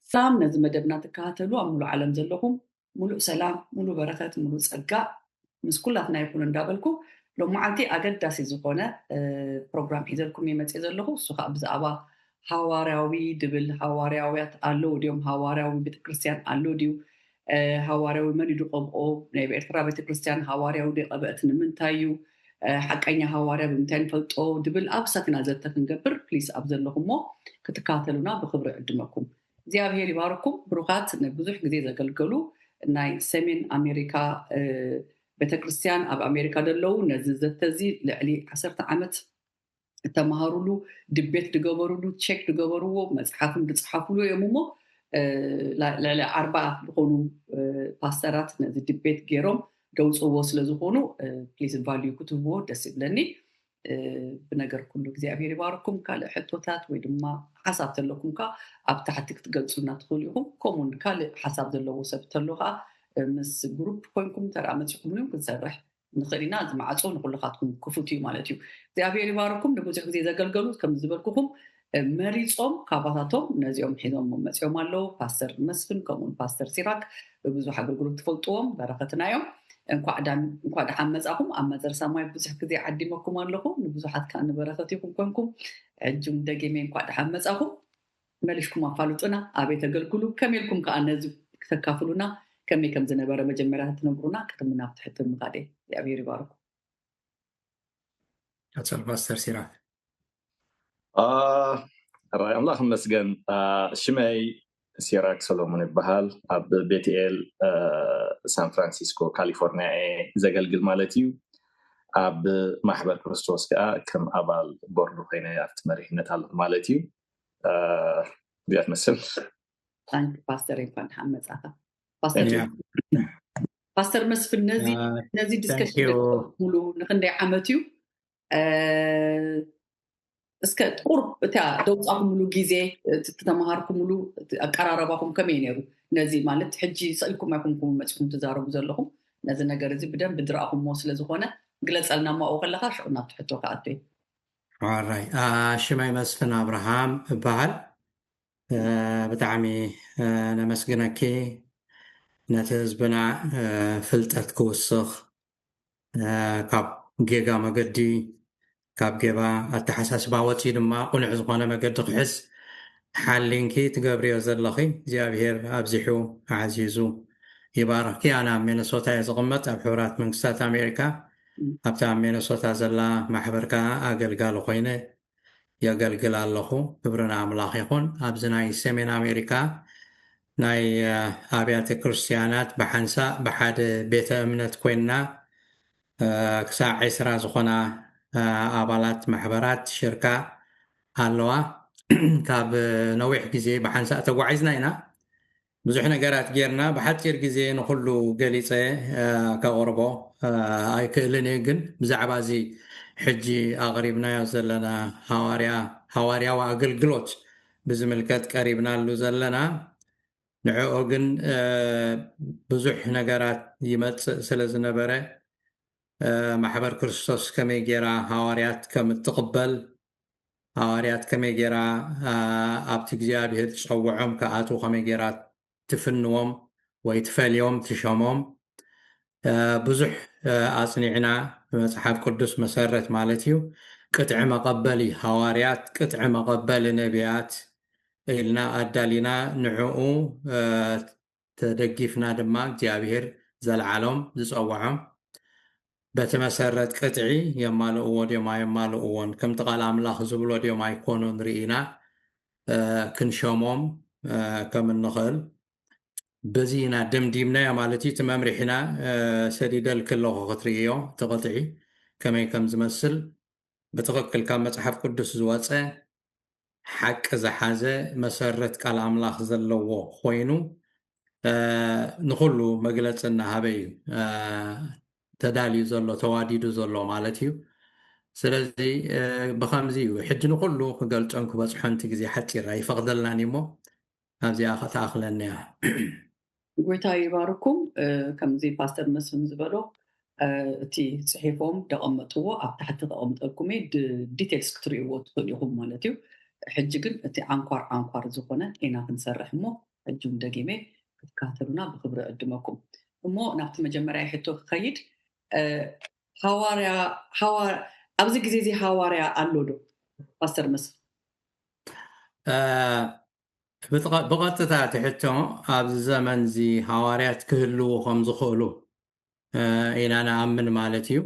ሰላም ነዚ መደብና ትከታተሉ ኣብ ሙሉእ ዓለም ዘለኹም፣ ሙሉእ ሰላም፣ ሙሉእ በረኸት፣ ሙሉእ ጸጋ ምስ ኩላትና ይኹን እንዳበልኩ፣ ሎማዓንቲ ኣገዳሲ ዝኾነ ፕሮግራም ሒዘልኩም እየ መፅእ ዘለኹ። እሱ ከዓ ብዛዕባ ሃዋርያዊ ድብል፣ ሃዋርያውያት ኣለዉ ድዮም? ሃዋርያዊ ቤተክርስትያን ኣሎ ድዩ? ሃዋርያዊ መን እዩ ዝቐብኦ? ናይ ኤርትራ ቤተክርስትያን ሃዋርያዊ ዶ ቀበእት ንምንታይ እዩ? ሓቀኛ ሃዋርያ ብምንታይ ንፈልጦ ድብል ኣብ ሰክና ዘተ ክንገብር ፕሊስ ኣብ ዘለኹሞ ክትከታተሉና ብክብሪ ዕድመኩም። እግዚኣብሔር ይባርኩም። ብሩኻት ንብዙሕ ግዜ ዘገልገሉ ናይ ሰሜን ኣሜሪካ ቤተክርስትያን ኣብ ኣሜሪካ ዘለዉ ነዚ ዘተ እዚ ልዕሊ ዓሰርተ ዓመት እተምሃሩሉ፣ ድቤት ድገበሩሉ፣ ቸክ ድገበርዎ፣ መፅሓፍን ድፅሓፉሉ እዮም እሞ ልዕሊ ዓርባ ዝኾኑ ፓስተራት ነዚ ድቤት ገይሮም ደውፅዎ ስለዝኾኑ ፕሊስ ቫልዩ ክትህብዎ ደስ ይብለኒ። ብነገር ኩሉ እግዚኣብሔር ይባርኩም። ካልእ ሕቶታት ወይ ድማ ሓሳብ ተለኩም ከ ኣብ ታሕቲ ክትገልፁና ትኽእሉ ኢኹም። ከምኡውን ካልእ ሓሳብ ዘለዎ ሰብ ተሎ ከዓ ምስ ግሩፕ ኮይንኩም ተራ መፂኹም እውን ክንሰርሕ ንኽእል ኢና። እዚ ማዕፆ ንኩልኻትኩም ክፉት እዩ ማለት እዩ። እግዚኣብሔር ይባርኩም። ንብዙሕ ግዜ ዘገልገሉ ከም ዝበልኩኹም መሪፆም ካባታቶም ነዚኦም ሒዞም መፂኦም ኣለዉ። ፓስተር መስፍን ከምኡውን ፓስተር ሲራክ ብብዙሕ ኣገልግሎት ትፈልጥዎም በረኸትና እዮም። እንኳዕ ደሓን መፃኹም። ኣብ መዘር ሳማይ ብዙሕ ግዜ ዓዲመኩም ኣለኹ። ንብዙሓት ከዓ ንበረኸት ኢኹም ኮንኩም። ዕጁም ደጊመ እንኳዕ ደሓን መፃኹም። መሊስኩም ኣፋልጡና፣ ኣበይ ተገልግሉ፣ ከመይ ኢልኩም ከዓ ነዚ ክተካፍሉና፣ ከመይ ከም ዝነበረ መጀመርያ ትነግሩና ቅድሚ ናብ ትሕቲ ምኻደ። እግዚኣብሔር ይባርኩም። ቀፀል ፓስተር ሲራክ። ራይ ኣምላኽ መስገን። ሽመይ ሲራክ ሰሎሞን ይበሃል። ኣብ ቤትኤል ሳን ፍራንሲስኮ ካሊፎርኒያ እየ ዘገልግል ማለት እዩ። ኣብ ማሕበር ክርስቶስ ከዓ ከም ኣባል ቦርድ ኮይነ ኣብቲ መሪሕነት ኣለኹ ማለት እዩ። እዚኣ ትመስል። ፓስተር እንኳን ደሓን መጻኻ። ፓስተር መስፍን ነዚ ነዚ ዲስከሽን ሙሉ ንክንደይ ዓመት እዩ? እስከ ቁሩብ እታ ደውፃኹምሉ ግዜ፣ እተመሃርኩምሉ ኣቀራረባኹም ከመይ ነይሩ? ነዚ ማለት ሕጂ ስእልኩም ኣይኮንኩም መፅኩም ትዛረቡ ዘለኹም። ነዚ ነገር እዚ ብደንብ ዝረኣኹምዎ ስለዝኾነ ግለፀልና። ማኡ ከለካ ሽዑ ናብ ትሕቶ ክኣቱ። ራይ ሽመይ መስፍን ኣብርሃም እበሃል። ብጣዕሚ ነመስግነኪ። ነቲ ህዝብና ፍልጠት ክውስኽ፣ ካብ ጌጋ መገዲ፣ ካብ ጌባ ኣተሓሳስባ ወፂኡ ድማ ቁኑዕ ዝኾነ መገዲ ክሕዝ ሓሊንኪ ትገብርዮ ዘለኺ እግዚኣብሔር ኣብዚሑ ኣዕዚዙ ይባርኽኪ። ኣነ ኣብ ሚነሶታ እየ ዝቕመጥ፣ ኣብ ሕቡራት መንግስታት ኣሜሪካ። ኣብታ ኣብ ሚነሶታ ዘላ ማሕበር ከዓ ኣገልጋሊ ኮይነ የገልግል ኣለኹ። ክብሪ ንኣምላኽ ይኹን። ኣብዚ ናይ ሰሜን ኣሜሪካ ናይ ኣብያተ ክርስትያናት ብሓንሳእ ብሓደ ቤተ እምነት ኮይንና ክሳዕ ዕስራ ዝኾና ኣባላት ማሕበራት ሽርካ ኣለዋ። ካብ ነዊሕ ግዜ ብሓንሳእ ተጓዒዝና ኢና። ብዙሕ ነገራት ጌርና። ብሓፂር ግዜ ንኹሉ ገሊፀ ከቕርቦ ኣይክእልን እየ፣ ግን ብዛዕባ እዚ ሕጂ ኣቕሪብናዮ ዘለና ሃዋርያ ሃዋርያዊ ኣገልግሎት ብዝምልከት ቀሪብናሉ ዘለና ንዕኦ ግን ብዙሕ ነገራት ይመፅእ ስለ ዝነበረ ማሕበር ክርስቶስ ከመይ ጌራ ሃዋርያት ከም እትቕበል፣ ሃዋርያት ከመይ ጌራ ኣብቲ እግዚኣብሔር ዝፀውዖም ክኣትዉ ከመይ ጌራ ትፍንዎም ወይ ትፈልዮም ትሸሞም ብዙሕ ኣፅኒዕና ብመፅሓፍ ቅዱስ መሰረት ማለት እዩ ቅጥዒ መቐበሊ ሃዋርያት ቅጥዒ መቐበሊ ነቢያት ኢልና ኣዳሊና ንዕኡ ተደጊፍና ድማ እግዚኣብሔር ዘልዓሎም ዝፀውዖም በቲ መሰረት ቅጥዒ የማልእዎ ድዮም ኣየማልእዎን ከምቲ ቃል ኣምላኽ ዝብሎ ድዮም ኣይኮኑን ርኢና ክንሸሞም ከም እንኽእል በዚ ኢና ደምዲምናዮ ማለት እዩ። እቲ መምርሒና ሰዲደልኪ ኣለኹ ክትርእዮ እቲ ቅጥዒ ከመይ ከም ዝመስል ብትኽክል ካብ መፅሓፍ ቅዱስ ዝወፀ ሓቂ ዝሓዘ መሰረት ቃል ኣምላኽ ዘለዎ ኮይኑ ንኩሉ መግለፂ እናሃበ እዩ ተዳልዩ ዘሎ ተዋዲዱ ዘሎ ማለት እዩ። ስለዚ ብከምዚ እዩ ሕጂ ንኩሉ ክገልፆን ክበፅሖን እቲ ግዜ ሓፂር ኣይፈቕደልናን እሞ ኣብዚኣ ከተኣኽለኒ እያ። ጎይታ ይባርኩም። ከምዚ ፓስተር መስፍን ዝበሎ እቲ ፅሒፎም ደቐመጥዎ ኣብ ታሕቲ ከቐምጠልኩም ዲቴልስ ክትርእይዎ ትኽእሉ ኢኹም ማለት እዩ። ሕጂ ግን እቲ ዓንኳር ዓንኳር ዝኾነ ኢና ክንሰርሕ እሞ ሕጂ እውን ደጊመ ክትከታተሉና ብክብሪ እዕድመኩም። እሞ ናብቲ መጀመርያ ሕቶ ክኸይድ፣ እ፣ ሃዋርያ፣ ሃዋ-፣ ኣብዚ ግዜ እዚ ሃዋርያ ኣሎ ዶ? ፓስተር መስፍን። እ፣ ብጥቐ-፣ ብቐጥታ እቲ ሕቶ ኣብዚ ዘመን እዚ ሃዋርያት ክህልዉ ከም ዝኽእሉ፣ እ፣ ኢና ንኣምን ማለት እዩ።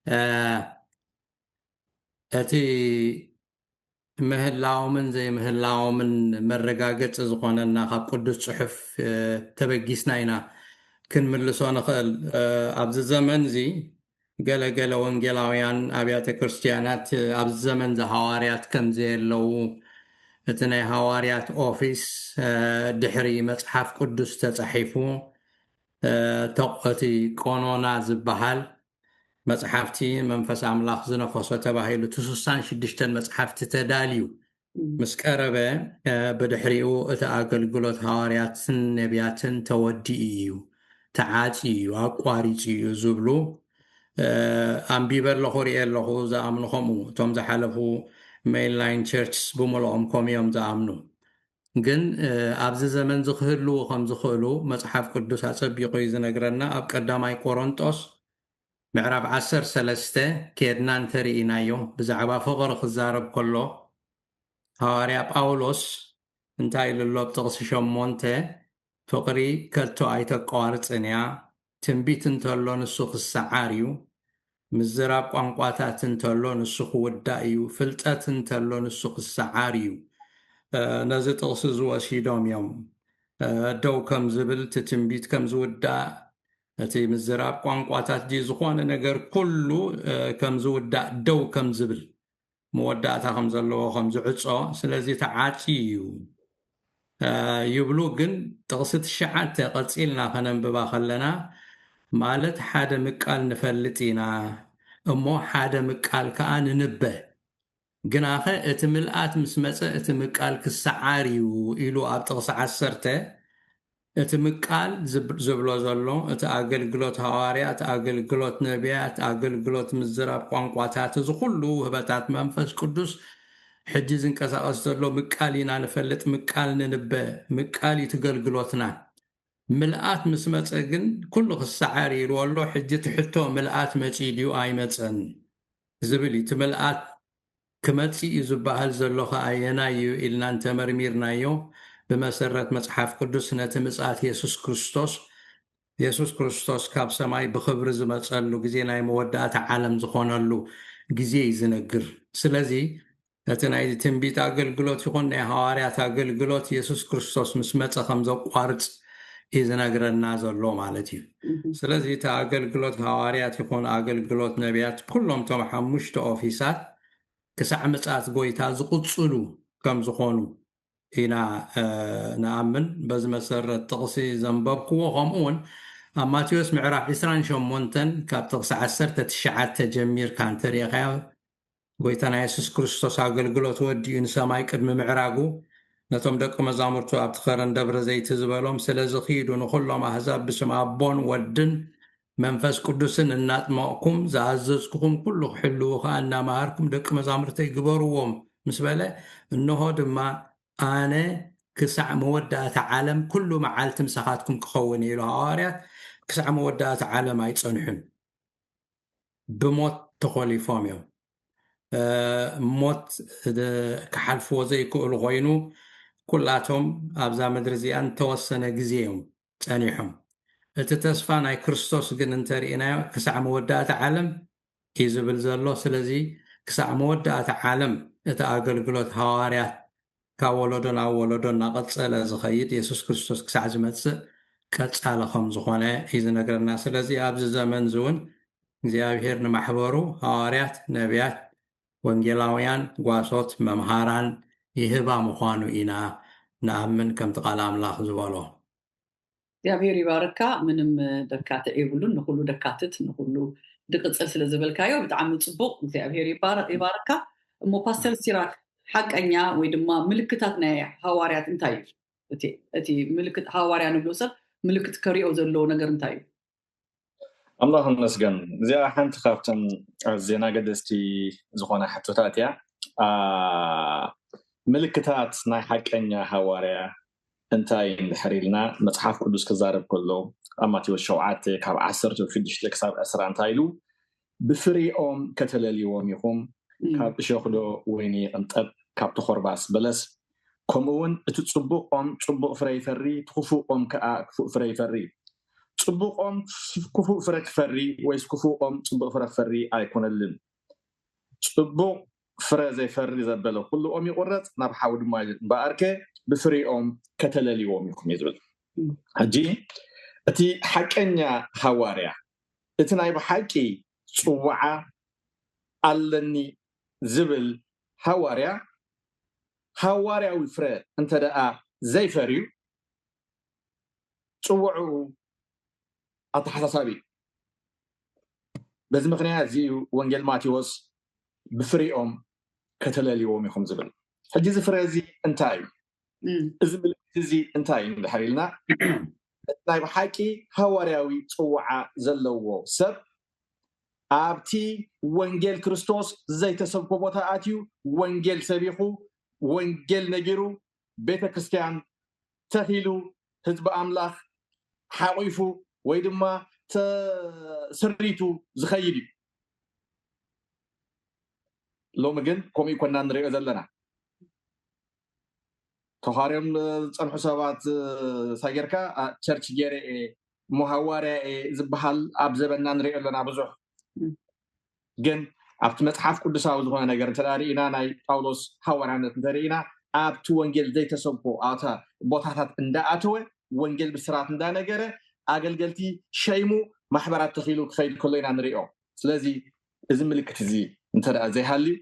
እ፣ እቲ ምህላዎምን ዘይምህላዎምን መረጋገጺ ዝኾነና ካብ ቅዱስ ጽሑፍ፣ እ፣ ተበጊስና ኢና ክንምልሶ ንኽእል። እ፣ ኣብዚ ዘመን እዚ ገለ ገለ ወንጌላውያን ኣብያተ ክርስቲያናት፣ እ፣ ኣብዚ ዘመን እዚ ሃዋርያት ከም ዘየለዉ፣ እቲ ናይ ሃዋርያት ኦፊስ፣ እ፣ ድሕሪ መጽሓፍ ቅዱስ ተጻሒፉ፣ እ፣ ተቕ-፣ እቲ ቆኖና ዝበሃል መጽሓፍቲ መንፈስ ኣምላኽ ዝነፈሶ ተባሂሉ እቲ ስሳን ሽዱሽተን መጽሓፍቲ ተዳልዩ እም። ምስ ቀረበ፣ እ፣ ብድሕሪኡ እቲ ኣገልግሎት ሃዋርያትን ነቢያትን ተወዲኡ እዩ፣ ተዓጽዩ እዩ፣ ኣቋሪጹ እዩ ዝብሉ፣ እ፣ ኣንቢበ ኣለኹ፣ ርእየ ኣለኹ፣ ዝኣምኑ ከምኡ። እቶም ዝሓለፉ ሜይንላይን ቸርችስ ብምልኦም ከምኡ እዮም ዝኣምኑ። ግን፣ እ፣ ኣብዚ ዘመን እዚ ክህልዉ ከም ዝኽእሉ መጽሓፍ ቅዱስ ኣጸቢቑ እዩ ዝነግረና። ኣብ ቀዳማይ ቆሮንጦስ ምዕራፍ ዓሰርተ ሰለስተ ኬድና እንተርኢናዮ፣ ብዛዕባ ፍቕሪ ክዛረብ ከሎ፣ ሃዋርያ ጳውሎስ እንታይ ኢሉ ኣሎ? ኣብ ጥቕሲ ሸሞንተ፣ "ፍቕሪ ከቶ ኣይተቋርጽን እያ፣ ትንቢት እንተሎ ንሱ ክሰዓር እዩ፣ ምዝራብ ቋንቋታት እንተሎ ንሱ ክውዳእ እዩ፣ ፍልጠት እንተሎ ንሱ ክሰዓር እዩ።" እ፣ ነዚ ጥቕሲ እዚ ወሲዶም እዮም፣ እ፣ ደው ከም ዝብል፣ እቲ ትንቢት ከም ዝውዳእ፣ እቲ ምዝራብ ቋንቋታት ድዩ ዝኾነ ነገር ኩሉ፣ እ፣ ከም ዝውዳእ፣ ደው ከም ዝብል፣ መወዳእታ ከም ዘለዎ ከም ዝዕጾ፣ ስለዚ ተዓጽዩ እዩ፣ እ፣ ይብሉ። ግን ጥቕሲ ትሽዓተ ቀጺልና ከነንብባ ከለና፣ ማለት ሓደ ምቃል ንፈልጥ ኢና፣ እሞ ሓደ ምቃል ከኣ ንንበ። ግናኸ እቲ ምልኣት ምስ መጸ እቲ ምቃል ክሰዓር እዩ ኢሉ ኣብ ጥቕሲ ዓሰርተ፣ እቲ ምቃል ዝብ-፣ ዝብሎ ዘሎ እቲ ኣገልግሎት ሃዋርያ፣ እቲ ኣገልግሎት ነቢያት፣ ኣገልግሎት ምዝራብ ቋንቋታት፣ እዚ ኩሉ ውህበታት መንፈስ ቅዱስ ሕጂ ዝንቀሳቐስ ዘሎ ምቃል ኢና ንፈልጥ፣ ምቃል ንንበ፣ ምቃል እዩ እቲ ገልግሎትና። ምልኣት ምስ መጸ ግን ኩሉ ክሰዓር ኢልዎ ኣሎ። ሕጂ እቲ ሕቶ ምልኣት መጺኡ ድዩ ኣይመጸን ዝብል እዩ። እቲ ምልኣት ክመጽእ እዩ ዝበሃል ዘሎ ከኣ ኣየናይ እዩ ኢልና እንተመርሚርናዮ፣ ብመሰረት መጽሓፍ ቅዱስ ነቲ ምጽኣት የሱስ ክርስቶስ፣ የሱስ ክርስቶስ ካብ ሰማይ ብኽብሪ ዝመጸሉ ግዜ፣ ናይ መወዳእታ ዓለም ዝኾነሉ ግዜ እዩ ዝነግር። ስለዚ እቲ ናይ ትንቢት ኣገልግሎት ይኹን ናይ ሃዋርያት ኣገልግሎት የሱስ ክርስቶስ ምስ መጸ ከም ዘቋርጽ እዩ ዝነግረና ዘሎ ማለት እዩ። እህ። ስለዚ እቲ ኣገልግሎት ሃዋርያት ይኹን ኣገልግሎት ነቢያት፣ ኩሎም እቶም ሓሙሽተ ኦፊሳት ክሳዕ ምጽኣት ጎይታ ዝቕጽሉ ከም ዝኾኑ ኢና፣ እ፣ ንኣምን። በዚ መሰረት ጥቕሲ ዘንበብክዎ፣ ከምኡ እውን ኣብ ማቴዎስ ምዕራፍ ዕስራን ሸሞንተን ካብ ጥቕሲ ዓሰርተ ትሽዓተ ጀሚርካ እንተሪእኻዮ፣ ጎይታና የሱስ ክርስቶስ ኣገልግሎት ወዲኡ ንሰማይ ቅድሚ ምዕራጉ፣ ነቶም ደቂ መዛሙርቱ ኣብቲ ከረን ደብረ ዘይቲ ዝበሎም፣ "ስለዚ ኪዱ ንኹሎም ኣህዛብ ብስም ኣቦን ወድን መንፈስ ቅዱስን እናጥመቕኩም፣ ዝኣዘዝኩኹም ኩሉ ክሕልዉ ኸኣ እናመሃርኩም ደቂ መዛሙርተይ ግበርዎም" ምስ በለ፣ "እንሆ ድማ ኣነ ክሳዕ መወዳእታ ዓለም ኩሉ መዓልቲ ምሳኻትኩም ክኸውን" ኢሉ ሃዋርያት ክሳዕ መወዳእታ ዓለም ኣይጸንሑን። ብሞት ተኾሊፎም እዮም። እ፣ ሞት ድ-፣ ክሓልፍዎ ዘይክእሉ ኮይኑ፣ ኩላቶም ኣብዛ ምድሪ እዚኣ እንተወሰነ ግዜ እዮም ጸኒሖም። እቲ ተስፋ ናይ ክርስቶስ ግን እንተርኢናዮ፣ ክሳዕ መወዳእታ ዓለም እዩ ዝብል ዘሎ። ስለዚ ክሳዕ መወዳእታ ዓለም እቲ ኣገልግሎት ሃዋርያት ካብ ወለዶ ናብ ወለዶ እናቐጸለ ዝኸይድ፣ የሱስ ክርስቶስ ክሳዕ ዝመጽእ ቀጻሊ ከም ዝኾነ እዩ ዝነግረና። ስለዚ ኣብዚ ዘመን እዚ እውን እግዚኣብሔር ንማሕበሩ ሃዋርያት፣ ነቢያት፣ ወንጌላውያን፣ ጓሶት፣ መምሃራን ይህባ ምዃኑ ኢና ንኣምን፣ ከምቲ ቃል ኣምላኽ ዝበሎ። እግዚኣብሔር ይባርካ። ምንም ደካትዕ የብሉን። ንኹሉ ደካትት፣ ንኹሉ ድቅጽል ስለ ዝበልካዮ ብጣዕሚ ጽቡቕ። እግዚኣብሔር ይባር-፣ ይባርካ። እሞ ፓስተር ሲራክ፣ ሓቀኛ ወይ ድማ ምልክታት ናይ ሃዋርያት እንታይ እዩ? እቲ፣ እቲ ምልክት ሃዋርያ ንብሎ ሰብ ምልክት ከሪኦ ዘለዎ ነገር እንታይ እዩ? ኣምላኽ ይመስገን። እዚኣ ሓንቲ ካብተን ኣዝየን ኣገደስቲ ዝኾና ሕቶታት እያ። ኣ፣ ምልክታት ናይ ሓቀኛ ሃዋርያ እንታይ እንድሕር ኢልና፣ መጽሓፍ ቅዱስ ክዛረብ ከሎ ኣብ ማቴዎስ ሸውዓተ ካብ ዓሰርተ ሽዱሽተ ክሳብ ዕስራ እንታይ ኢሉ? "ብፍሬኦም ከተለልይዎም ኢኹም፣ ካብ እሾኽ ዶ ወይኒ ይቕንጠብ፣ ካብ ተኾርባስ በለስ? ከምኡ እውን እቲ ጽቡቕ ኦም ጽቡቕ ፍረ ይፈሪ፣ እቲ ክፉእ ኦም ከኣ ክፉእ ፍረ ይፈሪ። ጽቡቕ ኦም ክፉእ ፍረ ክፈሪ፣ ወይስ ክፉእ ኦም ጽቡቕ ፍረ ክፈሪ ኣይኮነልን። ጽቡቕ ፍረ ዘይፈሪ ዘበለ ኩሉ ኦም ይቑረጽ፣ ናብ ሓዊ ድማ ይድርብ። እምበኣርከ ብፍሬኦም ከተለልይዎም ኢኹም" እዩ ዝብል። ሕጂ እቲ ሓቀኛ ሃዋርያ፣ እቲ ናይ ብሓቂ ጽዋዓ ኣለኒ ዝብል ሃዋርያ፣ ሃዋርያዊ ፍረ እንተ ደኣ ዘይፈርዩ፣ ጽውዕኡ ኣተሓሳሳቢ እዩ። በዚ ምኽንያት እዚ እዩ ወንጌል ማቴዎስ "ብፍሬኦም ከተለልይዎም ኢኹም" ዝብል። ሕጂ እዚ ፍረ እዚ እንታይ እዩ? እዚ ምልክት እዚ እንታይ እዩ እንድሕር ኢልና፣ ናይ ብሓቂ ሃዋርያዊ ጽውዓ ዘለዎ ሰብ ኣብቲ ወንጌል ክርስቶስ ዘይተሰብኮ ቦታ ኣትዩ፣ ወንጌል ሰቢኹ፣ ወንጌል ነጊሩ፣ ቤተ ክርስቲያን ተኺሉ፣ ህዝቢ ኣምላኽ ሓቒፉ ወይ ድማ ተሰሪቱ ዝኸይድ እዩ። ሎሚ ግን ከምኡ ይኮና ንሪኦ ዘለና። ተኻርዮም ዝጸንሑ ሰባት፣ ሳጌርካ ቸርች ገይረ እየ፣ እሞ ሃዋርያ እየ ዝበሃል ኣብ ዘበና ንሪኦ ኣለና ብዙሕ። ግን ኣብቲ መጽሓፍ ቅዱሳዊ ዝኾነ ነገር እንተ ርኢና፣ ናይ ጳውሎስ ሃዋርያነት እንተ ርኢና፣ ኣብቲ ወንጌል ዘይተሰብኮ ኣታ ቦታታት እንዳኣተወ፣ ወንጌል ብስራት እንዳነገረ፣ ኣገልገልቲ ሸይሙ፣ ማሕበራት ተኺሉ ክኸይድ ከሎ ኢና ንሪኦ። ስለዚ እዚ ምልክት እዚ እንተ ደኣ ዘይሃልዩ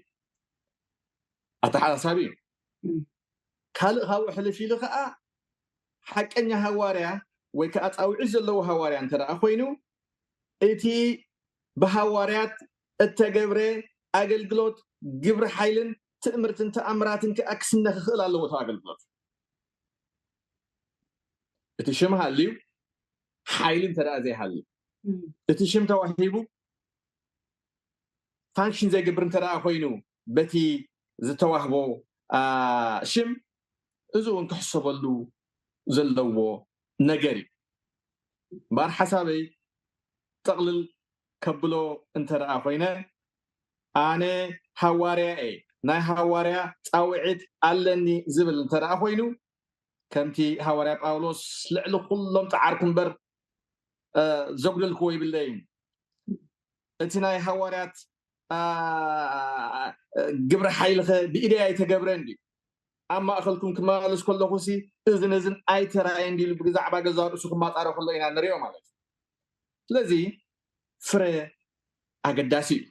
ኣተሓሳሳቢ እዩ። ካልእ ካብኡ ሕልፍ ኢሉ ከዓ ሓቀኛ ሃዋርያ ወይ ከዓ ጻውዒት ዘለዎ ሃዋርያ እንተ ደኣ ኮይኑ፣ እቲ ብሃዋርያት እተገብረ ኣገልግሎት፣ ግብሪ ሓይልን ትእምርትን ተኣምራትን ከዓ ክስነ ክኽእል ኣለዎ እቲ ኣገልግሎት። እቲ ሽም ሃልዩ፣ ሓይሊ እንተ ደኣ ዘይሃልዩ፣ እቲ ሽም ተዋሂቡ ፋንክሽን ዘይገብር እንተ ደኣ ኮይኑ በቲ ዝተዋህቦ ሽም፣ እዚ እውን ክሕሰበሉ ዘለዎ ነገር እዩ። እምበኣር ሓሳበይ ጠቕልል ከብሎ እንተ ደኣ ኮይነ፣ ኣነ ሃዋርያ እየ፣ ናይ ሃዋርያ ጻውዒት ኣለኒ ዝብል እንተ ደኣ ኮይኑ፣ ከምቲ ሃዋርያ ጳውሎስ "ልዕሊ ኩሎም ጸዓርኩ እምበር ዘጉደልክዎ ይብለይን፣ እቲ ናይ ሃዋርያት ግብረ ሓይልኸ ብኢደይ ኣይተገብረን ድዩ? ኣብ ማእኸልኩም ክመላለስ ከለኹሲ እዝን እዝን ኣይተራየን ድዩ?" ኢሉ ብዛዕባ ገዛ ርእሱ ክማጻረ ከሎ ኢና ንሪኦ ማለት እዩ። ስለዚ ፍረ ኣገዳሲ እዩ።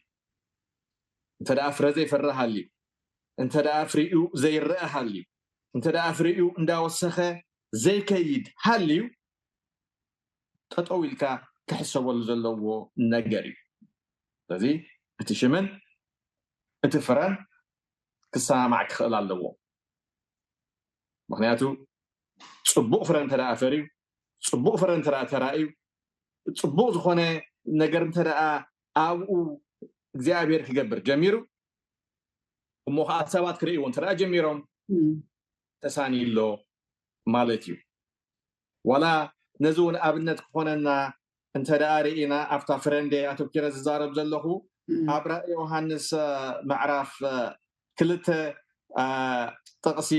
እንተ ደኣ ፍረ ዘይፈርእ ሃልዩ፣ እንተ ደኣ ፍሪኡ ዘይረአ ሃልዩ፣ እንተ ደኣ ፍሪኡ እንዳወሰኸ ዘይከይድ ሃልዩ፣ ጠጠው ኢልካ ክሕሰበሉ ዘለዎ ነገር እዩ። ስለዚ እቲ ሽምን እቲ ፍረን ክሰማማዕ ክኽእል ኣለዎ። ምኽንያቱ ጽቡቕ ፍረ እንተ ደኣ ፈርዩ፣ ጽቡቕ ፍረ እንተ ደኣ ተራእዩ፣ ጽቡቕ ዝኾነ ነገር እንተ ደኣ ኣብኡ እግዚኣብሔር ክገብር ጀሚሩ፣ እሞ ከዓ ሰባት ክርእይዎ እንተ ደኣ ጀሚሮም፣ ተሳንዩ ኣሎ ማለት እዩ። ዋላ ነዚ እውን ኣብነት ክኾነና እንተ ደኣ ርኢና፣ ኣብታ ፍረ እንደ ኣተኪረ ዝዛረብ ዘለኹ፣ ኣብ ራእይ ዮሃንስ ምዕራፍ ክልተ ጥቕሲ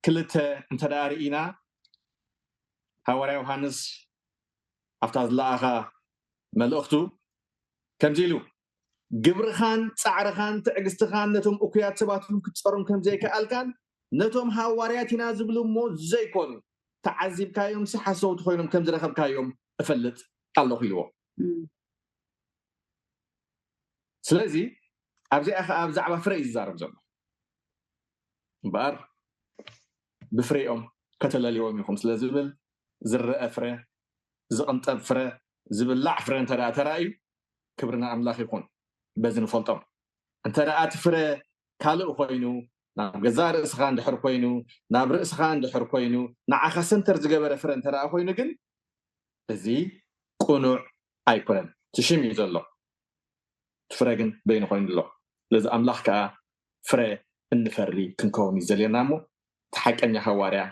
ክልተ እንተ ደኣ ርኢና፣ ሃዋርያ ዮሃንስ ኣብታ ዝለኣኻ መልእኽቱ ከምዚ ኢሉ፣ "ግብርኻን ጻዕርኻን ትዕግስትኻን ነቶም እኩያት ሰባት እውን ክትጸሮም ከም ዘይከኣልካን፣ ነቶም ሃዋርያት ኢና ዝብሉ እሞ ዘይኮኑ፣ ተዓዚብካዮምሲ ሓሰውቲ ኮይኖም ከም ዝረኸብካዮም እፈልጥ ኣለኹ" ኢልዎ። ስለዚ ኣብዚኣ ኸዓ ብዛዕባ ፍረ እዩ ዝዛረብ ዘሎ። እምበኣር "ብፍሬኦም ከተለልይዎም ኢኹም" ስለ ዝብል፣ ዝረአ ፍረ፣ ዝቕንጠብ ፍረ፣ ዝብላዕ ፍረ እንተ ደኣ ተራእዩ፣ ክብሪ ንኣምላኽ ይኹን። በዚ ንፈልጦም። እንተ ደኣ እቲ ፍረ ካልእ ኮይኑ፣ ናብ ገዛእ ርእስኻ እንድሕር ኮይኑ፣ ናብ ርእስኻ እንድሕር ኮይኑ፣ ንዓኻ ሰንተር ዝገበረ ፍረ እንተ ደኣ ኮይኑ ግን፣ እዚ ቅኑዕ ኣይኮነን። እቲ ሽም እዩ ዘሎ፣ እቲ ፍረ ግን በይኑ ኮይኑ ኣሎ። ስለዚ ኣምላኽ ከኣ ፍረ እንፈሪ ክንከውን እዩ ዘልየና እሞ፣ እቲ ሓቀኛ ሃዋርያ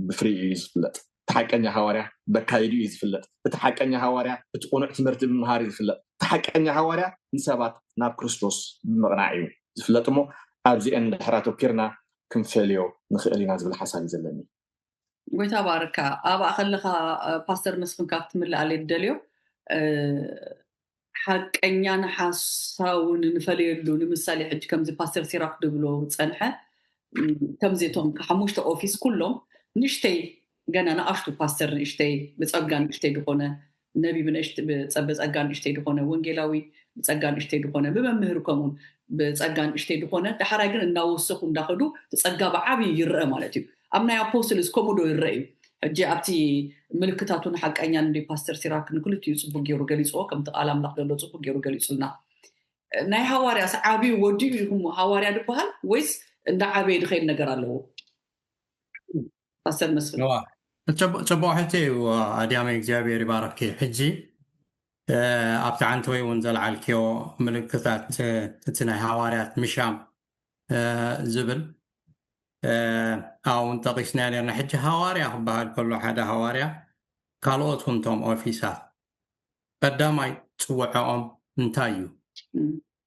ብፍሪኡ እዩ ዝፍለጥ። እቲ ሓቀኛ ሃዋርያ በካይዱ እዩ ዝፍለጥ። እቲ ሓቀኛ ሃዋርያ እቲ ቁኑዕ ትምህርቲ ብምሃር እዩ ዝፍለጥ። እቲ ሓቀኛ ሃዋርያ ንሰባት ናብ ክርስቶስ ብምቕናዕ እዩ ዝፍለጥ። እሞ ኣብዚአን ድሕር ኣተኪርና ክንፈልዮ ንኽእል ኢና ዝብል ሓሳብ እዩ ዘለኒ። ጎይታ ባርካ። ኣብኣ ከለኻ ፓስተር መስፍን ካብ ትምልኣለይ ዝደልዮ ሓቀኛን ሓሳውን ንፈለየሉ። ንምሳሌ ሕጂ ከምዚ ፓስተር ሲራክ ድብሎ ዝፀንሐ ከምዚ እቶም ሓሙሽተ ኦፊስ ኩሎም ንእሽተይ ገና ንኣሽቱ ፓስተር ንእሽተይ ብፀጋ ንእሽተይ ዝኾነ ነቢ ብጸጋ ንእሽተይ ዝኾነ ወንጌላዊ ብጸጋ ንእሽተይ ዝኾነ ብመምህር ከምኡን ብጸጋ ንእሽተይ ዝኾነ ዳሕራይ ግን እናወሰኹ እንዳኸዱ ጸጋ ብዓብዩ ይረአ ማለት እዩ። ኣብ ናይ ኣፖስትልስ ከምኡ ዶ ይረአ እዩ? ሕጂ ኣብቲ ምልክታቱን ሓቀኛን እንዲ ፓስተር ሲራክ ንክልቲኡ ጽቡቅ ገይሩ ገሊጽዎ፣ ከምቲ ቃል ኣምላኽ ዘሎ ጽቡቅ ገይሩ ገሊጹልና። ናይ ሃዋርያስ ዓብዩ ወዲኡ ኢኹም ሃዋርያ ዝበሃል ወይስ እንዳ ዓበየ ድኸይድ ነገር ኣለዎ? ፓስተር መስፍን። ጽቡቅ ሕቶ እዩ ኣድያመ እግዚኣብሔር ይባረኪ። ሕጂ ኣብቲ ዓንተወይ እውን ዘልዓልክዮ ምልክታት እቲ ናይ ሃዋርያት ምሻም ዝብል ኣብኡ እውን ጠቂስናዮ ነርና። ሕጂ ሃዋርያ ክበሃል ከሎ ሓደ ሃዋርያ ካልኦት እውን እቶም ኦፊሳት ቀዳማይ ፅውዐኦም እንታይ እዩ?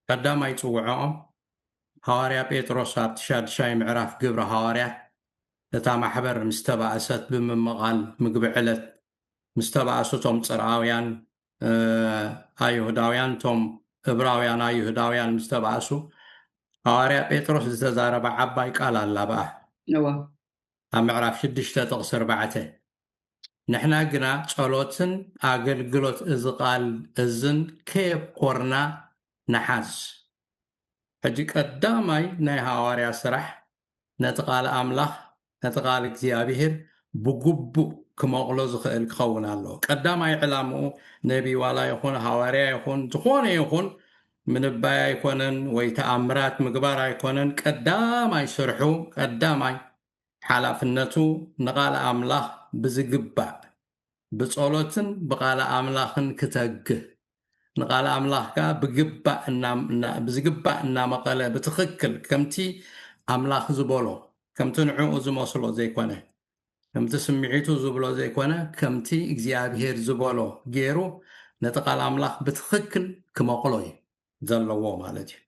ቀዳማይ ፅውዐኦም ሃዋርያ ጴጥሮስ ኣብቲ ሻድሻይ ምዕራፍ ግብሪ ሃዋርያት ነታ ማሕበር ምስ ተባእሰት ብምምቓል ምግቢ ዕለት ምስ ተባእሱ እቶም ፅርኣውያን ኣይሁዳውያን እቶም እብራውያን ኣይሁዳውያን ምስ ተባእሱ ሃዋርያ ጴጥሮስ ዝተዛረባ ዓባይ ቃል ኣላ ብኣ ኣብ ምዕራፍ ሽዱሽተ ጥቕሲ ኣርባዕተ ንሕና ግና ጸሎትን ኣገልግሎት እዚ ቃል እዝን ከየኮርና ንሓዝ። ሕጂ ቀዳማይ ናይ ሃዋርያ ስራሕ ነቲ ቃል ኣምላኽ ነቲ ቃል እግዚኣብሔር ብግቡእ ክመቕሎ ዝኽእል ክኸውን ኣለዎ። ቀዳማይ ዕላምኡ ነቢ ዋላ ይኹን ሃዋርያ ይኹን ዝኾነ ይኹን ምንባይ ኣይኮነን ወይ ተኣምራት ምግባር ኣይኮነን። ቀዳማይ ስርሑ ቀዳማይ ሓላፍነቱ ንቓል ኣምላኽ ብዝግባእ ብጸሎትን ብቓል ኣምላኽን ክተግህ ንቓል ኣምላኽ ከዓ ብዝግባእ እናመቐለ ብትኽክል ከምቲ ኣምላኽ ዝበሎ ከምቲ ንዕኡ ዝመስሎ ዘይኮነ ከምቲ ስምዒቱ ዝብሎ ዘይኮነ ከምቲ እግዚኣብሄር ዝበሎ ገይሩ ነቲ ቃል ኣምላኽ ብትኽክል ክመቕሎ እዩ ዘለዎ ማለት እዩ።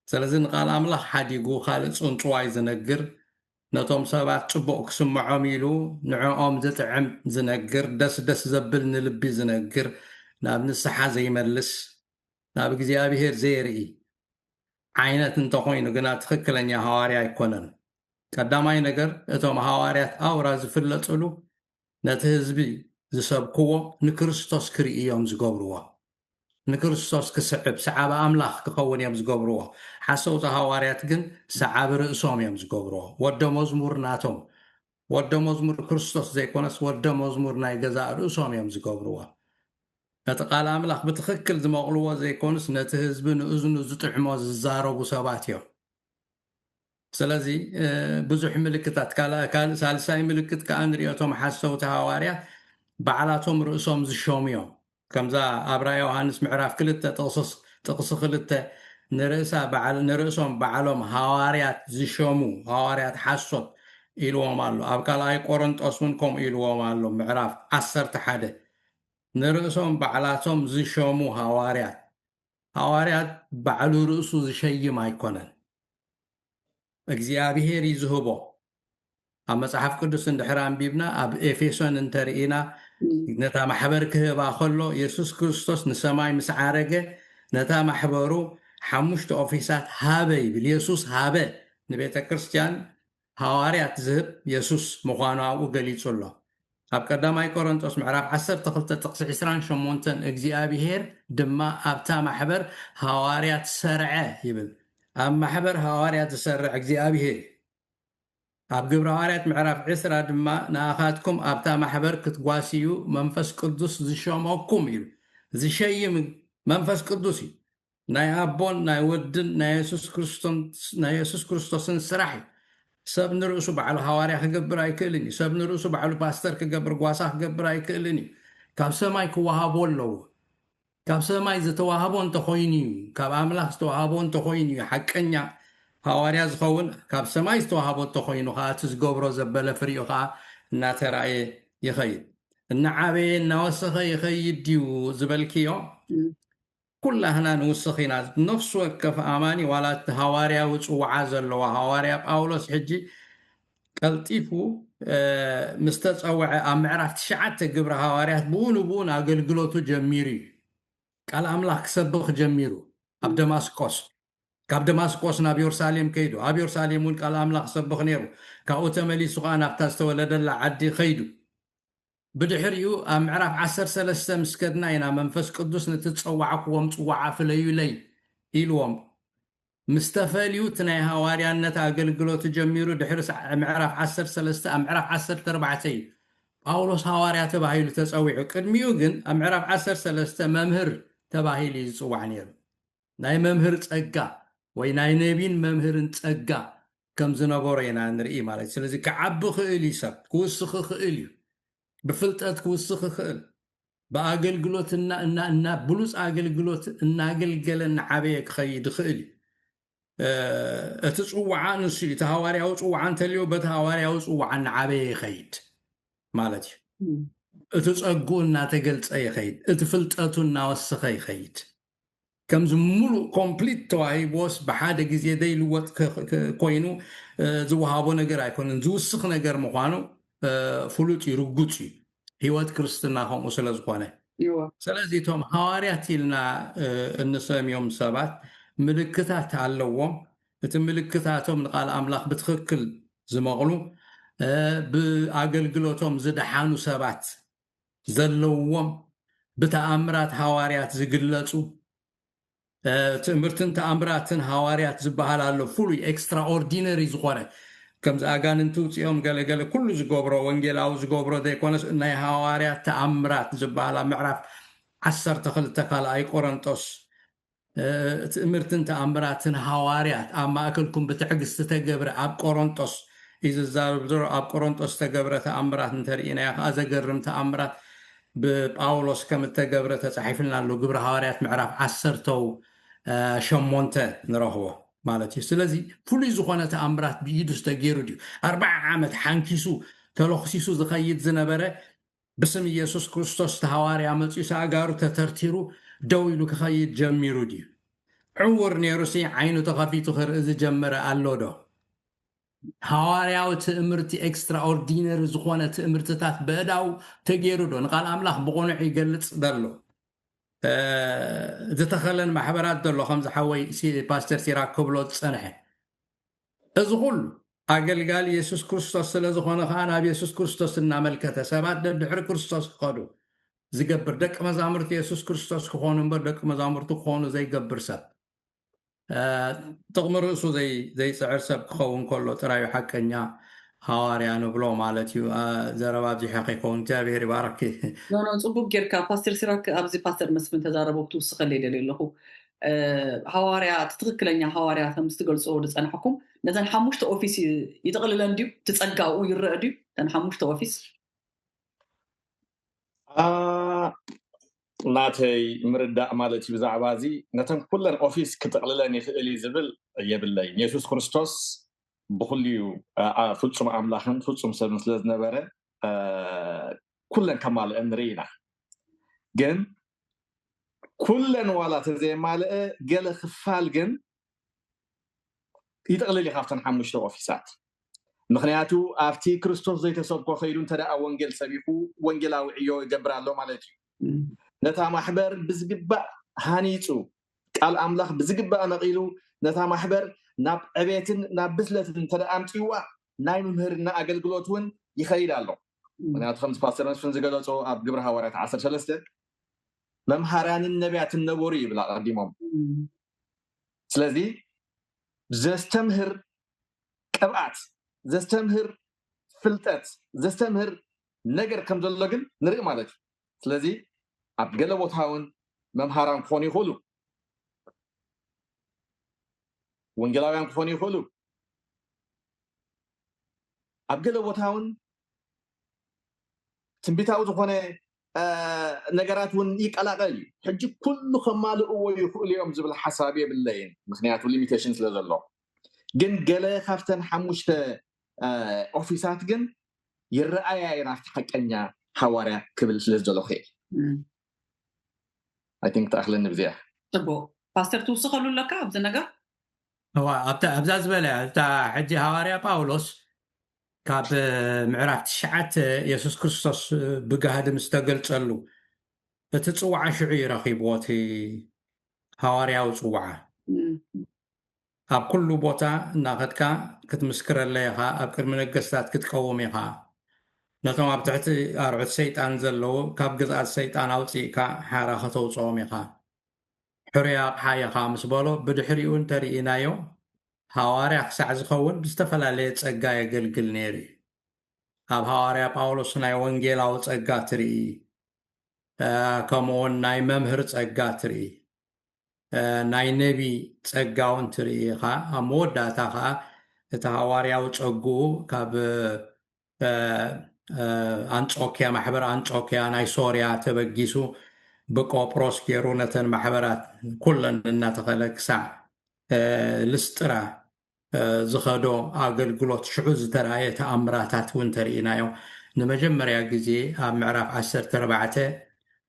ስለዚ ንቃል ኣምላኽ ሓዲጉ ካልእ ጽንጽዋይ ዝነግር ነቶም ሰባት ጽቡቕ ክስምዖም ኢሉ ንዕኦም ዝጥዕም ዝነግር ደስ ደስ ዘብል ንልቢ ዝነግር ናብ ንስሓ ዘይመልስ ናብ እግዚኣብሄር ዘየርኢ ዓይነት እንተኾይኑ ግና ትኽክለኛ ሃዋርያ ኣይኮነን። ቀዳማይ ነገር እቶም ሃዋርያት ኣውራ ዝፍለጥሉ ነቲ ህዝቢ ዝሰብክዎ ንክርስቶስ ክርኢ እዮም ዝገብርዎ። ንክርስቶስ ክስዕብ ሰዓቢ ኣምላኽ ክኸውን እዮም ዝገብርዎ። ሓሰውቲ ሃዋርያት ግን ሰዓቢ ርእሶም እዮም ዝገብርዎ። ወደ መዝሙር ናቶም ወደ መዝሙር ክርስቶስ ዘይኮነስ ወደ መዝሙር ናይ ገዛእ ርእሶም እዮም ዝገብርዎ። ነቲ ቃል ኣምላኽ ብትኽክል ዝመቕልዎ ዘይኮኑስ ነቲ ህዝቢ ንእዝኑ ዝጥዕሞ ዝዛረቡ ሰባት እዮም። ስለዚ ብዙሕ ምልክታት ካልእ ሳልሳይ ምልክት ከዓ ንሪኦ እቶም ሓሰውቲ ሃዋርያት ባዕላቶም ርእሶም ዝሸሙ እዮም። ከምዛ ኣብራ ዮሃንስ ምዕራፍ ክልተ ጥቕስስ ጥቕሲ ክልተ ንርእሳ ንርእሶም ባዕሎም ሃዋርያት ዝሸሙ ሃዋርያት ሓሶት ኢልዎም ኣሎ። ኣብ ካልኣይ ቆሮንጦስ እውን ከምኡ ኢልዎም ኣሎ። ምዕራፍ ዓሰርተ ሓደ ንርእሶም ባዕላቶም ዝሸሙ ሃዋርያት። ሃዋርያት ባዕሉ ርእሱ ዝሸይም ኣይኮነን፣ እግዚኣብሄር እዩ ዝህቦ። ኣብ መጽሓፍ ቅዱስ እንድሕር ኣንቢብና ኣብ ኤፌሶን እንተርኢና ነታ ማሕበር ክህባ ከሎ የሱስ ክርስቶስ ንሰማይ ምስ ዓረገ ነታ ማሕበሩ ሓሙሽተ ኦፊሳት ሃበ ይብል። የሱስ ሃበ ንቤተ ክርስቲያን ሃዋርያት ዝህብ የሱስ ምዃኑ ኣብኡ ገሊጹ ኣሎ። ኣብ ቀዳማይ ቆሮንጦስ ምዕራፍ ዓሰርተ ክልተ ጥቕሲ ዕስራን ሸሞንተን እግዚኣብሄር ድማ ኣብታ ማሕበር ሃዋርያት ሰርዐ ይብል። ኣብ ማሕበር ሃዋርያት ዝሰርዕ እግዚኣብሄር እዩ። ኣብ ግብረ ሃዋርያት ምዕራፍ ዕስራ ድማ ንኣኻትኩም ኣብታ ማሕበር ክትጓስዩ መንፈስ ቅዱስ ዝሸመኩም እዩ። ዝሸይም መንፈስ ቅዱስ እዩ። ናይ ኣቦን ናይ ወድን ናይ የሱስ ክርስቶን ናይ የሱስ ክርስቶስን ስራሕ እዩ። ሰብ ንርእሱ ባዕሉ ሃዋርያ ክገብር ኣይክእልን እዩ። ሰብ ንርእሱ ባዕሉ ፓስተር ክገብር ጓሳ ክገብር ኣይክእልን እዩ። ካብ ሰማይ ክወሃቦ ኣለዎ። ካብ ሰማይ ዝተዋህቦ እንተኾይኑ እዩ፣ ካብ ኣምላኽ ዝተዋህቦ እንተኾይኑ እዩ ሓቀኛ ሃዋርያ ዝኸውን። ካብ ሰማይ ዝተዋህቦ እንተኾይኑ ከዓ እቲ ዝገብሮ ዘበለ ፍሪኡ ከዓ እናተራእየ ይኸይድ። እናዓበየ እናወሰኸ ይኸይድ ድዩ ዝበልክዮ? ኩላህና ንውስኽ ኢና። ነፍሲ ወከፍ ኣማኒ ዋላ እቲ ሃዋርያዊ ጽውዓ ዘለዎ ሃዋርያ ጳውሎስ ሕጂ ቀልጢፉ ምስ ተጸውዐ ኣብ ምዕራፍ ትሽዓተ ግብሪ ሃዋርያት ብኡ ንብኡ ንኣገልግሎቱ ጀሚሩ እዩ። ቃል ኣምላኽ ክሰብኽ ጀሚሩ ኣብ ደማስቆስ። ካብ ደማስቆስ ናብ የሩሳሌም ከይዱ ኣብ የሩሳሌም እውን ቃል ኣምላኽ ክሰብኽ ነይሩ። ካብኡ ተመሊሱ ከዓ ናብታ ዝተወለደላ ዓዲ ከይዱ። ብድሕሪኡ ኣብ ምዕራፍ ዓሰርተ ሰለስተ ምስ ከድና ኢና መንፈስ ቅዱስ ነቲ ዝጸዋዕክዎም ጽዋዓ ፍለዩለይ ኢልዎም። ምስ ተፈልዩ እቲ ናይ ሃዋርያነት ኣገልግሎት ጀሚሩ ድሕሪ ምዕራፍ ዓሰርተ ሰለስተ ኣብ ምዕራፍ ዓሰርተ ኣርባዕተ እዩ ጳውሎስ ሃዋርያ ተባሂሉ ተጸዊዑ። ቅድሚኡ ግን ኣብ ምዕራፍ ዓሰርተ ሰለስተ መምህር ተባሂሉ እዩ ዝጽዋዕ ነይሩ። ናይ መምህር ጸጋ ወይ ናይ ነቢን መምህርን ጸጋ ከም ዝነበሮ ኢና ንርኢ ማለት እዩ። ስለዚ ክዓቢ ክእል እዩ፣ ሰብ ክውስኽ ክእል እዩ፣ ብፍልጠት ክውስኽ ክእል፣ ብኣገልግሎት እና እና እና ብሉፅ ኣገልግሎት እናገልገለ እናዓበየ ክኸይድ ይኽእል እዩ። እቲ ፅዋዓ ንሱ እዩ። እቲ ሃዋርያዊ ፅዋዓ እንተልዮ በቲ ሃዋርያዊ ፅዋዓ እናዓበየ ይኸይድ ማለት እዩ። እቲ ጸግኡ እናተገልጸ ይኸይድ፣ እቲ ፍልጠቱ እናወሰኸ ይኸይድ። ከምዚ ሙሉእ ኮምፕሊት ተዋሂብዎስ ብሓደ ግዜ ዘይልወጥ ኮይኑ ዝወሃቦ ነገር ኣይኮነን። ዝውስኽ ነገር ምዃኑ ፍሉጥ እዩ፣ ርጉፅ እዩ። ህይወት ክርስትና ከምኡ ስለ ዝኾነ፣ ስለዚ እቶም ሃዋርያት ኢልና እንሰምዮም ሰባት ምልክታት ኣለዎም። እቲ ምልክታቶም ንቃል ኣምላኽ ብትኽክል ዝመቕሉ፣ ብኣገልግሎቶም ዝደሓኑ ሰባት ዘለውዎም፣ ብተኣምራት ሃዋርያት ዝግለጹ፣ ትእምርትን ተኣምራትን ሃዋርያት ዝበሃል ኣሎ። ፍሉይ ኤክስትራኦርዲነሪ ዝኾነ፣ ከምዚ ኣጋንንቲ ውፅኦም ገለገለ ኩሉ ዝገብሮ፣ ወንጌላዊ ዝገብሮ ዘይኮነስ፣ ናይ ሃዋርያት ተኣምራት ዝበሃል ኣብ ምዕራፍ ዓሰርተ ክልተ ካልኣይ ቆሮንጦስ ትእምርትን ተኣምራትን ሃዋርያት ኣብ ማእከልኩም ብትዕግስቲ ተገብረ፣ ኣብ ቆሮንጦስ እዩ ዝዛረብ ዘሎ። ኣብ ቆሮንጦስ ዝተገብረ ተኣምራት እንተርኢናዮ ከዓ ዘገርም ተኣምራት ብጳውሎስ ከም እተገብረ ተጻሒፍልና ኣሎ። ግብሪ ሃዋርያት ምዕራፍ ዓሰርተው ሸሞንተ ንረኽቦ ማለት እዩ። ስለዚ ፍሉይ ዝኾነ ተኣምራት ብኢዱ ዝተገይሩ ድዩ? ኣርባዓ ዓመት ሓንኪሱ ተለኽሲሱ ዝኸይድ ዝነበረ ብስም ኢየሱስ ክርስቶስ ተሃዋርያ መጺኡ ኣእጋሩ ተተርቲሩ ደው ኢሉ ክኸይድ ጀሚሩ ድዩ? ዕውር ነይሩሲ ዓይኑ ተኸፊቱ ክርኢ ዝጀመረ ኣሎ ዶ? ሃዋርያዊ ትእምርቲ፣ ኤክስትራኦርዲነሪ ዝኾነ ትእምርትታት በእዳው ተገይሩ ዶ? ንቃል ኣምላኽ ብቕኑዕ ይገልጽ ዘሎ ዝተኸለን ማሕበራት ዘሎ ከምዚ ሓወይ ፓስተር ሲራክ ክብሎ ዝጸንሐ እዚ ኩሉ ኣገልጋሊ የሱስ ክርስቶስ ስለ ዝኾነ ከኣ ናብ የሱስ ክርስቶስ እናመልከተ ሰባት ደድሕሪ ክርስቶስ ክኸዱ ዝገብር፣ ደቂ መዛሙርቲ የሱስ ክርስቶስ ክኾኑ እምበር ደቂ መዛሙርቱ ክኾኑ ዘይገብር ሰብ፣ ጥቕሚ ርእሱ ዘይፅዕር ሰብ ክኸውን ከሎ ጥራዩ ሓቀኛ ሃዋርያ ንብሎ ማለት እዩ። ዘረባ ኣብዚሐ ከይከውን እግዚኣብሔር ይባረኪ። ኖኖ፣ ፅቡቅ ጌርካ ፓስተር ሲራክ። ኣብዚ ፓስተር መስፍን ተዛረቦ ክትውስኸለይ ደልየ ኣለኹ። ሃዋርያ፣ እቲ ትኽክለኛ ሃዋርያ ከም ዝትገልፅዎ ዝፀናሕኩም ነተን ሓሙሽተ ኦፊስ ይጥቕልለን ድዩ? እቲ ጸጋኡ ይረአ ድዩ? እተን ሓሙሽተ ኦፊስ ናተይ ምርዳእ ማለት እዩ። ብዛዕባ እዚ ነተን ኩለን ኦፊስ ክጥቕልለን ይኽእል እዩ ዝብል የብለይን። የሱስ ክርስቶስ ብኹልዩ ፍጹም ኣምላኽን ፍጹም ሰብን ስለ ዝነበረ ኩለን ከማልአን ንርኢ ኢና። ግን ኩለን ዋላ ተዘየማልአ ገለ ክፋል ግን ይጥቕልል እዩ ካብተን ሓሙሽተ ኦፊሳት። ምኽንያቱ ኣብቲ ክርስቶስ ዘይተሰብኮ ከይዱ እንተ ደኣ ወንጌል ሰቢኹ ወንጌላዊ ዕዮ ይገብር ኣሎ ማለት እዩ። ነታ ማሕበር ብዝግባእ ሃኒጹ፣ ቃል ኣምላኽ ብዝግባእ መቒሉ፣ ነታ ማሕበር ናብ ዕቤትን ናብ ብስለትን እንተ ደኣ ኣምጺእዋ፣ ናይ ምምህርና ኣገልግሎት እውን ይኸይድ ኣሎ። ምኽንያቱ ከምዚ ፓስተር መስፍን ዝገለጾ ኣብ ግብረ ሃዋርያት ዓሰርተ ሰለስተ መምሃራንን ነቢያትን ነበሩ ይብል ኣቐዲሞም። ስለዚ ዘስተምህር ቅብኣት፣ ዘስተምህር ፍልጠት፣ ዘስተምህር ነገር ከም ዘሎ ግን ንርኢ ማለት እዩ። ስለዚ ኣብ ገለ ቦታ እውን መምሃራን ክኾኑ ይኽእሉ፣ ወንጌላውያን ክኾኑ ይኽእሉ። ኣብ ገለ ቦታ እውን ትንቢታዊ ዝኾነ ነገራት እውን ይቀላቀል እዩ። ሕጂ ኩሉ ከማልእዎ ይኽእሉ እዮም ዝብል ሓሳብ የብለይን፣ ምክንያቱ ሊሚቴሽን ስለ ዘሎ። ግን ገለ ካብተን ሓሙሽተ ኦፊሳት ግን ይረኣያ እየ ናብቲ ሓቀኛ ሃዋርያ ክብል ስለ ዝደለኹ እየ። እም፣ I think ተኣኽለኒ ብዚኣ። ጽቡቕ። ፓስተር፣ ትውስኸሉ ኣለካ ኣብዚ ነገር? እዋ፣ ኣብታ ኣብዛ ዝበለ እታ ሕጂ ሃዋርያ ጳውሎስ ካብ ምዕራፍ ትሽዓተ የሱስ ክርስቶስ ብጋህዲ ምስ ተገልጸሉ እቲ ጽዋዓ ሽዑ እዩ ረኺብዎ፣ እቲ ሃዋርያዊ ጽዋዓ። እም፣ ኣብ ኩሉ ቦታ እናኸድካ ክትምስክረለይ ኢኻ፣ ኣብ ቅድሚ ነገስታት ክትቀውም ኢኻ። ነቶም ኣብ ትሕቲ ኣርዑት ሰይጣን ዘለዉ ካብ ግዝኣት ሰይጣን ኣውፂእካ ሓራ ከተውፅኦም ኢኻ። ሕሩይ ኣቕሓ ኢኻ ምስ በሎ፣ ብድሕሪኡ እንተርኢናዮ፣ ሃዋርያ ክሳዕ ዝኸውን ብዝተፈላለየ ጸጋ የገልግል ነይሩ እዩ። ኣብ ሃዋርያ ጳውሎስ ናይ ወንጌላዊ ጸጋ ትርኢ፣ እ፣ ከምኡ እውን ናይ መምህር ጸጋ ትርኢ፣ እ፣ ናይ ነቢ ጸጋ እውን ትርኢ ኢኻ። ኣብ መወዳእታ ኸዓ እቲ ሃዋርያዊ ጸግኡ ካብ፣ እ፣ እ፣ ኣንጾክያ፣ ማሕበር ኣንጾክያ ናይ ሶርያ ተበጊሱ ብቆጵሮስ ገይሩ ነተን ማሕበራት ኩለን እናተኸለ ክሳዕ፣ እ፣ ልስጥራ፣ እ፣ ዝኸዶ ኣገልግሎት ሽዑ ዝተራእየ ተኣምራታት እውን ተርኢናዮ። ንመጀመርያ ግዜ ኣብ ምዕራፍ ዓሰርተ ኣርባዕተ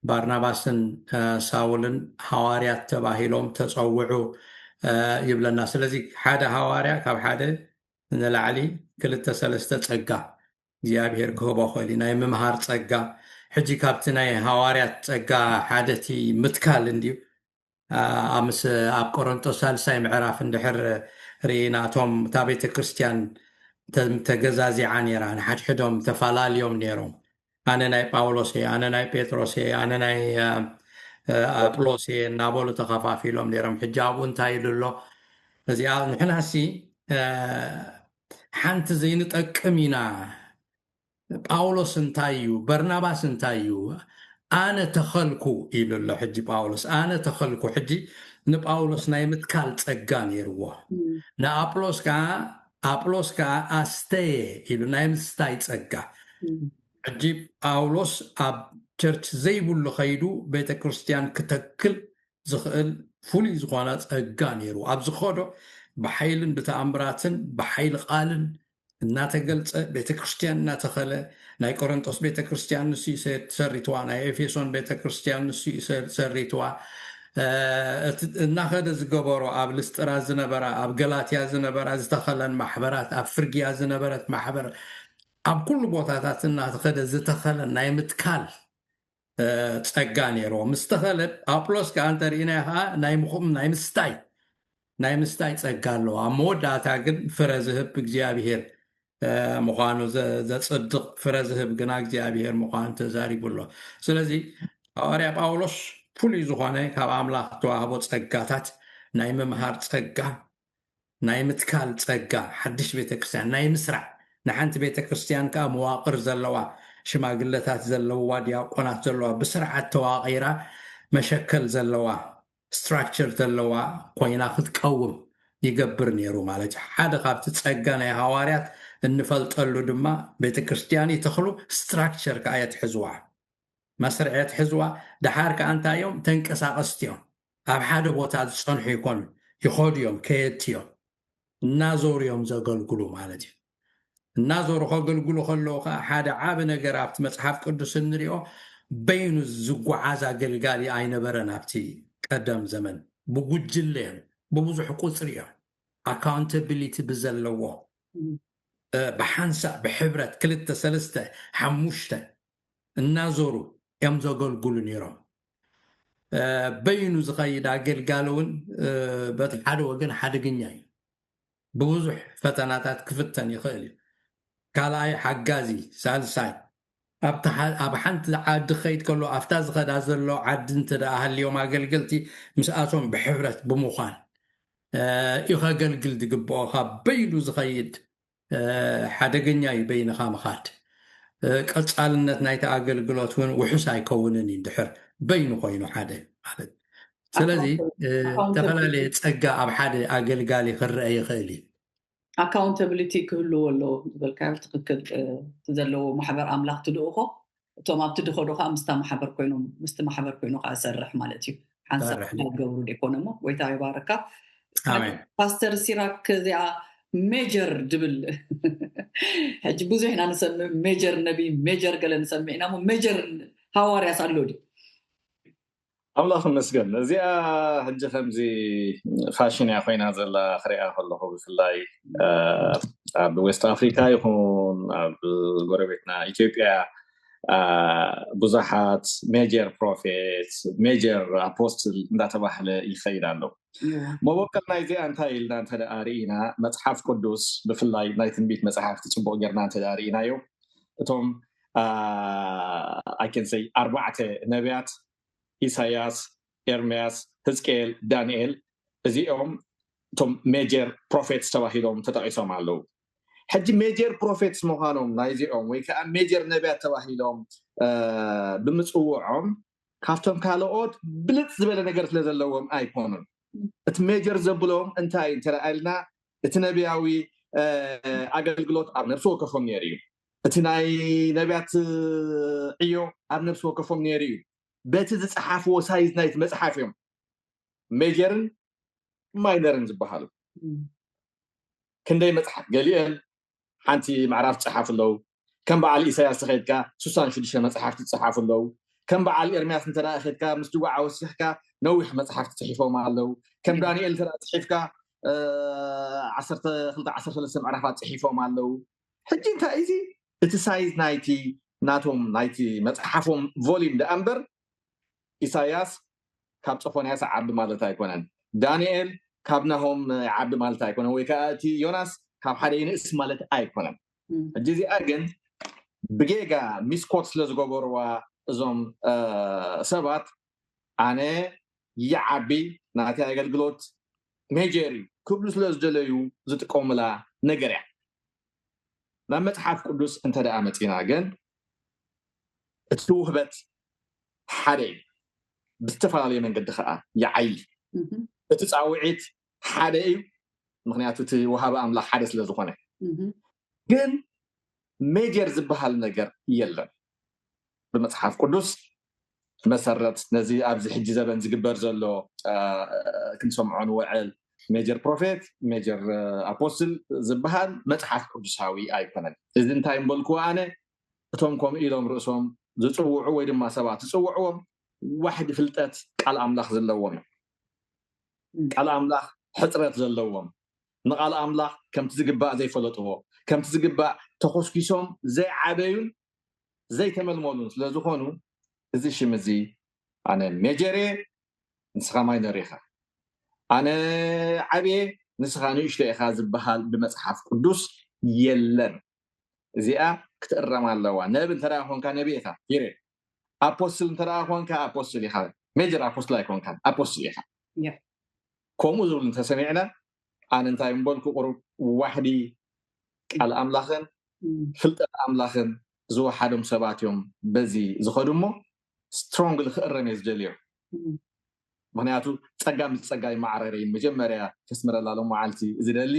ባርናባስን፣ እ፣ ሳውልን ሃዋርያት ተባሂሎም ተጸውዑ፣ እ፣ ይብለና። ስለዚ ሓደ ሃዋርያ ካብ ሓደ ንላዕሊ ክልተ ሰለስተ ጸጋ እግዚኣብሔር ክህቦ ክእል እዩ። ናይ ምምሃር ጸጋ፣ ሕጂ ካብቲ ናይ ሃዋርያት ጸጋ ሓደ እቲ ምትካል እንድዩ። ኣ-፣ ኣምስ ኣብ ቆሮንጦስ ሳልሳይ ምዕራፍ እንድሕር ርኢና፣ እቶም እታ ቤተ ክርስቲያን ተ-፣ ተገዛዚዓ ነይራ፣ ንሓድሕዶም ተፈላለዮም ነይሮም። ኣነ ናይ ጳውሎስ እየ፣ ኣነ ናይ ጴጥሮስ እየ፣ ኣነ ናይ፣ እ፣ እ፣ ኣጵሎስ እየ እናበሉ ተኸፋፊሎም ነይሮም። ሕጂ ኣብኡ እንታይ ኢሉ ኣሎ? እዚኣ ንሕናሲ፣ እ፣ ሓንቲ ዘይንጠቅም ኢና። ጳውሎስ እንታይ እዩ? በርናባስ እንታይ እዩ? ኣነ ተኸልኩ ኢሉ ኣሎ። ሕጂ ጳውሎስ ኣነ ተኸልኩ። ሕጂ ንጳውሎስ ናይ ምትካል ጸጋ ነይርዎ። እም፣ ንኣጵሎስ ከዓ፣ ኣጵሎስ ከዓ ኣስተየ ኢሉ ናይ ምስታይ ጸጋ። እም፣ ሕጂ ጳውሎስ ኣብ ቸርች ዘይብሉ ከይዱ ቤተክርስትያን ክተክል ዝኽእል ፍሉይ ዝኾነ ጸጋ ነይሩ። ኣብ ዝኸዶ ብሓይልን ብተኣምራትን ብሓይሊ ቃልን እናተገልጸ፣ ቤተክርስትያን እናተኸለ፣ ናይ ቆሮንጦስ ቤተክርስትያን ንሱ እዩ ሰ-፣ ሰሪትዋ፣ ናይ ኤፌሶን ቤተክርስትያን ንሱ እዩ ሰ-፣ ሰሪትዋ። እ፣ እቲ እናኸደ ዝገበሮ፣ ኣብ ልስጥራ ዝነበራ፣ ኣብ ገላትያ ዝነበራ ዝተኸለን ማሕበራት፣ ኣብ ፍርግያ ዝነበረት ማሕበር፣ ኣብ ኩሉ ቦታታት እናተኸደ ዝተኸለን ናይ ምትካል፣ እ፣ ጸጋ ነይርዎ። ምስ ተኸለ፣ ኣጵሎስ ከኣ እንተርኢናዮ ከኣ ናይ ምኹም፣ ናይ ምስታይ፣ ናይ ምስታይ ጸጋ ኣለዎ። ኣብ መወዳእታ ግን ፍረ ዝህብ እግዚኣብሔር፣ እ፣ ምዃኑ ዘ-፣ ዘጽድቕ፣ ፍረ ዝህብ ግና እግዚኣብሔር ምዃኑ ተዛሪቡ ኣሎ። ስለዚ ሃዋርያ ጳውሎስ ፍሉይ ዝኾነ ካብ ኣምላኽ ተዋህቦ ጸጋታት፣ ናይ ምምሃር ጸጋ፣ ናይ ምትካል ጸጋ፣ ሓድሽ ቤተክርስትያን ናይ ምስራዕ፣ ንሓንቲ ቤተክርስትያን ከኣ መዋቕር ዘለዋ፣ ሽማግለታት ዘለዋ፣ ዲያቆናት ዘለዋ፣ ብስርዓት ተዋቒራ መሸከል ዘለዋ፣ ስትራክቸር ዘለዋ ኮይና ክትቀውም ይገብር ነይሩ ማለት እዩ። ሓደ ካብቲ ጸጋ ናይ ሃዋርያት እንፈልጠሉ ድማ፣ ቤተክርስትያን ይተኽሉ፣ ስትራክቸር ከኣ የትሕዝዋ፣ መስርዕ የትሕዝዋ። ደሓር ከኣ እንታይ እዮም? ተንቀሳቐስቲ እዮም። ኣብ ሓደ ቦታ ዝጸንሑ ይኮኑ፣ ይኸዱ እዮም፣ ከየድቲ እዮም። እናዞሩ እዮም ዘገልግሉ ማለት እዩ። እናዞሩ ከገልግሉ ከለዉ ከኣ፣ ሓደ ዓቢ ነገር ኣብቲ መጽሓፍ ቅዱስ እንሪኦ፣ በይኑ ዝጓዓዝ ኣገልጋሊ ኣይነበረን። ኣብቲ ቀደም ዘመን ብጉጅለ እዮም፣ ብብዙሕ ቁጽሪ እዮም፣ ኣካውንታቢሊቲ ብዘለዎ፣ እም፣ እ፣ ብሓንሳእ፣ ብሕብረት፣ ክልተ ሰለስተ ሓሙሽተ እናዞሩ እዮም ዘገልግሉ ነይሮም። እ፣ በይኑ ዝኸይድ ኣገልጋሊ እውን፣ እ፣ በቲ ሓደ ወገን ሓደገኛ እዩ። ብብዙሕ ፈተናታት ክፍተን ይኽእል እዩ። ካልኣይ ሓጋዚ፣ ሳልሳይ፣ ኣብቲ ሓ-፣ ኣብ ሓንቲ ዓዲ ክኸይድ ከሎ፣ ኣብታ ዝኸዳ ዘሎ ዓዲ እንተ ደኣ ሃልዮም ኣገልገልቲ፣ ምስኣቶም ብሕብረት ብምዃን፣ እ፣ እዩ ከገልግል ዝግብኦ። ካብ በይኑ ዝኸይድ፣ እ፣ ሓደገኛ እዩ በይንኻ ምኻድ። እ፣ ቀጻልነት ናይቲ ኣገልግሎት እውን ውሑስ ኣይከውንን እዩ፣ እንድሕር በይኑ ኮይኑ ሓደ ማለት። ስለዚ፣ እ፣ ኣካውንተብል-፣ ዝተፈላለየ ጸጋ ኣብ ሓደ ኣገልጋሊ ክረአ ይኽእል እዩ። ኣካውንታብሊቲ ክህልዎ ኣለዎ ዝበልካዮ ትኽክል። እ፣ እቲ ዘለዎ ማሕበር ኣምላኽ ትልእኾ፣ እቶም ኣብቲ ድኸዶ ከዓ ምስታ ማሕበር ኮይኖም፣ ምስቲ ማሕበር ኮይኑ ከዓ ዝሰርሕ ማለት እዩ። ሓንሳብ ሰርሕ ክገብሩ ዶ ይኮነ እሞ፣ ጎይታ ይባረካ። ኣሜን። ፓስተር ሲራክ፣ እዚኣ ሜጀር ድብል ሕጂ ብዙሕ ኢና ንሰምዕ፣ ሜጀር ነቢ፣ ሜጀር ገለ ንሰምዕ ኢና። እሞ ሜጀር ሃዋርያስ ኣሎ ድዩ? ኣምላኽ ይመስገን። እዚኣ ሕጂ ከምዚ ፋሽን እያ ኮይና ዘላ ክሪኣ ከለኹ፣ ብፍላይ ኣብ ዌስት ኣፍሪካ ይኹን ኣብ ጎረቤትና ኢትዮጵያ ብዙሓት ሜጀር ፕሮፌት፣ ሜጀር ኣፖስትል እንዳተባህለ ይኸይድ ኣሎ። መበቆል ናይ እዚኣ እንታይ ኢልና እንተ ርኢና፣ መፅሓፍ ቅዱስ ብፍላይ ናይ ትንቢት መፅሓፍቲ ፅቡቅ ጌርና እንተ ርኢናዮ፣ እቶም ኣይከንሰይ ኣርባዕተ ነቢያት፣ ኢሳያስ፣ ኤርምያስ፣ ህዝቅኤል፣ ዳንኤል፣ እዚኦም እቶም ሜጀር ፕሮፌትስ ተባሂሎም ተጠቂሶም ኣለዉ። ሕጂ ሜጀር ፕሮፌትስ ምዃኖም ናይዚኦም ወይ ከዓ ሜጀር ነቢያት ተባሂሎም ብምፅውዖም ካብቶም ካልኦት ብልፅ ዝበለ ነገር ስለ ዘለዎም ኣይኮኑን። እቲ ሜጀር ዘብሎም እንታይ እንተረኣልና፣ እቲ ነቢያዊ ኣገልግሎት ኣብ ነብሲ ወከፎም ነይሩ እዩ። እቲ ናይ ነቢያት ዕዮ ኣብ ነብሲ ወከፎም ነይሩ እዩ። በቲ ዝፀሓፍዎ ሳይዝ ናይቲ መፅሓፍ እዮም ሜጀርን ማይነርን ዝበሃሉ። ክንደይ መፅሓፍ ገሊአን ሓንቲ ምዕራፍ ትፅሓፉ ኣለዉ። ከም በዓል ኢሳያስ ተኸድካ ስሳን ሽዱሽተ መፅሓፍቲ ትፅሓፉ ኣለዉ። ከም በዓል ኤርምያስ እንተ ኸድካ ምስ ድዋዓ ወሲኽካ ነዊሕ መፅሓፍቲ ፅሒፎም ኣለዉ። ከም ዳንኤል እንተ ፅሒፍካ ዓሰርተ ክልተ ዓሰርተ ሰለስተ ምዕራፋት ፅሒፎም ኣለዉ። ሕጂ እንታይ እዚ እቲ ሳይዝ ናይቲ ናቶም ናይቲ መፅሓፎም ቮሊም ደኣ እምበር ኢሳያስ ካብ ጾፎንያስ ዓቢ ማለት ኣይኮነን። ዳንኤል ካብ ናሆም ዓቢ ማለት ኣይኮነን፣ ወይ ከዓ እቲ ዮናስ ካብ ሓደ ይንእስ ማለት ኣይኮነን። ሕጂ እዚኣ ግን ብጌጋ ሚስኮት ስለ ዝገበርዋ እዞም ሰባት ኣነ ይዓቢ ናተይ ኣገልግሎት ሜጀር እዩ ክብሉ ስለ ዝደለዩ ዝጥቀሙላ ነገር እያ። ናብ መፅሓፍ ቅዱስ እንተ ደኣ መፂና ግን እቲ ውህበት ሓደ እዩ። ብዝተፈላለየ መንገዲ ከዓ ይዓይ። እቲ ፃውዒት ሓደ እዩ፣ ምክንያቱ እቲ ወሃቢ ኣምላኽ ሓደ ስለ ዝኾነ። ግን ሜጀር ዝበሃል ነገር የለን። ብመፅሓፍ ቅዱስ መሰረት ነዚ ኣብዚ ሕጂ ዘበን ዝግበር ዘሎ ክንሰምዖ ንውዕል ሜጀር ፕሮፌት፣ ሜጀር ኣፖስትል ዝበሃል መፅሓፍ ቅዱሳዊ ኣይኮነን። እዚ እንታይ እምበልኩዎ ኣነ፣ እቶም ከምኡ ኢሎም ርእሶም ዝፅውዑ ወይ ድማ ሰባት ዝፅውዕዎም ዋሕዲ ፍልጠት ቃል ኣምላኽ ዘለዎም እዮም። ቃል ኣምላኽ ሕፅረት ዘለዎም፣ ንቃል ኣምላኽ ከምቲ ዝግባእ ዘይፈለጥዎ፣ ከምቲ ዝግባእ ተኾስኪሶም ዘይዓበዩን ዘይተመልመሉን ስለ ዝኾኑ፣ እዚ ሽም እዚ ኣነ ሜጀር እየ፣ ንስኻ ማይነር ኢኻ፣ ኣነ ዓብየ፣ ንስኻ ንእሽቶ ኢኻ ዝበሃል ብመፅሓፍ ቅዱስ የለን። እዚኣ ክትእረም ኣለዋ። ነቢ እንተ ደኣ ኮንካ ነቢ ኢኻ፣ ፒሪድ። ኣፖስትል እንተ ደኣ ኮንካ ኣፖስትል ኢኻ፣ ሜጀር ኣፖስትል ኣይኮንካን፣ ኣፖስትል ኢኻ። ከምኡ ዝብል እንተሰሚዕና፣ ኣነ እንታይ ምበልኩ፣ ቁሩብ ዋሕዲ ቃል ኣምላኽን ፍልጠት ኣምላኽን ዝወሓዶም ሰባት እዮም በዚ ዝኸዱ እሞ፣ ስትሮንግሊ ክእረም እየ ዝደልዮ። ምክንያቱ ጸጋ ምስ ጸጋ ይመዓረር እዩ። መጀመርያ ከስምረላ ሎም መዓልቲ ዝደሊ፣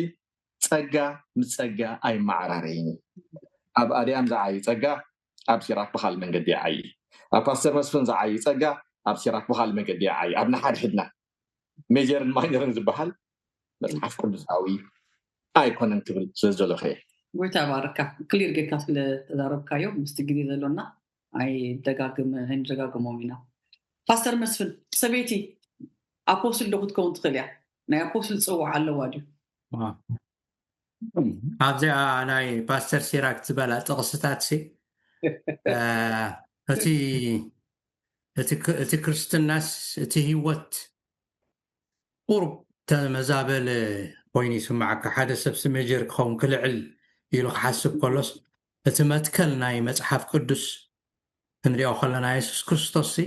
ጸጋ ምስ ጸጋ ኣይመዓራረይን እዩ። ኣብ ኣድያም ዝዓይ ጸጋ ኣብ ሲራክ ብኻል መንገዲ ይዓይ። ኣብ ፓስተር መስፍን ዝዓይ ጸጋ ኣብ ሲራክ ብኻል መንገዲ ይዓይ። ኣብ ንሓድሕድና ሜጀርን ማይነርን ዝበሃል መጽሓፍ ቅዱሳዊ ኣይኮነን ክብል ስለ ዝደለኹ እየ። ጎይታ ባርካ። ክሊር ጌርካ ስለ ተዛረብካዮ ምስቲ ግዜ ዘሎና ኣይደጋግም ኣይንደጋግሞም ኢና። ፓስተር መስፍን፣ ሰበይቲ ኣፖስትል ዶ ክትከውን ትኽእል እያ? ናይ ኣፖስትል ጽዋዕ ኣለዋ ድዩ? ኣብዚኣ ናይ ፓስተር ሲራክ ዝበላ ጥቕስታት ሲ እቲ እቲ ክርስትናስ እቲ ህይወት ቁሩብ ተመዛበለ ኮይኑ ይስምዓካ። ሓደ ሰብ ሲ ሜጀር ክኸውን ክልዕል ኢሉ ክሓስብ ከሎስ እቲ መትከል ናይ መጽሓፍ ቅዱስ ክንሪኦ ከለና የሱስ ክርስቶስ ሲ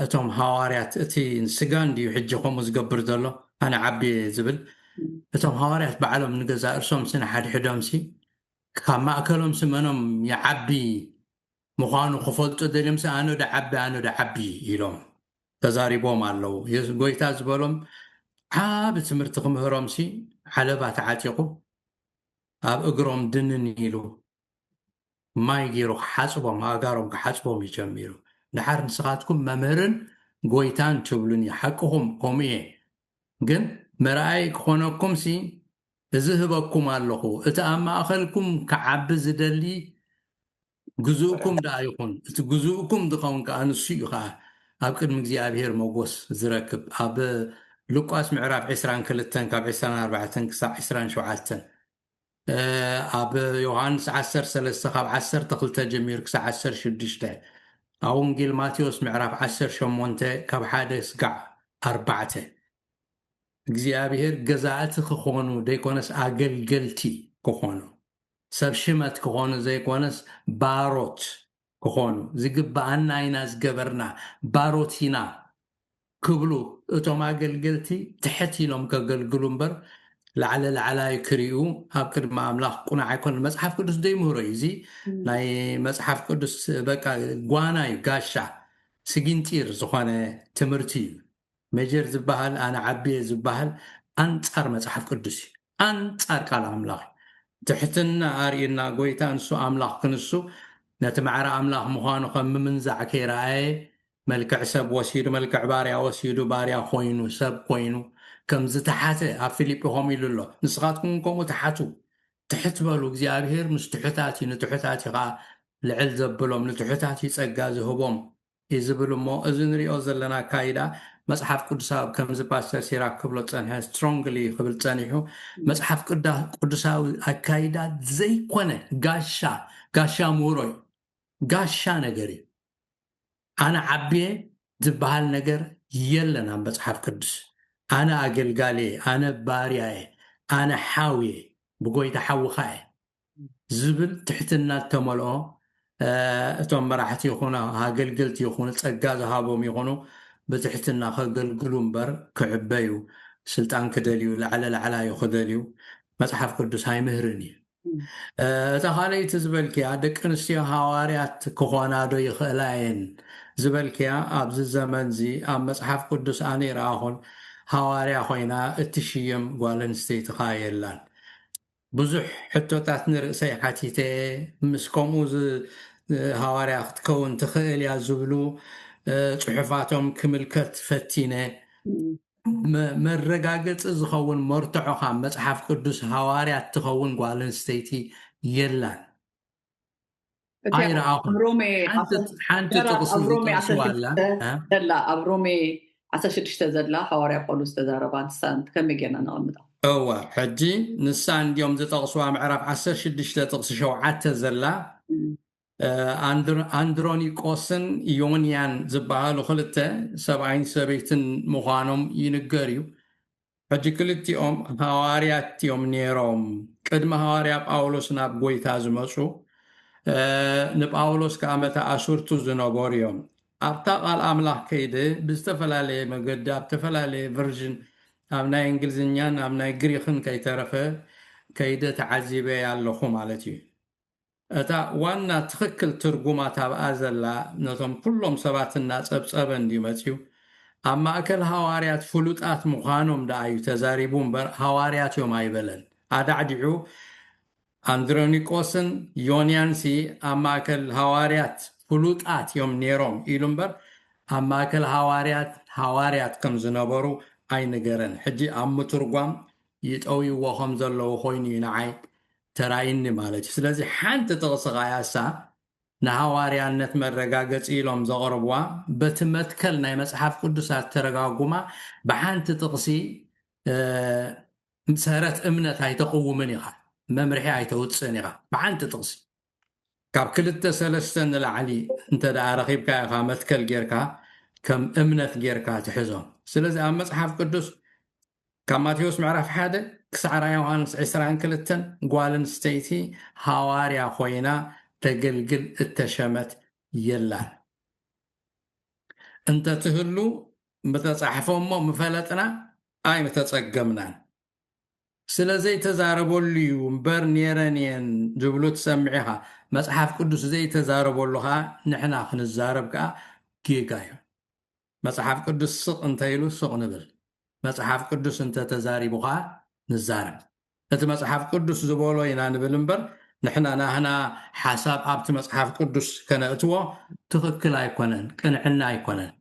እቶም ሃዋርያት እቲ ስጋ እንድዩ ሕጂ ከምኡ ዝገብር ዘሎ ኣነ ዓቢ ዝብል እቶም ሃዋርያት ባዕሎም ንገዛ እርሶም ሲ ንሓድሕዶም ሲ ካብ ማእከሎም ሲ መኖም ይዓቢ ምዃኑ ክፈልጡ ደልዮም ሲ ኣነ ዶ ዓቢ ኣነ ዶ ዓቢ ኢሎም ተዛሪቦም ኣለዉ። ጎይታ ዝበሎም ዓቢ ትምህርቲ ክምህሮም ሲ ዓለባ ተዓጢቑ ኣብ እግሮም ድንን ኢሉ ማይ ገይሩ ክሓፅቦም ኣእጋሮም ክሓፅቦም እዩ ጀሚሩ። ድሓር ንስኻትኩም መምህርን ጎይታን ትብሉኒ፣ ሓቅኹም ከምኡ እየ። ግን መርኣይ ክኾነኩም ሲ እዚ ህበኩም ኣለኹ። እቲ ኣብ ማእኸልኩም ክዓቢ ዝደሊ ግዙእኩም ደኣ ይኹን። እቲ ግዙእኩም ዝኸውን ከኣ ንሱ እዩ ከኣ ኣብ ቅድሚ እግዚኣብሔር መጎስ ዝረክብ። ኣብ ሉቃስ ምዕራፍ ዕስራን ክልተን ካብ ዕስራን ኣርባዕተን ክሳዕ ዕስራን ሸውዓተን፣ እ፣ ኣብ ዮሃንስ ዓሰርተ ሰለስተ ካብ ዓሰርተ ክልተ ጀሚሩ ክሳዕ ዓሰርተ ሽዱሽተ፣ ኣብ ወንጌል ማቴዎስ ምዕራፍ ዓሰርተ ሸሞንተ ካብ ሓደ ስጋዕ ኣርባዕተ፣ እግዚኣብሔር ገዛእቲ ክኾኑ ዘይኮነስ ኣገልገልቲ ክኾኑ፣ ሰብ ሽመት ክኾኑ ዘይኮነስ ባሮት ክኾኑ፣ ዝግብኣና ኢና ዝገበርና፣ ባሮት ኢና ክብሉ፣ እቶም ኣገልገልቲ ትሕት ኢሎም ከገልግሉ እምበር ላዕለ ላዕላይ ክርእዩ ኣብ ቅድሚ ኣምላኽ ቁኑዕ ኣይኮነን። መጽሓፍ ቅዱስ ዘይምህሮ እዩ። እዚ ናይ መጽሓፍ ቅዱስ በቃ ጓና እዩ፣ ጋሻ ስጊንጢር ዝኾነ ትምህርቲ እዩ። ሜጀር ዝበሃል ኣነ ዓብየ ዝበሃል ኣንጻር መጽሓፍ ቅዱስ እዩ። ኣንጻር ቃል ኣምላኽ እዩ። ትሕትና ኣርእና ጎይታ ንሱ ኣምላኽ ክንሱ ነቲ ማዕረ ኣምላኽ ምዃኑ ከም ምምንዛዕ ከይረኣየ መልክዕ ሰብ ወሲዱ፣ መልክዕ ባርያ ወሲዱ፣ ባርያ ኮይኑ፣ ሰብ ኮይኑ ከም ዝተሓተ ኣብ ፊልጲ ከምኡ ኢሉ ኣሎ። ንስኻትኩም ከምኡ ተሓቱ፣ ትሕት በሉ፣ እግዚኣብሔር ምስ ትሑታት እዩ፣ ንትሑታት እዩ ኸዓ ልዕል ዘብሎም፣ ንትሑታት እዩ ጸጋ ዝህቦም እዩ ዝብል። እሞ እዚ ንሪኦ ዘለና ኣካይዳ መጽሓፍ ቅዱሳዊ፣ ከምዚ ፓስተር ሲራክ ክብሎ ጸንሐ፣ ስትሮንግሊ ክብል ጸኒሑ፣ መጽሓፍ ቅዳ-፣ ቅዱሳዊ ኣካይዳ ዘይኮነ ጋሻ፣ ጋሻ ምሁሮ እዩ፣ ጋሻ ነገር እዩ። ኣነ ዓብየ ዝበሃል ነገር የለን ኣብ መጽሓፍ ቅዱስ። ኣነ ኣገልጋሊ እየ፣ ኣነ ባርያ እየ፣ ኣነ ሓው እየ፣ ብጎይታ ሓውኻ እየ ዝብል ትሕትና ዝተመልኦ፣ እ፣ እቶም መራሕቲ ይኹኑ ኣገልገልቲ ይኹኑ ጸጋ ዝሃቦም ይኹኑ ብትሕትና ከገልግሉ እምበር ክዕበዩ፣ ስልጣን ክደልዩ፣ ላዕለ ላዕላዩ ክደልዩ መጽሓፍ ቅዱስ ኣይምህርን እዩ። እ፣ እታ ካልኣይቲ ዝበልክያ ደቂ ኣንስትዮ ሃዋርያት ክኾና ዶ ይኽእላ እየን ዝበልክያ፣ ኣብዚ ዘመን እዚ ኣብ መጽሓፍ ቅዱስ ኣነ ይረኣኹን ሃዋርያ ኮይና እትሽየም ጓል ኣንስተይቲ ኸኣ የላን። ብዙሕ ሕቶታት ንርእሰይ ሓቲተ፣ ምስ ከምኡ ዝ-፣ ሃዋርያ ክትከውን ትኽእል እያ ዝብሉ፣ እ፣ ጽሑፋቶም ክምልከት ፈቲነ። መ-፣ መረጋገጺ ዝኸውን መርትዖ ካብ መጽሓፍ ቅዱስ ሃዋርያ እትኸውን ጓል ኣንስተይቲ የላን። እቲ ኣይረኣኹን። ኣብ ሮሜ ሓንቲ፣ ዓሰርተ፣ ሓንቲ ጥቕሲ ኣብ ሮሜ ዝጠቕስዋ ኣላ። ዓሰርተ ሽዱሽተ እ? ዘላ፣ ኣብ ሮሜ ዓሰርተ ሽዱሽተ ዘላ ሃዋርያ ጳውሎስ ዝተዛረባ ንሳ ከመይ ጌርና ነቐምጣ? እወ፣ ሕጂ ንሳ እንድዮም ዝጠቕስዋ ምዕራፍ ዓሰርተ ሽዱሽተ ጥቕሲ ሸውዓተ ዘላ፣ እም። እ፣ ኣንድር-፣ ኣንድሮኒቆስን ዮንያን ዝበሃሉ ክልተ ሰብኣይን ሰበይትን ምዃኖም ይንገር እዩ። ሕጂ ክልቲኦም ሃዋርያት እዮም ነይሮም። ቅድሚ ሃዋርያ ጳውሎስ ናብ ጎይታ ዝመጹ፣ እ፣ ንጳውሎስ ከኣ መተኣስርቱ ዝነበሩ እዮም። ኣብታ ቃል ኣምላኽ ከይደ ብዝተፈላለየ መገዲ፣ ኣብ ዝተፈላለየ ቨርዥን፣ ኣብ ናይ እንግሊዝኛን ኣብ ናይ ግሪኽን ከይተረፈ ከይደ ተዓዚበ ኣለኹ ማለት እዩ። እታ ዋና ትኽክል ትርጉማ ታብኣ ዘላ ነቶም ኩሎም ሰባት እናጸብጸበ እንድዩ መጺኡ። ኣብ ማእከል ሃዋርያት ፍሉጣት ምዃኖም ደኣ እዩ ተዛሪቡ እምበር ሃዋርያት እዮም ኣይበለን። ኣዳዕዲዑ ኣንድሮኒቆስን ዮንያንሲ ኣብ ማእከል ሃዋርያት ፍሉጣት እዮም ነይሮም ኢሉ እምበር ኣብ ማእከል ሃዋርያት ሃዋርያት ከም ዝነበሩ ኣይንገረን። ሕጂ ኣብ ምትርጓም ይጠውይዎ ከም ዘለዉ ኮይኑ እዩ ንዓይ ተራእይኒ ማለት እዩ። ስለዚ ሓንቲ ጥቕሲ ኸኣ ያሳ ንሃዋርያነት መረጋገጺ ኢሎም ዘቕርብዋ በቲ መትከል ናይ መጽሓፍ ቅዱስ ኣተረጋጉማ ብሓንቲ ጥቕሲ፣ እ፣ ሰረት እምነት ኣይተቕውምን ኢኻ፣ መምርሒ ኣይተውጽእን ኢኻ ብሓንቲ ጥቕሲ። ካብ ክልተ ሰለስተ ንላዕሊ እንተ ደኣ ረኺብካ ኢኻ መትከል ጌርካ፣ ከም እምነት ጌርካ ትሕዞ። ስለዚ ኣብ መጽሓፍ ቅዱስ ካብ ማቴዎስ ምዕራፍ ሓደ ክሳዕ ራእይ ዮሃንስ ዕስራን ክልተን ጓል ኣንስተይቲ ሃዋርያ ኮይና ተገልግል እተሸመት የላን። እንተ ትህሉ ምተጻሕፈ እሞ ምፈለጥና ኣይምተጸገምናን። ስለ ዘይተዛረበሉ እዩ እምበር ኔረን እየን ዝብሉ ትሰምዕ ኢኻ። መጽሓፍ ቅዱስ ዘይተዛረበሉ ኸኣ ንሕና ክንዛረብ ከኣ ጌጋ እዩ። መጽሓፍ ቅዱስ ስቕ እንተ ኢሉ ስቕ ንብል። መጽሓፍ ቅዱስ እንተ ተዛሪቡ ኸኣ ንዛረብ። እቲ መጽሓፍ ቅዱስ ዝበሎ ኢና ንብል እምበር ንሕና ናህና ሓሳብ ኣብቲ መጽሓፍ ቅዱስ ከነእትዎ ትኽክል ኣይኮነን፣ ቅንዕና ኣይኮነን።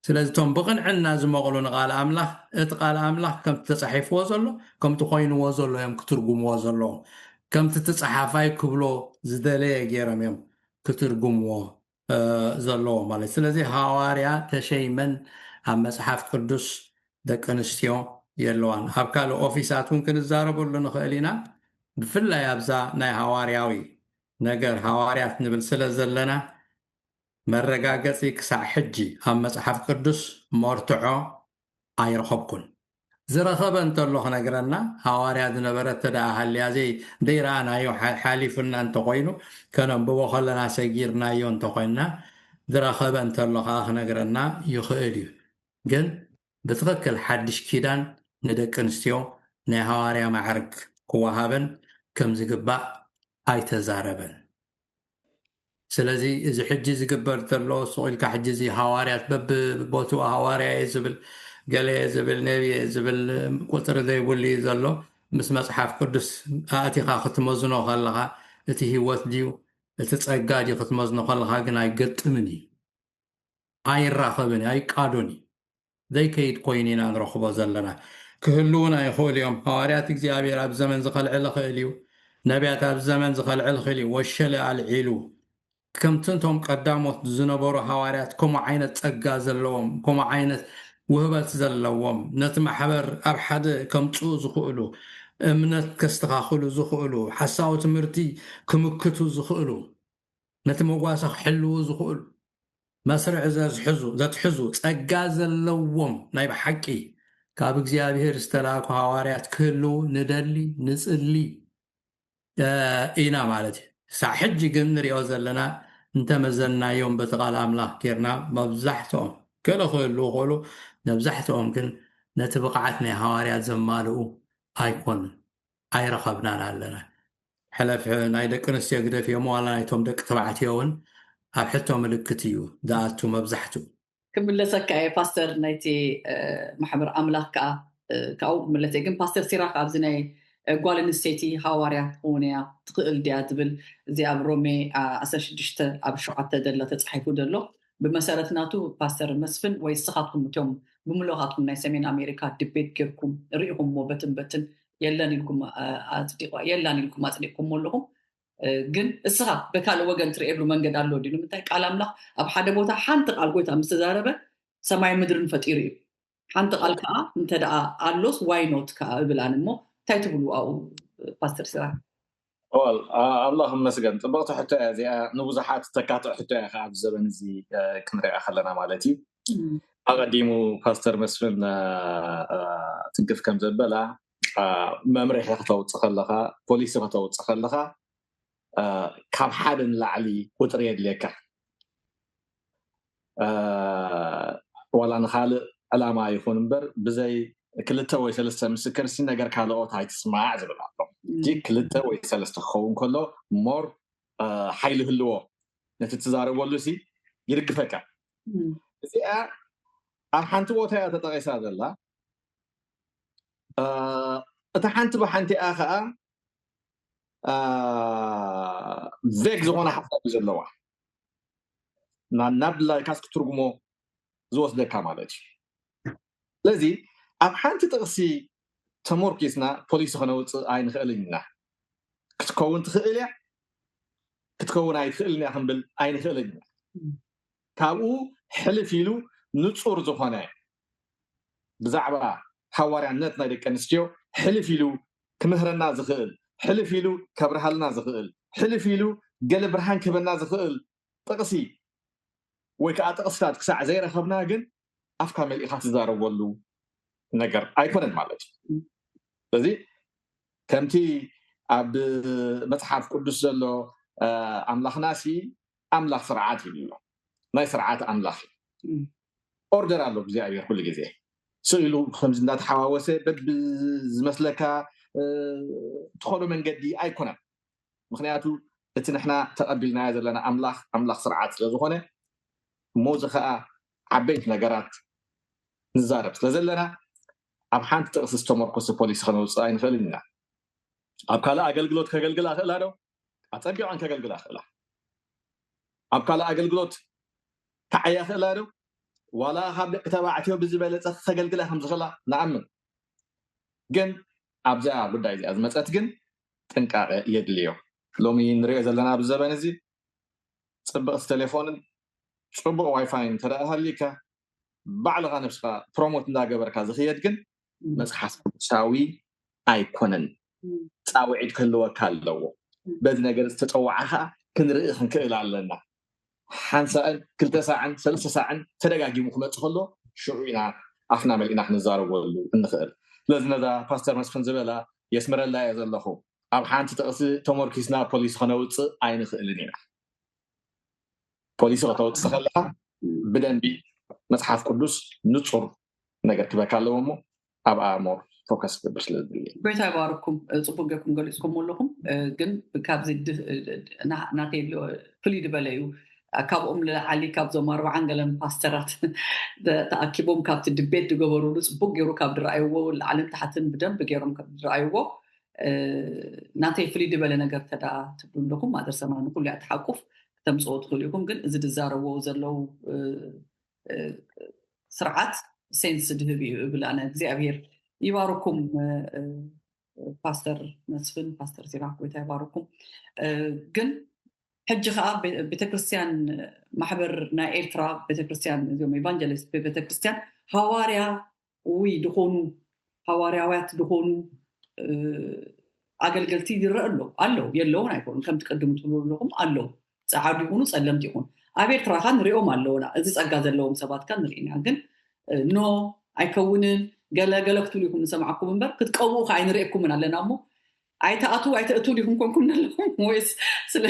ስለዚ እቶም ብቕንዕና ዝመቕሉ ንቓል ኣምላኽ፣ እቲ ቃል ኣምላኽ ከምቲ ተጻሒፍዎ ዘሎ፣ ከምቲ ኮይንዎ ዘሎ እዮም ክትርጉምዎ ዘለዎም። ከምቲ እቲ ጸሓፋይ ክብሎ ዝደለየ ገይሮም እዮም ክትርጉምዎ ዘለዎም ማለት። ስለዚ ሃዋርያ ተሸይመን ኣብ መጽሓፍ ቅዱስ ደቂ ኣንስትዮ የለዋን። ኣብ ካልእ ኦፊሳት እውን ክንዛረበሉ ንኽእል ኢና። ብፍላይ ኣብዛ ናይ ሃዋርያዊ ነገር ሃዋርያት ንብል ስለ ዘለና መረጋገጺ ክሳዕ ሕጂ ኣብ መጽሓፍ ቅዱስ መርትዖ ኣይረኸብኩን። ዝረኸበ እንተሎ ክነግረና፣ ሃዋርያ ዝነበረ እንተ ደኣ ሃልያ ዘይ ዘይረኣናዮ ሓ- ሓሊፉና እንተኾይኑ፣ ከነንብቦ ከለና ሰጊርናዮ እንተኾይንና፣ ዝረኸበ እንተሎ ከዓ ክነግረና ይኽእል እዩ። ግን ብትኽክል ሓድሽ ኪዳን ንደቂ ኣንስትዮ ናይ ሃዋርያ ማዕርግ ክወሃበን ከም ዝግባእ ኣይተዛረበን። ስለዚ እዚ ሕጂ ዝግበር ዘሎ ሱቕ ኢልካ ሕጂ እዚ ሃዋርያት በብቦትኡ ሃዋርያ እየ ዝብል፣ ገለ እየ ዝብል፣ ነቢ እየ ዝብል ቁፅሪ ዘይብሉ እዩ ዘሎ። ምስ መፅሓፍ ቅዱስ ኣእቲኻ ክትመዝኖ ከለኻ እቲ ህይወት ድዩ እቲ ፀጋ ድዩ ክትመዝኖ ከለኻ ግን ኣይገጥምን እዩ። ኣይራኸብን እዩ፣ ኣይቃዶን እዩ። ዘይከይድ ኮይኑ ኢና ንረኽቦ ዘለና። ክህልውን ኣይኽእሉ እዮም። ሃዋርያት እግዚኣብሔር ኣብ ዘመን ዝኸልዕል ይኽእል እዩ። ነቢያት ኣብ ዘመን ዝኸልዕል ይኽእል እዩ። ወሸለ ኣልዒሉ ከምቲ እቶም ቀዳሞት ዝነበሩ ሃዋርያት ከምኡ ዓይነት ጸጋ ዘለዎም፣ ከምኡ ዓይነት ውህበት ዘለዎም፣ ነቲ ማሕበር ኣብ ሓደ ከምጽኡ ዝኽእሉ፣ እምነት ከስተኻኽሉ ዝኽእሉ፣ ሓሳዊ ትምህርቲ ክምክቱ ዝኽእሉ፣ ነቲ መጓሰ ክሕልዉ ዝኽእሉ፣ መስርዕ ዘዝሕዙ ዘትሕዙ ጸጋ ዘለዎም ናይ ብሓቂ ካብ እግዚኣብሔር ዝተላእኩ ሃዋርያት ክህልዉ ንደሊ፣ ንጽሊ ኢና ማለት እዩ። ክሳዕ ሕጂ ግን ንሪኦ ዘለና እንተመዘንናዮም በቲ ቃል ኣምላኽ ጌርና መብዛሕትኦም ገለ ክህልዉ ክእሉ፣ መብዛሕትኦም ግን ነቲ ብቕዓት ናይ ሃዋርያት ዘማልኡ ኣይኮኑን፣ ኣይረኸብናን ኣለና። ሕለፍ ናይ ደቂ ኣንስትዮ ግደፍዮም፣ ዋላ ናይቶም ደቂ ተባዕትዮ እውን ኣብ ሕቶ ምልክት እዩ ዝኣቱ መብዛሕትኡ። ክምለሰካ እየ ፓስተር፣ ናይቲ ማሕበር ኣምላኽ ከዓ ካብኡ ክምለሰ። ግን ፓስተር ሲራክ ኣብዚ ናይ ጓል ኣንስተይቲ ሃዋርያ ትኸውን እያ ትኽእል ድያ ዝብል እዚ ኣብ ሮሜ ዓሰርተ ሽዱሽተ ኣብ ሸውዓተ ዘሎ ተፃሒፉ ዘሎ ብመሰረት ናቱ ፓስተር መስፍን ወይ እስኻትኩም እቶም ብምልኦኻትኩም ናይ ሰሜን ኣሜሪካ ድቤት ጌርኩም ርኢኹምዎ በትን በትን የለን ኢልኩም ኣፅዲቑ የላን ኢልኩም ኣፅዲቕኩሞ ኣለኹም። ግን እስኻ ብካልእ ወገን ትርእየሉ መንገድ ኣሎ ድዩ? ንምንታይ ቃል ኣምላኽ ኣብ ሓደ ቦታ ሓንቲ ቃል ጎይታ ምስ ተዛረበ ሰማይ ምድርን ፈጢሩ እዩ። ሓንቲ ቃል ከዓ እንተ ደኣ ኣሎስ ዋይኖት ከዓ እብል ኣነ እሞ እንታይ ትብሉ ኣብኡ ፓስተር ስራ? ኣምላኽ ይመስገን። ፅብቕቲ ሕቶ እያ እዚኣ። ንብዙሓት ተካትዕ ሕቶ እያ ከዓ ኣብዚ ዘበን እዚ ክንሪኣ ከለና ማለት እዩ። ኣቐዲሙ ፓስተር መስፍን ትንክፍ ከም ዘበላ መምርሒ ከተውፅእ ከለኻ፣ ፖሊሲ ከተውፅእ ከለኻ ካብ ሓደ ንላዕሊ ቁፅሪ የድልየካ። ዋላ ንካልእ ዕላማ ይኹን እምበር ብዘይ ክልተ ወይ ሰለስተ ምስክር ሲ ነገር ካልኦት ኣይትስማዕ ዝብል ኣሎ። እቲ ክልተ ወይ ሰለስተ ክኸውን ከሎ ሞር ሓይሊ ህልዎ ነቲ ትዛረበሉ ሲ ይድግፈካ። እዚኣ ኣብ ሓንቲ ቦታ እያ ተጠቂሳ ዘላ። እታ ሓንቲ ብሓንቲ እያ ከዓ ቬግ ዝኾነ ሓሳብ እዩ ዘለዋ። ናብ ድላይካስ ክትርጉሞ ዝወስደካ ማለት እዩ። ስለዚ ኣብ ሓንቲ ጥቕሲ ተሞርኪስና ፖሊሲ ከነውፅእ ኣይንኽእልን ኢና። ክትከውን ትኽእል እያ፣ ክትከውን ኣይትኽእልን እያ ክንብል ኣይንኽእልን ኢና። ካብኡ ሕልፍ ኢሉ ንፁር ዝኾነ ብዛዕባ ሃዋርያነት ናይ ደቂ ኣንስትዮ ሕልፍ ኢሉ ክምህረና ዝኽእል፣ ሕልፍ ኢሉ ከብርሃልና ዝኽእል፣ ሕልፍ ኢሉ ገለ ብርሃን ክህበና ዝኽእል ጥቕሲ ወይ ከዓ ጥቕስታት ክሳዕ ዘይረኸብና ግን ኣፍካ መሊእኻ ትዛረበሉ ነገር ኣይኮነን ማለት እዩ። ስለዚ ከምቲ ኣብ መፅሓፍ ቅዱስ ዘሎ ኣምላኽና ሲ ኣምላኽ ስርዓት እዩ ኣሎ። ናይ ስርዓት ኣምላኽ እዩ። ኦርደር ኣሎ እግዚኣብሔር ኩሉ ግዜ። ስኢሉ ከምዚ እንዳተሓዋወሰ በብዝመስለካ ትኸዶ መንገዲ ኣይኮነን። ምክንያቱ እቲ ንሕና ተቐቢልናዮ ዘለና ኣምላኽ ኣምላኽ ስርዓት ስለዝኾነ እሞ እዚ ከዓ ዓበይቲ ነገራት ንዛረብ ስለዘለና ኣብ ሓንቲ ጥቕሲ ዝተመርኮሰ ፖሊሲ ከነውፅእ ኣይንኽእልን ኢና። ኣብ ካልእ ኣገልግሎት ከገልግላ ክእላ ዶ? ኣፀቢቐን ከገልግላ ክእላ። ኣብ ካልእ ኣገልግሎት ክዓያ ክእላ ዶ? ዋላ ካብ ደቂ ተባዕትዮ ብዝበለፀ ክተገልግላ ከም ዝኽእላ ንኣምን። ግን ኣብዚኣ ጉዳይ እዚኣ ዝመፀት ግን ጥንቃቐ የድልዮ። ሎሚ ንሪኦ ዘለና ኣብዚ ዘበን እዚ ፅብቕቲ ቴሌፎንን ፅቡቕ ዋይፋይን እንተ ደኣ ሃልዩካ፣ ባዕልኻ ነብስኻ ፕሮሞት እንዳገበርካ ዝኽየድ ግን መፅሓፍ ቅዱሳዊ ኣይኮነን። ፃውዒት ክህልወካ ኣለዎ። በዚ ነገር ዝተፀዋዓ ከዓ ክንርኢ ክንክእል ኣለና። ሓንሳእን ክልተ ሳዕን ሰለስተ ሳዕን ተደጋጊሙ ክመፅእ ከሎ ሽዑ ኢና ኣፍና መሊእና ክንዛረበሉ እንኽእል። ስለዚ ነዛ ፓስተር መስፍን ዝበላ የስምረላ እየ ዘለኹ። ኣብ ሓንቲ ጥቕሲ ተመርኪስና ፖሊሲ ከነውፅእ ኣይንኽእልን ኢና። ፖሊሲ ከተውፅእ ከለካ ብደንቢ መፅሓፍ ቅዱስ ንፁር ነገር ክበካ ኣለዎ እሞ ኣብኣ ሞር ፎከስ ክገብር ስለ ዝደሊ። ጎይታ ይባርኩም። እ፣ ጽቡቅ ጌርኩም ገሊጽኩም ኣለኹም። እ፣ ግን ካብዚ ድ-፣ እ፣ ና-፣ ናተይ ል-፣ ፍልይ ዝበለ እዩ። እ፣ ካብኦም ንላዕሊ ካብዞም ኣርባዓን ገለን ፓስተራት ተ-፣ ተኣኪቦም ካብቲ ድቤት ዝገበሩሉ ጽቡቅ ገይሩ ካብ ዝረኣይዎ ላዕልን ታሕትን ብደንብ ገይሮም ካብ ዝረኣይዎ፣ እ፣ ናተይ ፍልይ ዝበለ ነገር ተዳ ትብሉ ኣለኹም። ማዘር ሰማኒ ኩሉ እያ ትሓቁፍ፣ ክተምጽኦ ትኽእሉ ኢኹም። ግን እዚ ዝዛረብዎ ዘለዉ፣ እ፣ እ፣ ስርዓት ሴንስ ድህብ እዩ እብል ኣነ። እግዚኣብሔር ይባርኩም። እ፣ እ፣ ፓስተር መስፍን፣ ፓስተር ሲራክ፣ ጎይታ ይባርኩም። እ፣ ግን ሕጂ ከዓ ቤ-፣ ቤተክርስትያን፣ ማሕበር ናይ ኤርትራ ቤተክርስትያን፣ እዚኦም ኤቫንጀሊስት ቤተክርስትያን ሃዋርያዊ ዝኾኑ፣ ሃዋርያውያት ዝኾኑ፣ እ፣ ኣገልገልቲ ይረአ ኣሎ፣ ኣለዉ፣ የለውን ኣይኮኑን። ከምቲ ቅድም ትብሉ ኣለኹም፣ ኣለዉ። ጸዓዱ ይኹኑ ጸለምቲ ይኹን፣ ኣብ ኤርትራ ከ ንሪኦም ኣለውና። እዚ ጸጋ ዘለዎም ሰባት ከ ንርኢ ኢና። ግን፣ እ፣ ኖ፣ ኣይከውንን፣ ገለ ገለ ክትብሉ ኢኹም ንሰምዓኩም እምበር፣ ክትቀብኡ ከ ኣይንርእየኩምን ኣለና እሞ፣ ኣይትኣትዉ፣ ኣይተእትዉ ዲኹም ኮንኩም ዘለኹም? ወይስ ስለ-፣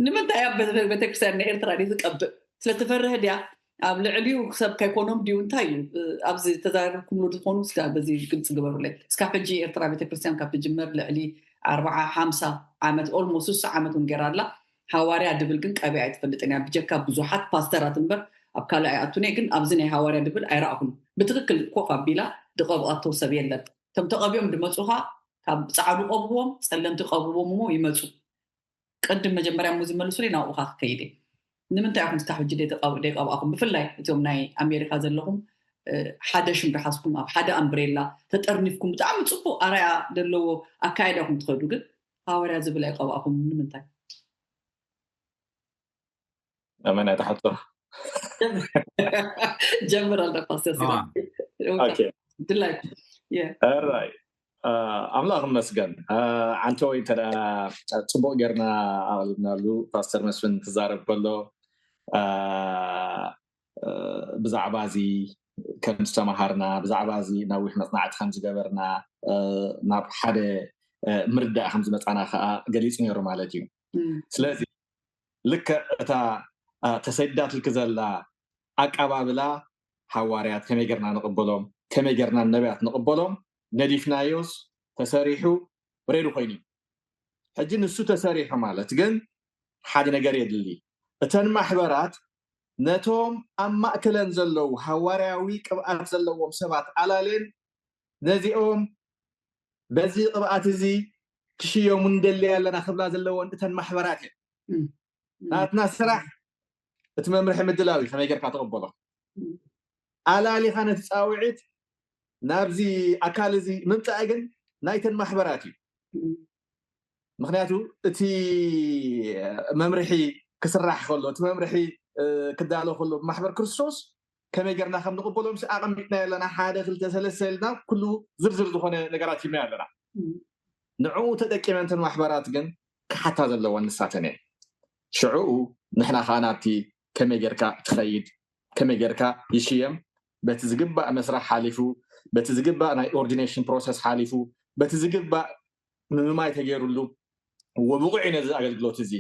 ንምንታይ ኣብ ቤተ-፣ ቤተክርስትያን ናይ ኤርትራ ድዩ ዝቀብእ? ስለ ትፈርህ ድያ? ኣብ ልዕሊኡ ሰብ ከይኮኖም ድዩ? እንታይ እዩ? እ፣ ኣብዚ ተዛሪብኩምሉ ትኾኑ? እስካ በዚ ግልጺ ግበሩለይ። እስካብ ሕጂ ኤርትራ ቤተክርስትያን ካብ ትጅመር ልዕሊ ኣርባዓ፣ ሓምሳ ዓመት፣ ኦልሞስት ስሳ ዓመት እውን ገይራ ኣላ። ሃዋርያ ድብል ግን ቀቢኣ ኣይትፈልጥን እያ። ብጀካ ብዙሓት ፓስተራት እምበር ኣብ ካልእ ኣይኣቱን እየ። ግን ኣብዚ ናይ ሃዋርያ ድብል ኣይረኣኹን። ብትክክል ኮፍ ኣቢላ ድቐብኣቶ ሰብ የለን። እቶም ተቐቢኦም ድመጹኻ ካብ ጻዕዱ ቀብዎም፣ ጸለምቲ ቀብዎም እሞ ይመጹ። ቅድም መጀመርያ እሞ ዝመልሱለይ ናብኡኻ ክከይድ እየ። ንምንታይ ኢኹም እስካብ ሕጂ ደይተቐብ-፣ ደይቀብኣኹም? ብፍላይ እቶም ናይ ኣሜሪካ ዘለኹም፣ እ፣ ሓደ ሽም ድሓዝኩም ኣብ ሓደ ኣምብሬላ ተጠርኒፍኩም ብጣዕሚ ጽቡቕ ኣርኣያ ዘለዎ ኣካይዳ ኢኹም ትኸዱ። ግን ሃዋርያ ዝብል ኣይቀብኣኹም ንምንታይ? ኣመና ተሓቶ። ጀምር ኣለ ፓስተር ሲራክ። ኦኬ። ድላይኩም። የ። ራይ ኣምላኽ ይመስገን። እ፣ ዓንተወይ እንተ ደኣ ጽቡቕ ጌርና ኣቕሊብናሉ ፓስተር መስፍን ክዛረብ ከሎ፣ እ፣ እ፣ ብዛዕባ እዚ ከም ዝተምሃርና፣ ብዛዕባ እዚ ነዊሕ መጽናዕቲ ከም ዝገበርና፣ እ፣ ናብ ሓደ፣ እ፣ ምርዳእ ከም ዝመጻና ከኣ ገሊጹ ነይሩ ማለት እዩ። እም። ስለዚ ልክዕ እታ፣ እ፣ ተሰዲዳትልኪ ዘላ ኣቀባብላ ሃዋርያት ከመይ ጌርና ንቕበሎም፣ ከመይ ጌርና ነቢያት ንቕበሎም፣ ነዲፍናዮስ ተሰሪሑ ሬዲ ኮይኑ እዩ። ሕጂ ንሱ ተሰሪሑ ማለት ግን ሓደ ነገር የድሊ። እተን ማሕበራት ነቶም ኣብ ማእከለን ዘለዉ ሃዋርያዊ ቅብኣት ዘለዎም ሰባት ኣላልየን ነዚኦም በዚ ቅብኣት እዚ ክሽየሙ ንደሊ ኣለና ክብላ ዘለወን እተን ማሕበራት እየን። እም። ናትና ስራሕ እቲ መምርሒ ምድላው እዩ፣ ከመይ ጌርካ ትቕበሎ። እም። ኣላሊኻ ነቲ ጻውዒት ናብዚ ኣካል እዚ ምምጻእ ግን ናይተን ማሕበራት እዩ። እም። ምኽንያቱ እቲ መምርሒ ክስራሕ ከሎ፣ እቲ መምርሒ፣ እ፣ ክዳሎ ከሎ ብማሕበር ክርስቶስ ከመይ ጌርና ከም ንቕበሎም ሲ ኣቐሚጥና ኣለና። ሓደ፣ ክልተ፣ ሰለስተ ኢልና ኩሉ ዝርዝር ዝኾነ ነገራት ሂብና ኣለና። እም። ንዕኡ ተጠቂመን እተን ማሕበራት ግን ክሓታ ዘለወን ንሳተን እየን። ሽዕኡ ንሕና ከኣ ናብቲ ከመይ ጌርካ ትኸይድ፣ ከመይ ጌርካ ይሽየም፣ በቲ ዝግባእ መስርሕ ሓሊፉ፣ በቲ ዝግባእ ናይ ኦርዲኔሽን ፕሮሰስ ሓሊፉ፣ በቲ ዝግባእ ምምማይ ተገይሩሉ፣ ወብቑዕ እዩ ነዚ ኣገልግሎት እዚ፣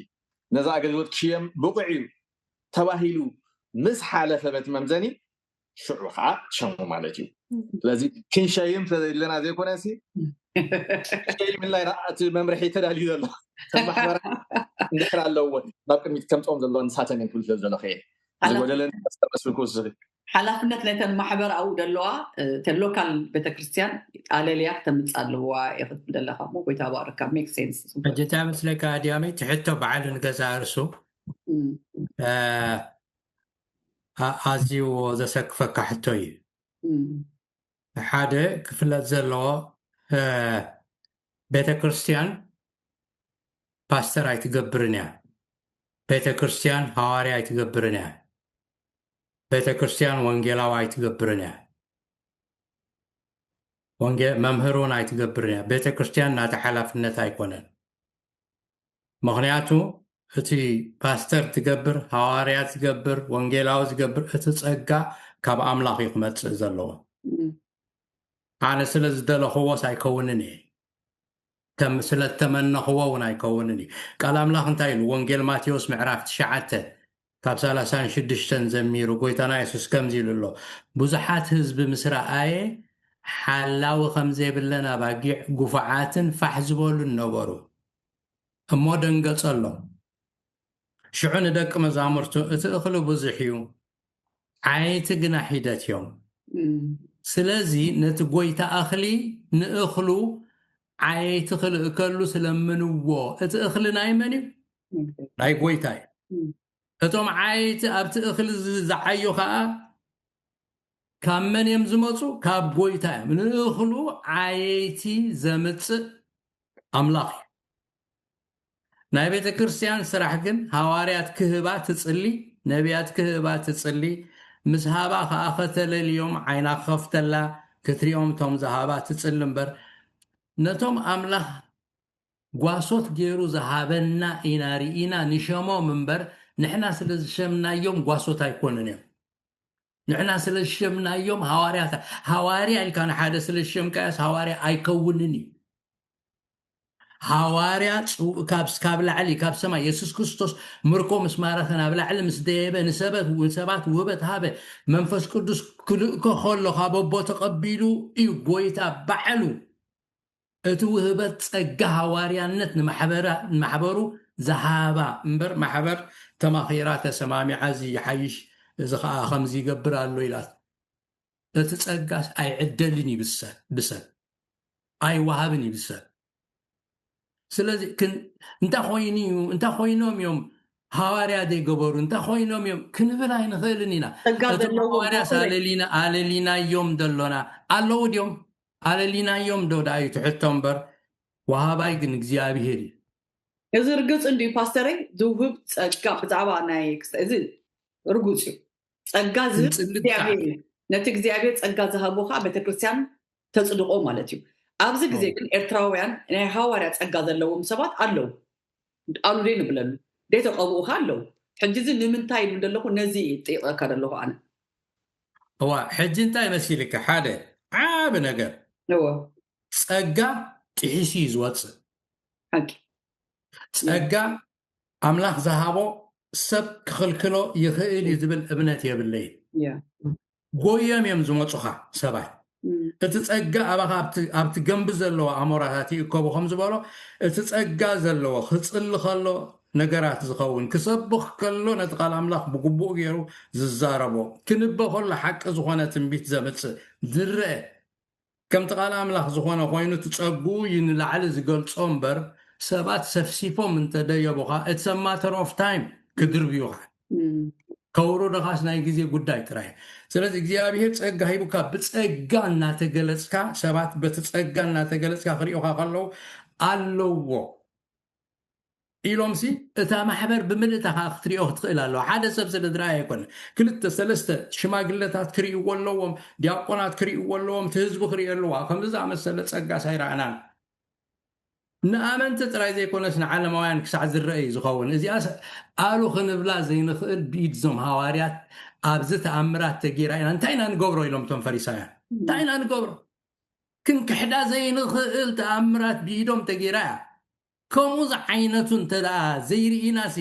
ነዚ ኣገልግሎት ክሽየም ብቑዕ እዩ ተባሂሉ ምስ ሓለፈ በቲ መምዘኒ፣ ሽዑ ከዓ ትሸሙ ማለት እዩ። ስለዚ ክንሸይም ስለዘለና ዘይኮነ ሲ፣ ሸይም ኢልና ኢና እቲ መምርሒ ተዳልዩ ዘሎ። እተን ማሕበራት እንድሕር ኣለዎ ናብ ቅድሚት ከምፅኦም ዘለዎ ንሳተን እዮም ክብል ስለ ዘለኹ እየ። ዝጎደለን መስል ክውስኽ። ሓላፍነት ናይተን ማሕበር ኣብኡ ዘለዋ፣ እ፣ እተን ሎካል ቤተክርስትያን ኣለልያ ክተምፅእ ኣለዋ ኢኻ ትብል ዘለኻ እሞ፣ ጎይታ ባርካ። ሜክ ሴንስ። ሕጂ እንታይ መስለካ ድያመይ ትሕቶ በዓል ንገዛ እርሱ፣ እም። እ፣ ኣዝዩ ዘሰክፈካ ሕቶ እዩ። ሓደ ክፍለጥ ዘለዎ፣ ቤተ ክርስቲያን ፓስተር ኣይትገብርን እያ። ቤተ ክርስቲያን ሃዋርያ ኣይትገብርን እያ። ቤተ ክርስቲያን ወንጌላዊ ኣይትገብርን እያ። ወንጌ መምህር እውን ኣይትገብርን እያ። ቤተ ክርስቲያን ናታ ሓላፍነት ኣይኮነን። ምኽንያቱ እቲ ፓስተር ትገብር፣ ሃዋርያ ትገብር፣ ወንጌላዊ ዝገብር፣ እቲ ጸጋ ካብ ኣምላኽ እዩ ክመጽእ ዘለዎ። ኣነ ስለ ዝደለኽዎስ ኣይከውንን እየ። ስለ ዝተመነኽዎ እውን ኣይከውንን እዩ። ቃል ኣምላኽ እንታይ ኢሉ? ወንጌል ማቴዎስ ምዕራፍ ትሽዓተ ካብ ሰላሳን ሽዱሽተን ዘሚሩ ጎይታና የሱስ ከምዚ ኢሉ ኣሎ፣ ብዙሓት ህዝቢ ምስ ረኣየ ሓላዊ ከም ዘይብለን ኣባጊዕ ጉፉዓትን ፋሕ ዝበሉን ነበሩ። እሞ ደንገጸሎም። ሽዑ ንደቂ መዛሙርቱ፣ እቲ እኽሊ ብዙሕ እዩ፣ ዓየይቲ ግና ሒደት እዮም። ስለዚ ነቲ ጎይታ እኽሊ ንእኽሉ ዓየይቲ ክልእከሉ ስለምንዎ። እቲ እኽሊ ናይ መን እዩ? ናይ ጎይታ እዩ። እቶም ዓየይቲ ኣብቲ እኽሊ ዝዓዩ ከዓ ካብ መን እዮም ዝመፁ? ካብ ጎይታ እዮም። ንእኽሉ ዓየይቲ ዘምፅእ ኣምላኽ እዩ። ናይ ቤተ ክርስቲያን ስራሕ ግን ሃዋርያት ክህባ ትፅሊ፣ ነቢያት ክህባ ትፅሊ፣ ምስ ሃባ ከዓ ከተለልዮም ዓይና ክኸፍተላ ክትሪኦም እቶም ዝሃባ ትፅሊ እምበር ነቶም ኣምላኽ ጓሶት ገይሩ ዝሃበና ኢና ርኢና ንሸሞም እምበር ንሕና ስለ ዝሸምናዮም ጓሶት ኣይኮኑን እዮም። ንሕና ስለ ዝሸምናዮም ሃዋርያት፣ ሃዋርያ ኢልካ ንሓደ ስለ ዝሸምካዮስ ሃዋርያ ኣይከውንን እዩ። ሃዋርያ ካብ ላዕሊ ካብ ሰማይ የሱስ ክርስቶስ ምርኮ ምስ ማረኸ ናብ ላዕሊ ምስ ደየበ ንሰባት ውህበት ሃበ። መንፈስ ቅዱስ ክልእኮ ከሎ ካብ ኣቦ ተቐቢሉ እዩ ጎይታ ባዕሉ እቲ ውህበት ጸጋ ሃዋርያነት ንማሕበሩ ዝሃባ እምበር ማሕበር ተማኺራ ተሰማሚዓ እዚ ይሓይሽ እዚ ኸዓ ከምዚ ይገብር ኣሎ ኢላት። እቲ ጸጋስ ኣይዕደልን እዩ ብሰብ ኣይወሃብን እዩ ብሰብ። ስለዚ እንታይ ኮይኑ እዩ እንታይ ኮይኖም እዮም ሃዋርያ ዘይገበሩ እንታይ ኮይኖም እዮም ክንብል ኣይንኽእልን ኢና። እቶም ሃዋርያስ ኣለሊናዮም ዘሎና ኣለዉ ድዮም? ኣለሊናዮም ዶ ደኣ እዩ ትሕቶ እምበር ወሃባይ ግን እግዚኣብሄር እዩ። እዚ ርግፅ እንድዩ ፓስተረይ። ዝውህብ ጸጋ ብዛዕባ ናይ እዚ ርጉፅ እዩ። ጸጋ ዝህብ እግዚኣብሄር እዩ። ነቲ እግዚኣብሄር ጸጋ ዝሃቦ ከዓ ቤተክርስትያን ተፅድቆ ማለት እዩ። ኣብዚ ግዜ ግን ኤርትራውያን ናይ ሃዋርያ ጸጋ ዘለዎም ሰባት ኣለዉ። ኣሉ ደይ ንብለሉ ደይ ተቐብኡ ከዓ ኣለዉ። ሕጂ እዚ ንምንታይ ይብል ዘለኹ ነዚ ጥይቐካ ዘለኹ ኣነ። እዋ ሕጂ እንታይ መሲልካ ሓደ ዓብ ነገር እዎ ጸጋ ጥሒሱ እዩ ዝወፅእ። ሓቂ ጸጋ ኣምላኽ ዝሃቦ ሰብ ክኽልክሎ ይኽእል እዩ ዝብል እምነት የብለይን። ጎዮም እዮም ዝመፁኻ ሰባት። እቲ ጸጋ ኣባኻ ኣብቲ ገንቢ ዘለዎ ኣሞራታት ይእከቡ ከም ዝበሎ እቲ ጸጋ ዘለዎ ክጽሊ ከሎ ነገራት ዝኸውን ክሰብኽ ከሎ ነቲ ቃል ኣምላኽ ብግቡእ ገይሩ ዝዛረቦ ክንበ ከሎ ሓቂ ዝኾነ ትንቢት ዘምጽእ ዝረአ ከምቲ ቃል ኣምላኽ ዝኾነ ኮይኑ እቲ ጸግኡ እዩ ንላዕሊ ዝገልጾ እምበር ሰባት ሰፍሲፎም እንተደየቡኻ it's a matter of time ክድርብዩኻ ከውርዱኻስ ናይ ግዜ ጉዳይ ጥራይ። ስለዚ እግዚኣብሔር ጸጋ ሂቡካ ብጸጋ እናተገለጽካ ሰባት በቲ ጸጋ እናተገለጽካ ክሪኦኻ ከለዉ ኣለዎ ኢሎም ሲ እታ ማሕበር ብምልእታ ከዓ ክትሪኦ ክትኽእል ኣለዋ። ሓደ ሰብ ስለ ዝረኣየ ኣይኮነ ክልተ ሰለስተ ሽማግለታት ክርእይዎ ኣለዎም፣ ዲያቆናት ክርእይዎ ኣለዎም፣ እቲ ህዝቢ ክርእዮ ኣለዋ። ከምዚ ዝኣመሰለ ጸጋስ ኣይረኣናን። ንኣመንቲ ጥራይ ዘይኮነስ ንዓለማውያን ክሳዕ ዝረአ እዩ ዝኸውን። እዚኣስ ኣሉ ክንብላ ዘይንኽእል ብኢድ ዞም ሃዋርያት ኣብዚ ተኣምራት ተጌራ ኢና እንታይ ኢና ንገብሮ ኢሎም እቶም ፈሪሳውያን እንታይ ኢና ንገብሮ ክንክሕዳ ዘይንኽእል ተኣምራት ብኢዶም ተጌራ እያ። ከምኡ ዝዓይነቱ እንተ ደኣ ዘይርኢናሲ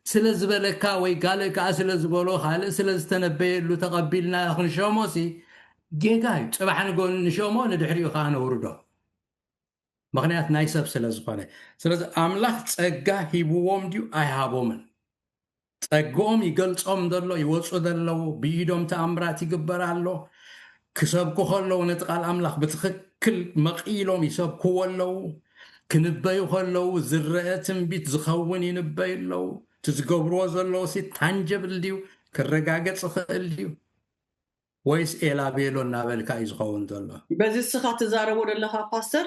ስለ ዝበለካ ወይ ጋልእ ከኣ ስለ ዝበሎ ካልእ ስለ ዝተነበየሉ ተቐቢልና ክንሸሞሲ ጌጋ እዩ። ጽባሕ ንጎ ንሸሞ ንድሕሪኡ ከኣ ነውርዶ። ምኽንያት ናይ ሰብ ስለ ዝኾነ። ስለዚ ኣምላኽ ጸጋ ሂብዎም ድዩ ኣይሃቦምን? ጸግኦም ይገልጾም ዘሎ ይወጹ ዘለዉ ብኢዶም ተኣምራት ይግበር ኣሎ። ክሰብኩ ከለዉ ነቲ ቃል ኣምላኽ ብትኽክል መቒሎም ይሰብክዎ ኣለዉ። ክንበዩ ከለዉ ዝረአ ትንቢት ዝኸውን ይንበዩ ኣለዉ። እቲ ዝገብርዎ ዘለዉ ሲ ታንጀብል ድዩ? ክረጋገጽ ይኽእል ድዩ? ወይስ ኤላ ቤሎ እናበልካ እዩ ዝኸውን ዘሎ? በዚ እስኻ ትዛረቦ ዘለኻ ፓስተር፣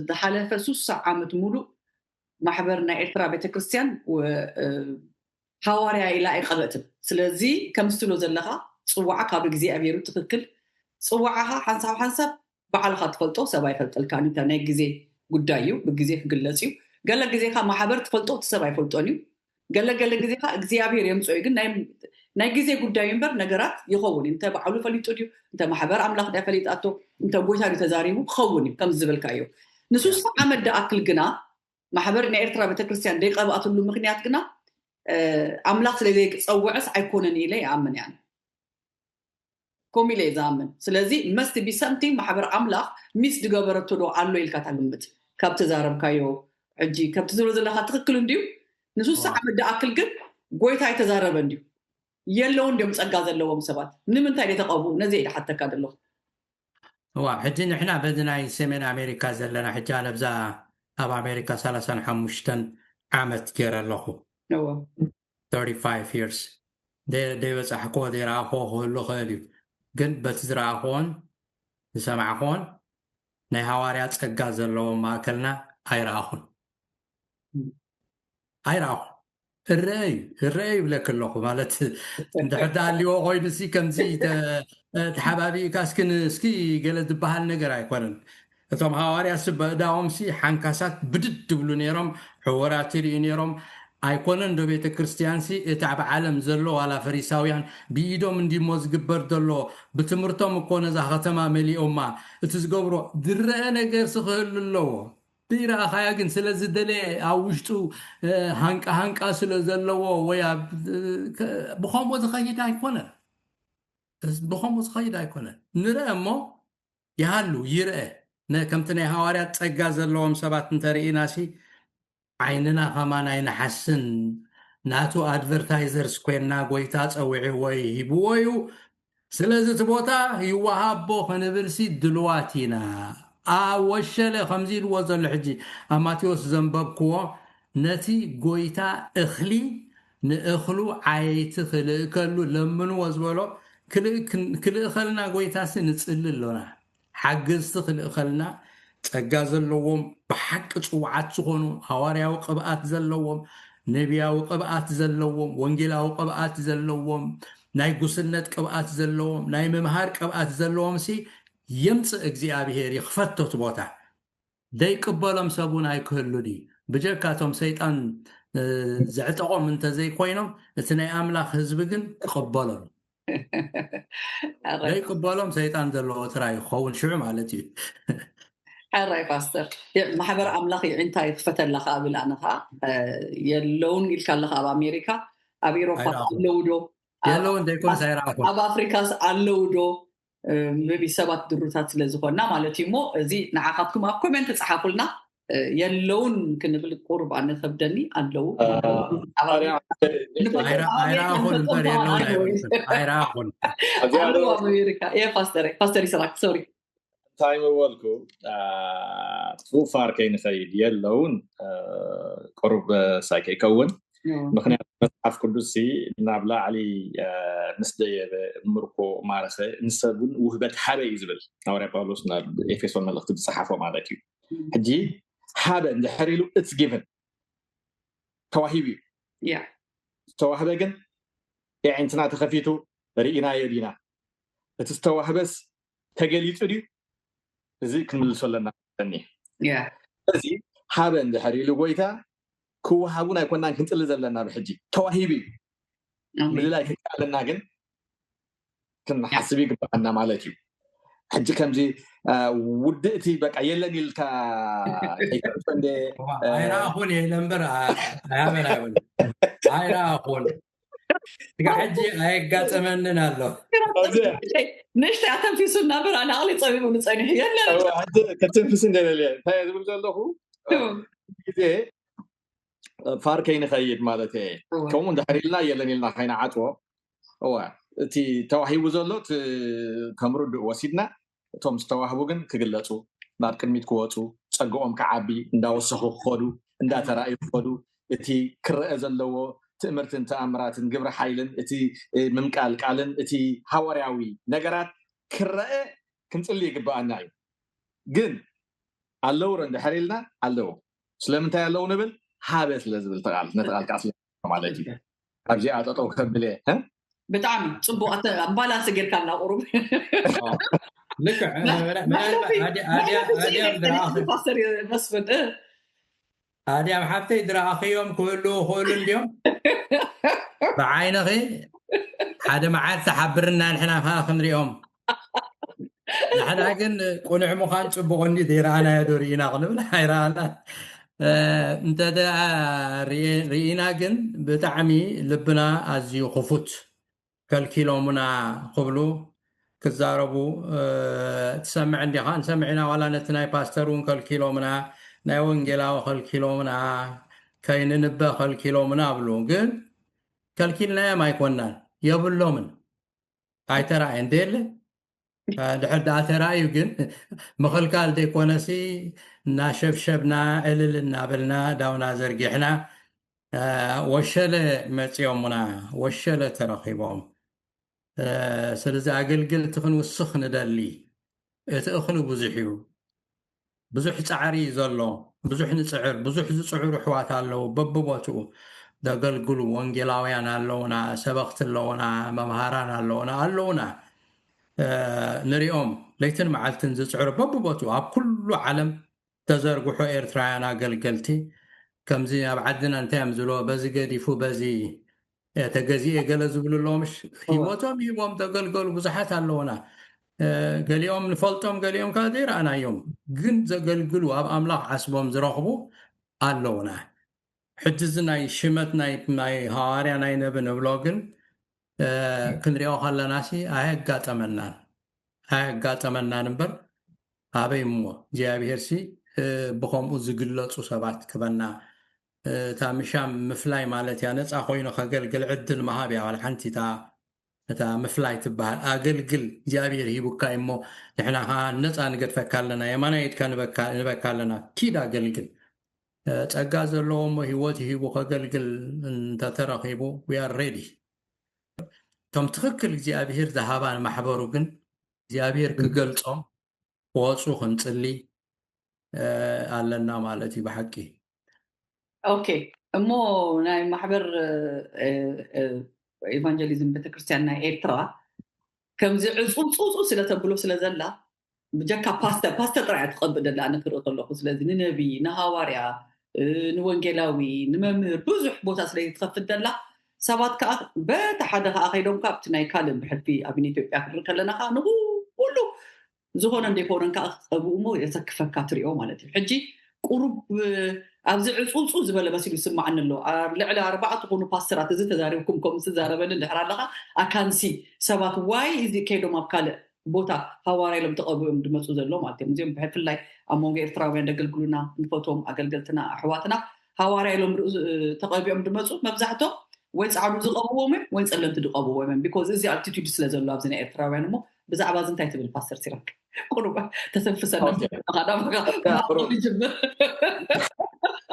ዝሓለፈ ሱሳ ዓመት ሙሉእ ማሕበር ናይ ኤርትራ ቤተክርስትያን ሃዋርያ ኢላ ኣይቐበትን። ስለዚ ከምዚ ትብሎ ዘለኻ ጽዋዓ ካብ እግዚኣብሔር እዩ፣ ትኽክል። ጽዋዓኻ ሓንሳብ ሓንሳብ ባዕልኻ ትፈልጦ፣ ሰብ ኣይፈልጠልካን እዩ። ናይ ግዜ ጉዳይ እዩ፣ ብግዜ ክግለጽ እዩ። ገለ ግዜኻ ማሕበር ትፈልጦ፣ እቲ ሰብ ኣይፈልጦን እዩ። ገለ ገለ ግዜኻ እግዚኣብሔር የምጽኦ እዩ። ግን ናይ ግዜ ጉዳይ እምበር ነገራት ይኸውን እዩ። እንተ ባዕሉ ፈሊጡ ድዩ፣ እንተ ማሕበር ኣምላኽ ድያ ፈሊጣቶ፣ እንተ ጎይታ ድዩ ተዛሪቡ ክኸውን እዩ። ከም ዝበልካዮ ንሱሳ ዓመት ደኣክል ግና ማሕበር ናይ ኤርትራ ቤተክርስትያን ዘይቀብኣትሉ ምክንያት ግና ኣምላኽ ስለ ዘይጸውዐስ ኣይኮነን ኢለ ይኣምን እያ። ከምኡ ኢለ እየ ዝኣምን። ስለዚ መስት ቢ ሰምቲንግ ማሕበር ኣምላኽ ሚስ ዝገበረቶ ዶ ኣሎ ኢልካ ታግምት ካብ ተዛረብካዮ። ሕጂ ከምቲ ዝብሎ ዘለካ ትክክል እንድዩ። ንሱሳ ዓመት ደኣክል ግን ጎይታ ኣይተዛረበ እንድዩ። የለውን ድዮም ጸጋ ዘለዎም ሰባት? ንምንታይ ደተቀቡ? ነዚ ኢለ ሓተካ ዘለኹ። እዋ ሕጂ ንሕና በዚ ናይ ሰሜን ኣሜሪካ ዘለና ሕጂ ኣነ ብዛ ኣብ ኣሜሪካ ሰላሳን ሓሙሽተን ዓመት ገይረ ኣለኹ። እዎ። thirty-five years ደይበፃሕክዎ ዘይረኣኽዎ ክህሉ ክእል እዩ። ግን በቲ ዝረኣኽዎን ዝሰማዕኽዎን ናይ ሃዋርያ ፀጋ ዘለዎም ማእከልና ኣይረኣኹን። ኣይረኣኹን። እረይ እረይ ይብለክ ኣለኹ። ማለት እንድሕር ዳሃልዎ ኮይኑ ሲ ከምዚ ተሓባቢእካ እስኪ እስኪ ገለ ዝበሃል ነገር ኣይኮነን። እቶም ሃዋርያ ሲ በእዳዎም ሲ ሓንካሳት ብድድ ትብሉ ነይሮም፣ ዕወራት ይርእዩ ነይሮም። ኣይኮነን ዶ ቤተ ክርስቲያን ሲ እታ ብዓለም ዘሎ ዋላ ፈሪሳውያን ብኢዶም እንዲሞ ዝግበር ዘሎ ብትምህርቶም እኮ ነዛ ከተማ መሊኦማ። እቲ ዝገብሮ ዝረአ ነገር ሲ ክህሉ ኣለዎ። ዘይረኣኻያ ግን ስለ ዝደለ ኣብ ውሽጡ ሃንቃ ሃንቃ ስለ ዘለዎ ወይ ብኸምኡ ዝኸይድ ኣይኮነን። ብኸምኡ ዝኸይድ ኣይኮነን። ንርአ እሞ ይሃሉ ይርአ። ከምቲ ናይ ሃዋርያት ጸጋ ዘለዎም ሰባት እንተርኢና ሲ ዓይንና ከማን ኣይንሓስን። ናቱ ኣድቨርታይዘርስ ኮይንና ጎይታ ጸዊዕዎ እዩ ሂብዎ እዩ። ስለዚ እቲ ቦታ ይወሃቦ ክንብል ሲ ድልዋት ኢና። ኣብ ወሸለ ከምዚ ኢልዎ ዘሎ ሕጂ ኣብ ማቴዎስ ዘንበብክዎ ነቲ ጎይታ እኽሊ ንእኽሉ ዓየይቲ ክልእከሉ ለምንዎ ዝበሎ ክልእከልና ጎይታ ሲ ንጽሊ ኣሎና። ሓገዝቲ ክልእኸልና ጸጋ ዘለዎም ብሓቂ ጽዋዓት ዝኾኑ ሃዋርያዊ ቅብኣት ዘለዎም፣ ነቢያዊ ቅብኣት ዘለዎም፣ ወንጌላዊ ቅብኣት ዘለዎም፣ ናይ ጉስነት ቅብኣት ዘለዎም፣ ናይ ምምሃር ቅብኣት ዘለዎም ሲ የምጽእ እግዚኣብሔር ይኽፈቶ እቲ ቦታ። ዘይቅበሎም ሰብ እውን ኣይክህሉን እዩ። ብጀካቶም ሰይጣን ዘዕጠቖም እንተዘይኮይኖም እቲ ናይ ኣምላኽ ህዝቢ ግን ክቕበሎም። ዘይቅበሎም ሰይጣን ዘለዎ ጥራይ ይኸውን ሽዑ ማለት እዩ። ሕራይ ፓስተር፣ ማሕበር ኣምላኽ ይዕንታ ይክፈተላ ከኣ ብል ኣነ ከኣ። የለውን ኢልካ ኣለካ ኣብ ኣሜሪካ፣ ኣብ ኤሮፓ ኣለዉ ዶ? የለውን ዘይኮነስ ኣይረኣኹን። ኣብ ኣፍሪካስ ኣለዉ ዶ? ምቢ ሰባት ድሩታት ስለ ዝኾንና ማለት እዩ። እሞ እዚ ንዓኻትኩም ኣብ ኮሜንት ጸሓፉልና። የለውን ክንብል ቁሩብ ኣነ ከብደኒ ኣለዉ። ኣይረኣኹን እምበር የለውን ኣይበልኩን። ኣይረኣኹን። ኣለዉ ኣብ ኣሜሪካ። የ ፓስተር ፓስተር ይስራክ ሶሪ። እንታይ ምበልኩ፣ ፉፋር ከይንኸይድ የለውን ቁሩብ ሳይ ከይከውን። ምክንያቱ መጽሓፍ ቅዱስ ናብ ላዕሊ ምስ ደየበ ምርኮ ማረኸ ንሰብ እውን ውህበት ሃበ እዩ ዝብል ሃዋርያ ጳውሎስ ናብ ኤፌሶን መልእክቲ ዝጸሓፎ ማለት እዩ። ሕጂ ሃበ እንድሕር ኢሉ it's given ተዋሂቡ እዩ። ዝተዋህበ ግን የዒንትና ተኸፊቱ ርኢናዮ ዲና? እቲ ዝተዋህበስ ተገሊጹ ድዩ? እዚ ክንምልሶ ኣለና። እዚ ሃበ እንድሕር ኢሉ ጎይታ ክወሃቡን ኣይኮናን ክንጽሊ ዘለና ብሕጂ ተዋሂቡ እዩ። ምልላይ ከይከኣለና ግን ክንሓስብ ይግባኣና ማለት እዩ። ሕጂ ከምዚ ውድእቲ በቃ የለን ኢልካ ከይትዕጾ እንደ ኣይረኣኹን እየ ኢለ እምበር ኣይሃበን ኣይበል ኣይረኣኹን። ስጋ ሕጂ ኣየጋጠመንን ኣሎ። ንእሽተይ ኣተንፊሱ እናበር ኣነ ኣቕሊ ጸቢቡ ንጸኒሑ የለን። ክትንፍስ እንደለልየ እንታይ ዝብል ዘለኹ ግዜ ፋር ከይንኸይድ ማለት እየ። ከምኡ እንድሕር ኢልና የለን ኢልና ከይንዓፅዎ። እዋ እቲ ተዋሂቡ ዘሎ እቲ ከም ርዱእ ወሲድና እቶም ዝተዋህቡ ግን ክግለፁ ናብ ቅድሚት ክወፁ ፀግኦም ክዓቢ እንዳወሰኹ ክኸዱ እንዳተራእዩ ክኸዱ እቲ ክረአ ዘለዎ ትእምርትን ተኣምራትን ግብረ ሓይልን እቲ ምምቃል ቃልን እቲ ሃዋርያዊ ነገራት ክረአ ክንጽሊ ይግብኣና እዩ። ግን ኣለዉ ዶ እንድሕር ኢልና ኣለዉ። ስለምንታይ ኣለዉ ንብል? ሃበ ስለ ዝብል ተቓል ነቲ ቃል ከዓ ስለ ማለት እዩ። ኣብዚኣ ጠጠው ከብል እየ። ብጣዕሚ ፅቡቅ ኣምባላንስ ጌርካ ኣላ ቁሩብ ልክዕ ፓስተር መስፍን ኣድያም ሓብተይ ዝረኣኽዮም ክህልዉ ክህሉ እንዲዮም ብዓይንኺ ሓደ መዓልቲ ሓብርና ንሕና ከዓ ክንሪኦም ንሕና ግን ቁኑዕ ምዃን ፅቡቅ እንዲ ዘይረኣናዮ ዶ ርኢና ክንብል ኣይረኣና እንተ ርኢና ግን ብጣዕሚ ልብና ኣዝዩ ክፉት ከልኪሎምና ክብሉ ክዛረቡ ትሰምዕ እንዲኻ ንሰምዕ ኢና ዋላ ነቲ ናይ ፓስተር እውን ከልኪሎምና ናይ ወንጌላዊ ከልኪሎምና ከይንንበ ከልኪሎምና ኣብሉ ግን ከልኪልናዮም ኣይኮናን የብሎምን ኣይተራእየን ደየለ ድሕር ደኣ ተራእዩ ግን ምኽልካል ዘይኮነሲ እናሸብሸብና ዕልል እናበልና ዳውና ዘርጊሕና ወሸለ መፂኦምና ወሸለ ተረኺቦም ስለዚ ኣገልግልቲ ክንውስኽ ንደሊ እቲ እኽሊ ብዙሕ እዩ ብዙሕ ፃዕሪ እዩ ዘሎ ብዙሕ ንፅዕር ብዙሕ ዝፅዕሩ ኣሕዋት ኣለዉ በብቦትኡ ዘገልግሉ ወንጌላውያን ኣለውና ሰበኽቲ ኣለውና መምሃራን ኣለውና ኣለውና ንሪኦም ለይትን መዓልትን ዝፅዕሩ በብቦትኡ ኣብ ኩሉ ዓለም ተዘርግሑ ኤርትራውያን ኣገልገልቲ ከምዚ ኣብ ዓድና እንታይ እዮም ዝብልዎ በዚ ገዲፉ በዚ ተገዚኤ ገለ ዝብሉ ኣለዎ ምሽ ሂወቶም ሂቦም ዘገልገሉ ብዙሓት ኣለውና ገሊኦም ንፈልጦም ገሊኦም ከዓ ዘይረኣናዮም ግን ዘገልግሉ ኣብ ኣምላኽ ዓስቦም ዝረኽቡ ኣለውና ሕጂ እዚ ናይ ሽመት ናይ ሃዋርያ ናይ ነቢ ንብሎ ግን ክንሪኦ ከለና ሲ ኣየጋጠመናን ኣየጋጠመናን እምበር ኣበይ እሞ እግዚኣብሄር ሲ ብከምኡ ዝግለፁ ሰባት ክበና እታ ምሻም ምፍላይ ማለት እያ ነፃ ኮይኑ ከገልግል ዕድል መሃብ እያ ዋላ ሓንቲ እታ ምፍላይ ትበሃል ኣገልግል እግዚኣብሄር ሂቡካ እሞ ንሕና ከዓ ነፃ ንገድፈካ ኣለና የማናይ ኢድካ ንበካ ኣለና ኪድ ኣገልግል ጸጋ ዘለዎ እሞ ህይወት ሂቡ ከገልግል እንተተረኺቡ we are ready እቶም ትኽክል እግዚኣብሄር ዝሃባ ንማሕበሩ ግን እግዚኣብሄር ክገልጾም ክወፁ ክንፅሊ ኣለና ማለት እዩ ብሓቂ ኦኬ እሞ ናይ ማሕበር ኤቫንጀሊዝም ቤተክርስትያን ናይ ኤርትራ ከምዚ ዕፁ ፅፁ ስለ ተብሎ ስለ ዘላ ብጀካ ፓስተር ፓስተር ጥራይ ትቐብእ ደላ ኣነ ክርኢ ከለኹ ስለዚ ንነቢ ንሃዋርያ ንወንጌላዊ ንመምህር ብዙሕ ቦታ ስለ ትኸፍት ደላ ሰባት ከዓ በቲ ሓደ ከዓ ከይዶም ካብቲ ናይ ካልእ ብሕልፊ ኣብ ኢትዮጵያ ክንርኢ ከለና ከዓ ንኩሉ ዝኾነ እንደይኮነን ከዓ ክፀብኡ እሞ የሰክፈካ ትሪኦ ማለት እዩ ሕጂ ቁሩብ ኣብዚ ዕፁፁ ዝበለ መሲሉ ይስማዓኒ ኣሎ ልዕሊ ኣርባዕተ ዝኾኑ ፓስተራት እዚ ተዛሪብኩም ከምኡ ዝዛረበኒ ድሕር ኣለካ ኣካንሲ ሰባት ዋይ እዚ ከይዶም ኣብ ካልእ ቦታ ሃዋርያ ኢሎም ተቐቢኦም ዝመፁ ዘሎ ማለት እዮም እዚኦም ብፍላይ ኣብ መንጎ ኤርትራውያን ደገልግሉና ንፈትዎም ኣገልገልትና ኣሕዋትና ሃዋርያ ኢሎም ተቐቢኦም ዝመፁ መብዛሕቶም ወይ ፃዕዱ ዝቐብዎም እዮም ወይ ፀለምቲ ዝቐብዎም እዮም because እዚ ኣቲቱድ ስለ ዘሎ ኣብዚ ናይ ኤርትራውያን እሞ ብዛዕባ እዚ እንታይ ትብል ፓስተር ሲራክ ቁሩብ ተተንፍሰና ንጅምር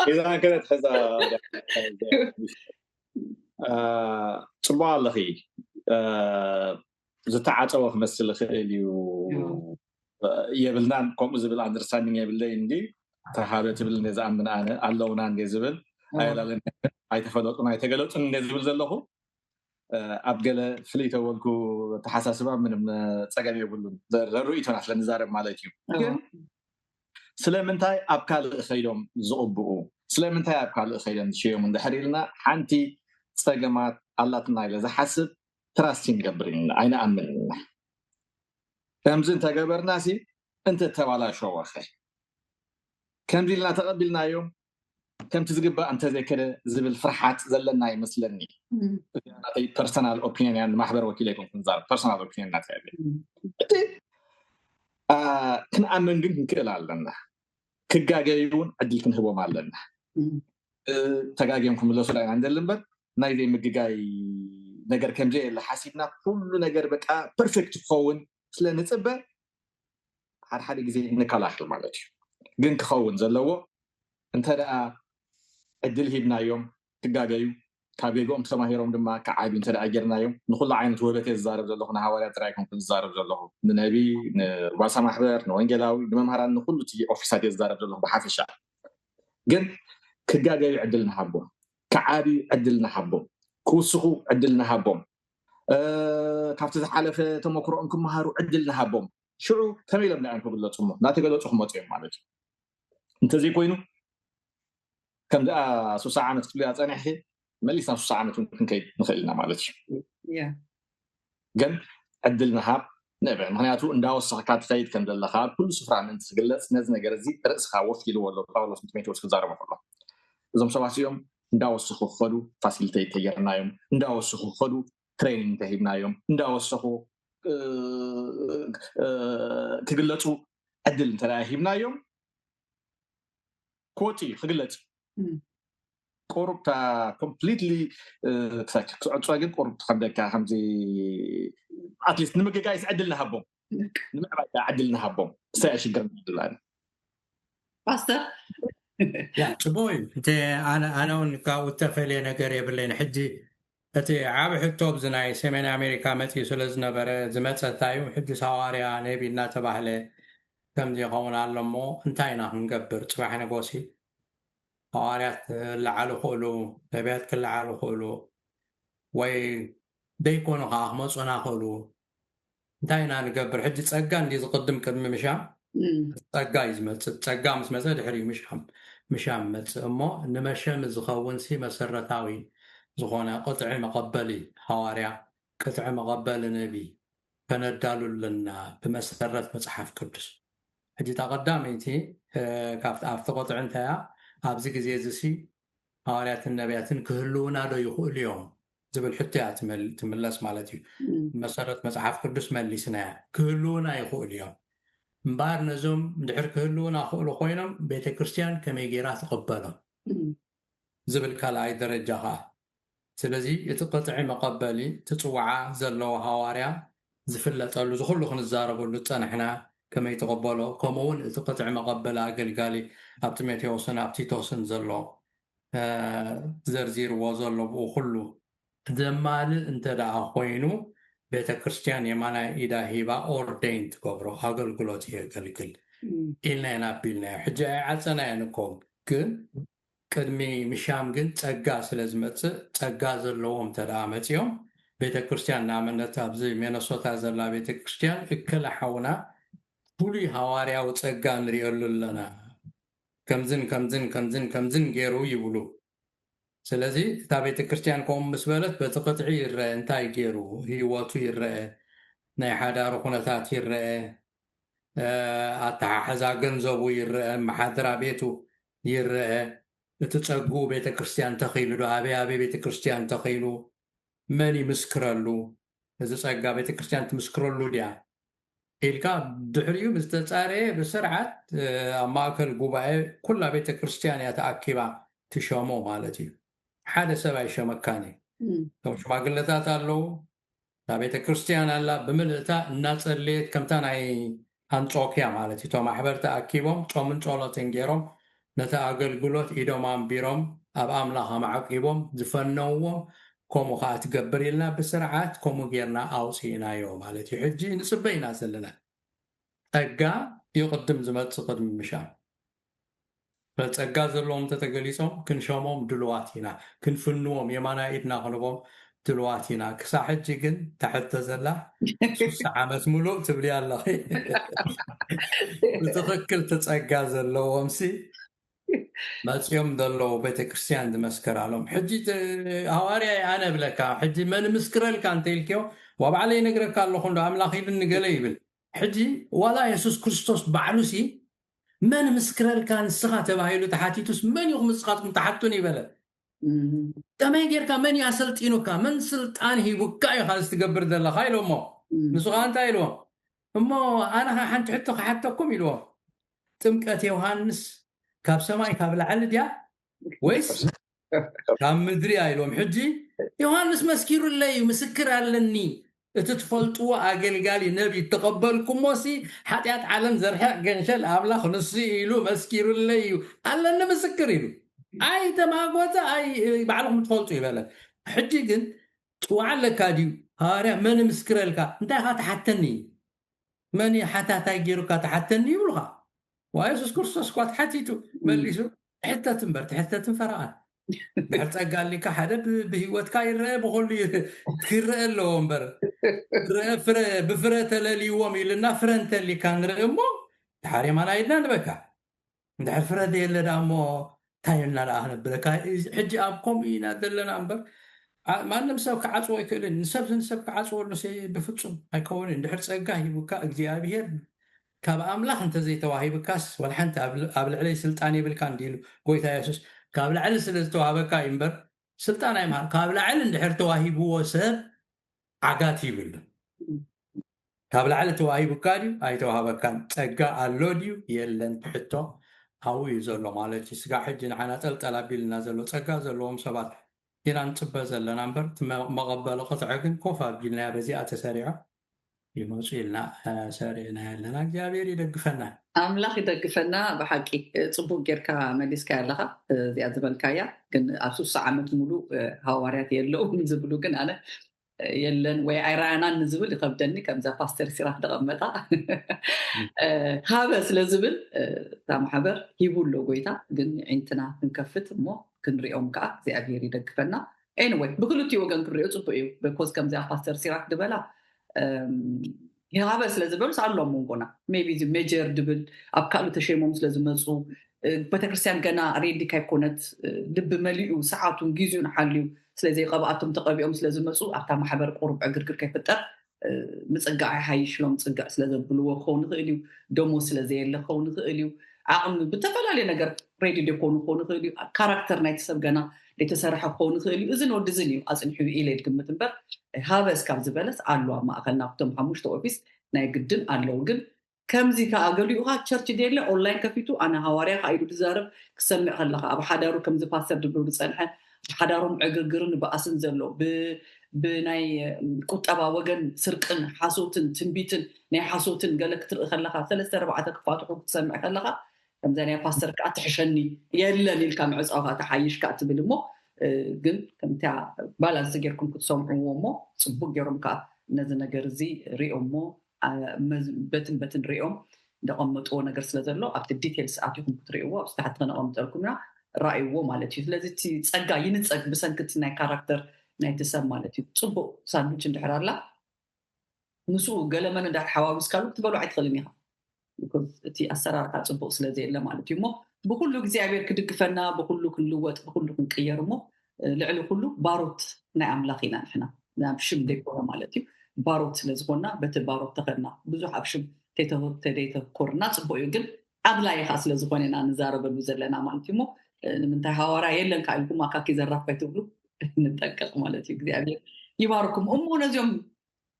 ሒዛን ከነት ሕዛ ፅቡቅ ኣለኺ ዝተዓፀወ ክመስል ይኽእል እዩ የብልናን ከምኡ ዝብል ኣንደርስታንዲንግ የብለይ እንዲ ተሃበ ትብል እንደ ዝኣምን ኣነ ኣለውና እንደ ዝብል ኣየላለን ኣይተፈለጡን ኣይተገለጡን እንደ ዝብል ዘለኹ ኣብ ገለ ፍልይ ተበልኩ ተሓሳስባ ምንም ፀገም የብሉን ርእይቶና ስለ ንዛረብ ማለት እዩ ግን ስለምንታይ ኣብ ካልእ ከይዶም ዝቕብኡ ስለምንታይ ኣብ ካልእ ከይዶም ዝሸየሙ እንድሕር ኢልና ሓንቲ ፀገማት ኣላትና ኢለ ዝሓስብ ትራስት ንገብር ኢና ኣይንኣምን ኢና ከምዚ እንተገበርና ሲ እንተተባላሸወኸ ከምዚ ኢልና ተቐቢልናዮም ከምቲ ዝግባእ እንተዘይከደ ዝብል ፍርሓት ዘለና ይመስለኒ ናተይ ፐርሰናል ኦፒኒን ያ ማሕበር ወኪል ኣይኮንኩ ዛር ፐርሰናል ኦፒኒን ናተይ እቲ ክንኣምን ግን ክንክእል ኣለና ክጋገዩ እውን ዕድል ክንህቦም ኣለና ተጋግዮም ክምለሱ ኢና ንደሊ እምበር ናይ ዘይምግጋይ ነገር ከምዘየለ ሓሲብና ኩሉ ነገር በቃ ፐርፌክት ክኸውን ስለ ንፅበ ሓደ ሓደ ግዜ ንከላኸል ማለት እዩ ግን ክኸውን ዘለዎ እንተ ደኣ ዕድል ሂብናዮም ክጋገዩ ካብ ጌግኦም ተማሂሮም ድማ ክዓብዩ እንተ ደኣ ጌርናዮም፣ ንኹሉ ዓይነት ውህበት እየ ዝዛረብ ዘለኹ፣ ንሃዋርያት ጥራይ ኣይኮንኩን ዝዛረብ ዘለኹ፣ ንነቢ፣ ንጓሳ ማሕበር፣ ንወንጌላዊ፣ ንመምሃራን፣ ንኹሉ እቲ ኦፊሳት እየ ዝዛረብ ዘለኹ ብሓፈሻ። ግን ክጋገዩ ዕድል ንሃቦም፣ ክዓብዩ ዕድል ንሃቦም፣ ክውስኹ ዕድል ንሃቦም፣ እ፣ ካብቲ ዝሓለፈ ተመክሮኦም ክመሃሩ ዕድል ንሃቦም። ሽዑ ከመይ ኢሎም ደኣ እዮም ክግለጹ እሞ? እናተገለጹ ክመጹ እዮም ማለት እዩ። እንተዘይኮይኑ ከምዚኣ ሱሳ ዓመት ክትብልያ ጸኒሕኪ መሊስና ሱሳ ዓመት እውን ክንከይድ ንኽእል ኢና ማለት እዩ። ያ ግን ዕድል ምሃብ ንእብዕ። ምክንያቱ እንዳወሰኽካ ትኸይድ ከም ዘለኻ ኣብ ኩሉ ስፍራ ምእንቲ ክግለጽ ነዚ ነገር እዚ ርእስኻ ወፊልዎ ኣሎ ጳውሎስ ንጢሞቴዎስ ክዛረቦ ከሎ። እዞም ሰባት እዚኦም እንዳወሰኹ ክኸዱ ፋሲሊቴት ተጌርናዮም፣ እንዳወሰኹ ክኸዱ ትሬኒንግ ተሂብናዮም፣ እንዳወሰኹ እ፣ እ፣ ክግለጹ ዕድል እንተ ደኣ ሂብናዮም ክወጽእ እዩ ክግለጽ እዩ። እም። ቁሩብ እታ ኮምፕሊትሊ ክሳክ ክትዕጾ ግን ቁሩብ ትኸብደካ። ከምዚ ኣትሊስት ንምግጋይስ ዕድል ንሃቦም፣ ንምዕባይ ዕድል ንሃቦም። እሳ እያ ሽግር ንድላን ፓስተር ያ ጽቡቅ እዩ። እቲ ኣነ ኣነ እውን ካብኡ እተፈልየ ነገር የብለይን። ሕጂ እቲ ዓብ ሕቶ ኣብዚ ናይ ሰሜን ኣሜሪካ መፅዩ ስለ ዝነበረ ዝመፀ እንታይ እዩ? ሕጂ ሃዋርያ ነቢ እናተባህለ ከምዚ ይኸውን ኣሎ እሞ እንታይ ኢና ክንገብር? ፅባሕ ንጎሲ ሃዋርያት ክለዓሉ ክእሉ፣ ነቢያት ክለዓሉ ክእሉ ወይ ደይኮኑ ከዓ ክመፁና ክእሉ እንታይ ኢና ንገብር? ሕጂ ፀጋ እንዲ ዝቅድም ቅድሚ ምሻም እም፣ ፀጋ እዩ ዝመፅእ። ፀጋ ምስ መፀ ድሕሪኡ ምሻም ምሻም መፅእ እሞ ንመሸም ዝኸውን ሲ መሰረታዊ ዝኾነ ቅጥዒ መቐበሊ ሃዋርያ፣ ቅጥዒ መቐበሊ ነቢ ከነዳሉ ኣለና ብመሰረት መፅሓፍ ቅዱስ። ሕጂ እታ ቀዳመይቲ እ፣ ካብቲ ኣብቲ ቅጥዒ እንታያ ኣብዚ ግዜ እዚ ሲ ሃዋርያትን ነቢያትን ክህልውና ዶ ይኽእሉ እዮም ዝብል ሕቶ እያ ትመል- ትምለስ ማለት እዩ። እም፣ መሰረት መፅሓፍ ቅዱስ መሊስናያ። ክህልውና ይኽእሉ እዮም። እምበኣር ነዞም እንድሕር ክህልውና ክእሉ ኮይኖም ቤተ ክርስቲያን ከመይ ገይራ ትቕበሎም እም፣ ዝብል ካልኣይ ደረጃ ከዓ። ስለዚ እቲ ቅጥዒ መቐበሊ እቲ ፅዋዓ ዘለዎ ሃዋርያ ዝፍለጠሉ እዚ ኩሉ ክንዛረበሉ ዝፀናሕና ከመይ ትቕበሎ፣ ከምኡ እውን እቲ ቅጥዒ መቐበሊ ኣገልጋሊ ኣብ ጢሞቴዎስን ኣብ ቲቶስን ዘሎ እ፣ ዘርዚርዎ ዘሎ ብኡ ኩሉ ዘማልእ እንተ ደኣ ኮይኑ ቤተ ክርስቲያን የማናይ ኢዳ ሂባ ኦርዴን ትገብሮ ኣገልግሎት የገልግል እም፣ ኢልና ኢና ኣቢልናዮ። ሕጂ ኣይዓፀናዮን እኮ ግን ቅድሚ ምሻም ግን ፀጋ ስለ ዝመፅእ ፀጋ ዘለዎም እንተ ደኣ መፂኦም ቤተ ክርስቲያን ንኣብነት ኣብዚ ሚነሶታ ዘላ ቤተ ክርስቲያን እከለ ሓውና ፍሉይ ሃዋርያዊ ፀጋ ንሪእሉ ኣለና ከምዝን ከምዝን ከምዝን ከምዝን ገይሩ ይብሉ። ስለዚ እታ ቤተ ክርስቲያን ከምኡ ምስ በለት በቲ ቅጥዒ ይረአ እንታይ ገይሩ ህይወቱ ይረአ ናይ ሓዳሩ ኩነታት ይረአ ኣተሓሕዛ ገንዘቡ ይረአ መሓድራ ቤቱ ይረአ እቲ ፀግኡ ቤተ ክርስቲያን ተኺሉ ዶ ኣበይ ኣበይ ቤተ ክርስቲያን ተኺሉ መን ይምስክረሉ እዚ ፀጋ ቤተ ክርስቲያን ትምስክረሉ ድያ ኢልካ ድሕሪኡ ምስ ተፃረየ ብስርዓት ኣብ ማእከል ጉባኤ ኩላ ቤተ ክርስቲያን እያ ተኣኪባ ትሸሞ ማለት እዩ ሓደ ሰብ ኣይሸመካን እዩ እቶም ሽማግለታት ኣለዉ እታ ቤተ ክርስቲያን ኣላ ብምልእታ እናፀለየት ከምታ ናይ ኣንጾኪያ ማለት እዩ እቶም ማሕበር ተኣኪቦም ጾምን ጸሎትን ገይሮም ነቲ ኣገልግሎት ኢዶም ኣንቢሮም ኣብ ኣምላኽ ኣማዕቂቦም ዝፈነውዎም ከምኡ ከዓ ትገብር ኢልና ብስርዓት ከምኡ ጌርና ኣውፅእናዮ ማለት እዩ ሕጂ ንፅበ ኢና ዘለና ጸጋ እዩ ቅድም ዝመፅእ ቅድሚ ምሻም ጸጋ ዘለዎም እንተተገሊፆም ክንሸሞም ድልዋት ኢና ክንፍንዎም የማና ኢድና ክንቦም ድልዋት ኢና ክሳ ሕጂ ግን ተሕተ ዘላ ሱሳ ዓመት ሙሉእ ትብሊ ኣለኺ ብትኽክል ትጸጋ ዘለዎም ሲ መፅኦም ዘለዉ ቤተክርስትያን ዝመስከራሎም ሕጂ ሃዋርያ ኣነ ብለካ ሕጂ መን ምስክረልካ እንተ ኢልክዮ ዋ ባዕለይ ነግረካ ኣለኹ እንዶ ኣምላኽ ኢሉኒ ገለ ይብል ሕጂ ዋላ የሱስ ክርስቶስ ባዕሉ ሲ መን ምስክረልካ ንስኻ ተባሂሉ ተሓቲቱስ መን እዩ ክምስኻትኩም ተሓቱን ይበለ ከመይ ጌርካ መን እዩ ኣሰልጢኑካ መን ስልጣን ሂቡካ እዩ ካልስ ትገብር ዘለኻ ኢሎሞ ንሱ ከዓ እንታይ ኢልዎም እሞ ኣነ ከዓ ሓንቲ ሕቶ ክሓተኩም ኢልዎም ጥምቀት ዮሃንስ ካብ ሰማይ ካብ ላዕሊ ድያ ወይስ ካብ ምድሪ ኢሎም ሕጂ ዮሃንስ መስኪሩለይ እዩ ምስክር ኣለኒ እቲ ትፈልጥዎ ኣገልጋሊ ነቢ ተቐበልኩሞ ሲ ሓጢኣት ዓለም ዘርሕቕ ገንሸል ኣምላኽ ንሱ ኢሉ መስኪሩለይ እዩ ኣለኒ ምስክር ኢሉ ኣይተማጎተ ኣይ ባዕልኹም ትፈልጡ ይበለ። ሕጂ ግን ጽዋዕ ኣለካ ድዩ? ሃዋርያ መን ምስክረልካ? እንታይ ኢኻ ትሓተኒ? መን እዩ ሓታታይ ገይሩካ ትሓተኒ ይብሉኻ። ዋ የሱስ ክርስቶስ እኳ ተሓቲቱ መሊሱ ትሕተት እምበር ትሕተትን ፈረቓን። ድሕር ጸጋ ኣሊካ ሓደ ብ- ብህይወትካ ይረአ ብኸሉ ክረአ ኣለዎ እምበር ፍረ ብፍረ ተለልይዎም ኢልና ፍረ እንተሊካ ንርኢ እሞ ድሓር የማና ኢድና ንበካ። እንድሕር ፍረ ዘየለ ደኣ እሞ እንታይ ኢልና ደኣ ክነብለካ? ሕጂ ኣብ ከምኡ ኢና ዘለና እምበር ማንም ሰብ ክዓፅዎ ኣይክእልን። ንሰብ ንሰብ ክዓፅወሉ ብፍፁም ኣይከውንን። እንድሕር ፀጋ ሂቡካ እግዚኣብሄር ካብ ኣምላኽ እንተዘይተዋሂብካስ ወላ ሓንቲ ኣብ ልዕለይ ስልጣን የብልካ እንዲሉ ጎይታ የሱስ ካብ ላዕሊ ስለ ዝተዋህበካ እዩ እምበር ስልጣን ኣይምሃር ካብ ላዕሊ እንድሕር ተዋሂብዎ ሰብ ዓጋት ይብሉ። ካብ ላዕሊ ተዋሂቡካ ድዩ ኣይተዋህበካን? ፀጋ ኣሎ ድዩ የለን? ትሕቶ ኣብኡ እዩ ዘሎ ማለት እዩ። ስጋዕ ሕጂ ንዓና ጠልጠል ኣቢልና ዘሎ ፀጋ ዘለዎም ሰባት ኢና ንፅበ ዘለና እምበር እቲ መ- መቐበሊ ቅጥዒ ግን ኮፍ ኣቢልናያ በዚኣ ተሰሪዖም ይመፁ ኢልና ሰሪዕና ኣለና። እግዚኣብሔር ይደግፈና። ኣምላኽ ይደግፈና። ብሓቂ ጽቡቅ ጌርካ መሊስካ ኣለኻ። እዚኣ ዝበልካያ ግን ኣብ ሱሳ ዓመት ሙሉ ሃዋርያት የለውን ዝብሉ ግን ኣነ የለን ወይ ኣይረኣናን ንዝብል ይኸብደኒ። ከምዛ ፓስተር ሲራክ ደቐመጣ ሃበ ስለ ዝብል እታ ማሕበር ሂቡ ኣሎ ጎይታ። ግን ዒንትና ክንከፍት እሞ ክንሪኦም ከዓ እግዚኣብሔር ይደግፈና። ኤኒወይ ብክልቲኡ ወገን ክንሪኦ ፅቡቅ እዩ። በኮዝ ከምዚኣ ፓስተር ሲራክ ዝበላ ሃበ ስለ ዝበሉስ ኣሎ ኣብ መንጎና ቢ ሜጀር ድብል ኣብ ካልእ ተሸይሞም ስለ ዝመፁ ቤተክርስትያን ገና ሬዲ ካይኮነት ልቢ መሊኡ ሰዓቱን ግዜኡን ሓልዩ ስለዘይቀብኣቶም ተቐቢኦም ስለ ዝመፁ ኣብታ ማሕበር ቁሩብ ዕግርግር ከይፍጠር ምፅጋዕ ይሓይሽ ኢሎም ፅግዕ ስለ ዘብልዎ ክኸውን ይኽእል እዩ። ደሞዝ ስለ ዘየለ ክኸውን ይኽእል እዩ። ዓቕሚ ብተፈላለየ ነገር ሬዲ ደይኮኑ ክኾኑ ይኽእል እዩ። ካራክተር ናይቲ ሰብ ገና ዘይተሰርሐ ክኸውን ይኽእል እዩ። እዝን ወዲ እዝን እዩ ኣፅንሑ ኢለ ድግምት እምበር ሃበ እስካብ ዝበለስ ኣሎ ኣብ ማእኸልና ኣብቶም ሓሙሽተ ኦፊስ ናይ ግድን ኣለዉ። ግን ከምዚ ከዓ ገሊኡ ከዓ ቸርች ደለ ኦንላይን ከፊቱ ኣነ ሃዋርያ ከዓ ኢሉ ዝዛረብ ክሰምዕ ከለካ ኣብ ሓዳሩ ከምዚ ፓስተር ድብሉ ዝፀንሐ ብሓዳሮም ዕግርግርን በኣስን ዘሎ ብናይ ቁጠባ ወገን ስርቅን ሓሶትን ትንቢትን ናይ ሓሶትን ገለ ክትርኢ ከለካ ሰለስተ ኣርባዕተ ክፋትሑ ክትሰምዕ ከለካ ከምዛ ናይ ፓስተር ከዓ ትሕሸኒ የለን ኢልካ ምዕፃው ከዓ ትሓይሽ ከዓ ትብል እሞ ግን ከምታ ባላንስ ጌርኩም ክትሰምዕዎ እሞ ፅቡቅ ገይሮም ከዓ ነዚ ነገር እዚ ሪኦሞ በትን በትን ሪኦም ዘቐመጥዎ ነገር ስለ ዘሎ ኣብቲ ዲቴልስ ኣቲኹም ክትሪእዎ ኣብዚ ታሕቲ ከነቐምጠልኩም ኢና። ራእይዎ ማለት እዩ። ስለዚ እቲ ፀጋ ይንፀግ ብሰንኪ እቲ ናይ ካራክተር ናይቲ ሰብ ማለት እዩ። ፅቡቅ ሳንዱች እንድሕር ኣላ ምስኡ ገለመን እንድሕር ሓዋዊስካሉ ክትበሉ ኣይትኽእልን ኢኻ። እቲ ኣሰራርሓ ፅቡቅ ስለ ዘየለ ማለት እዩ። እሞ ብኩሉ እግዚኣብሔር ክድግፈና ብኩሉ ክንልወጥ ብኩሉ ክንቅየር እሞ ልዕሊ ኩሉ ባሮት ናይ ኣምላኽ ኢና ንሕና ናብ ሽም ዘይኮነ ማለት እዩ። ባሮት ስለ ዝኾንና በቲ ባሮት ተኸድና ብዙሕ ኣብ ሽም ተደይተኮርና ፅቡቅ እዩ። ግን ኣድላይ ኢኻ ስለ ዝኾነ ኢና ንዛረበሉ ዘለና ማለት እዩ። እሞ ንምንታይ ሃዋርያ የለን ከዓ ኢልኩም ኣካኪ ዘራፍ ከይትብሉ ንጠንቀቅ ማለት እዩ። እግዚኣብሔር ይባርኩም። እሞ ነዚኦም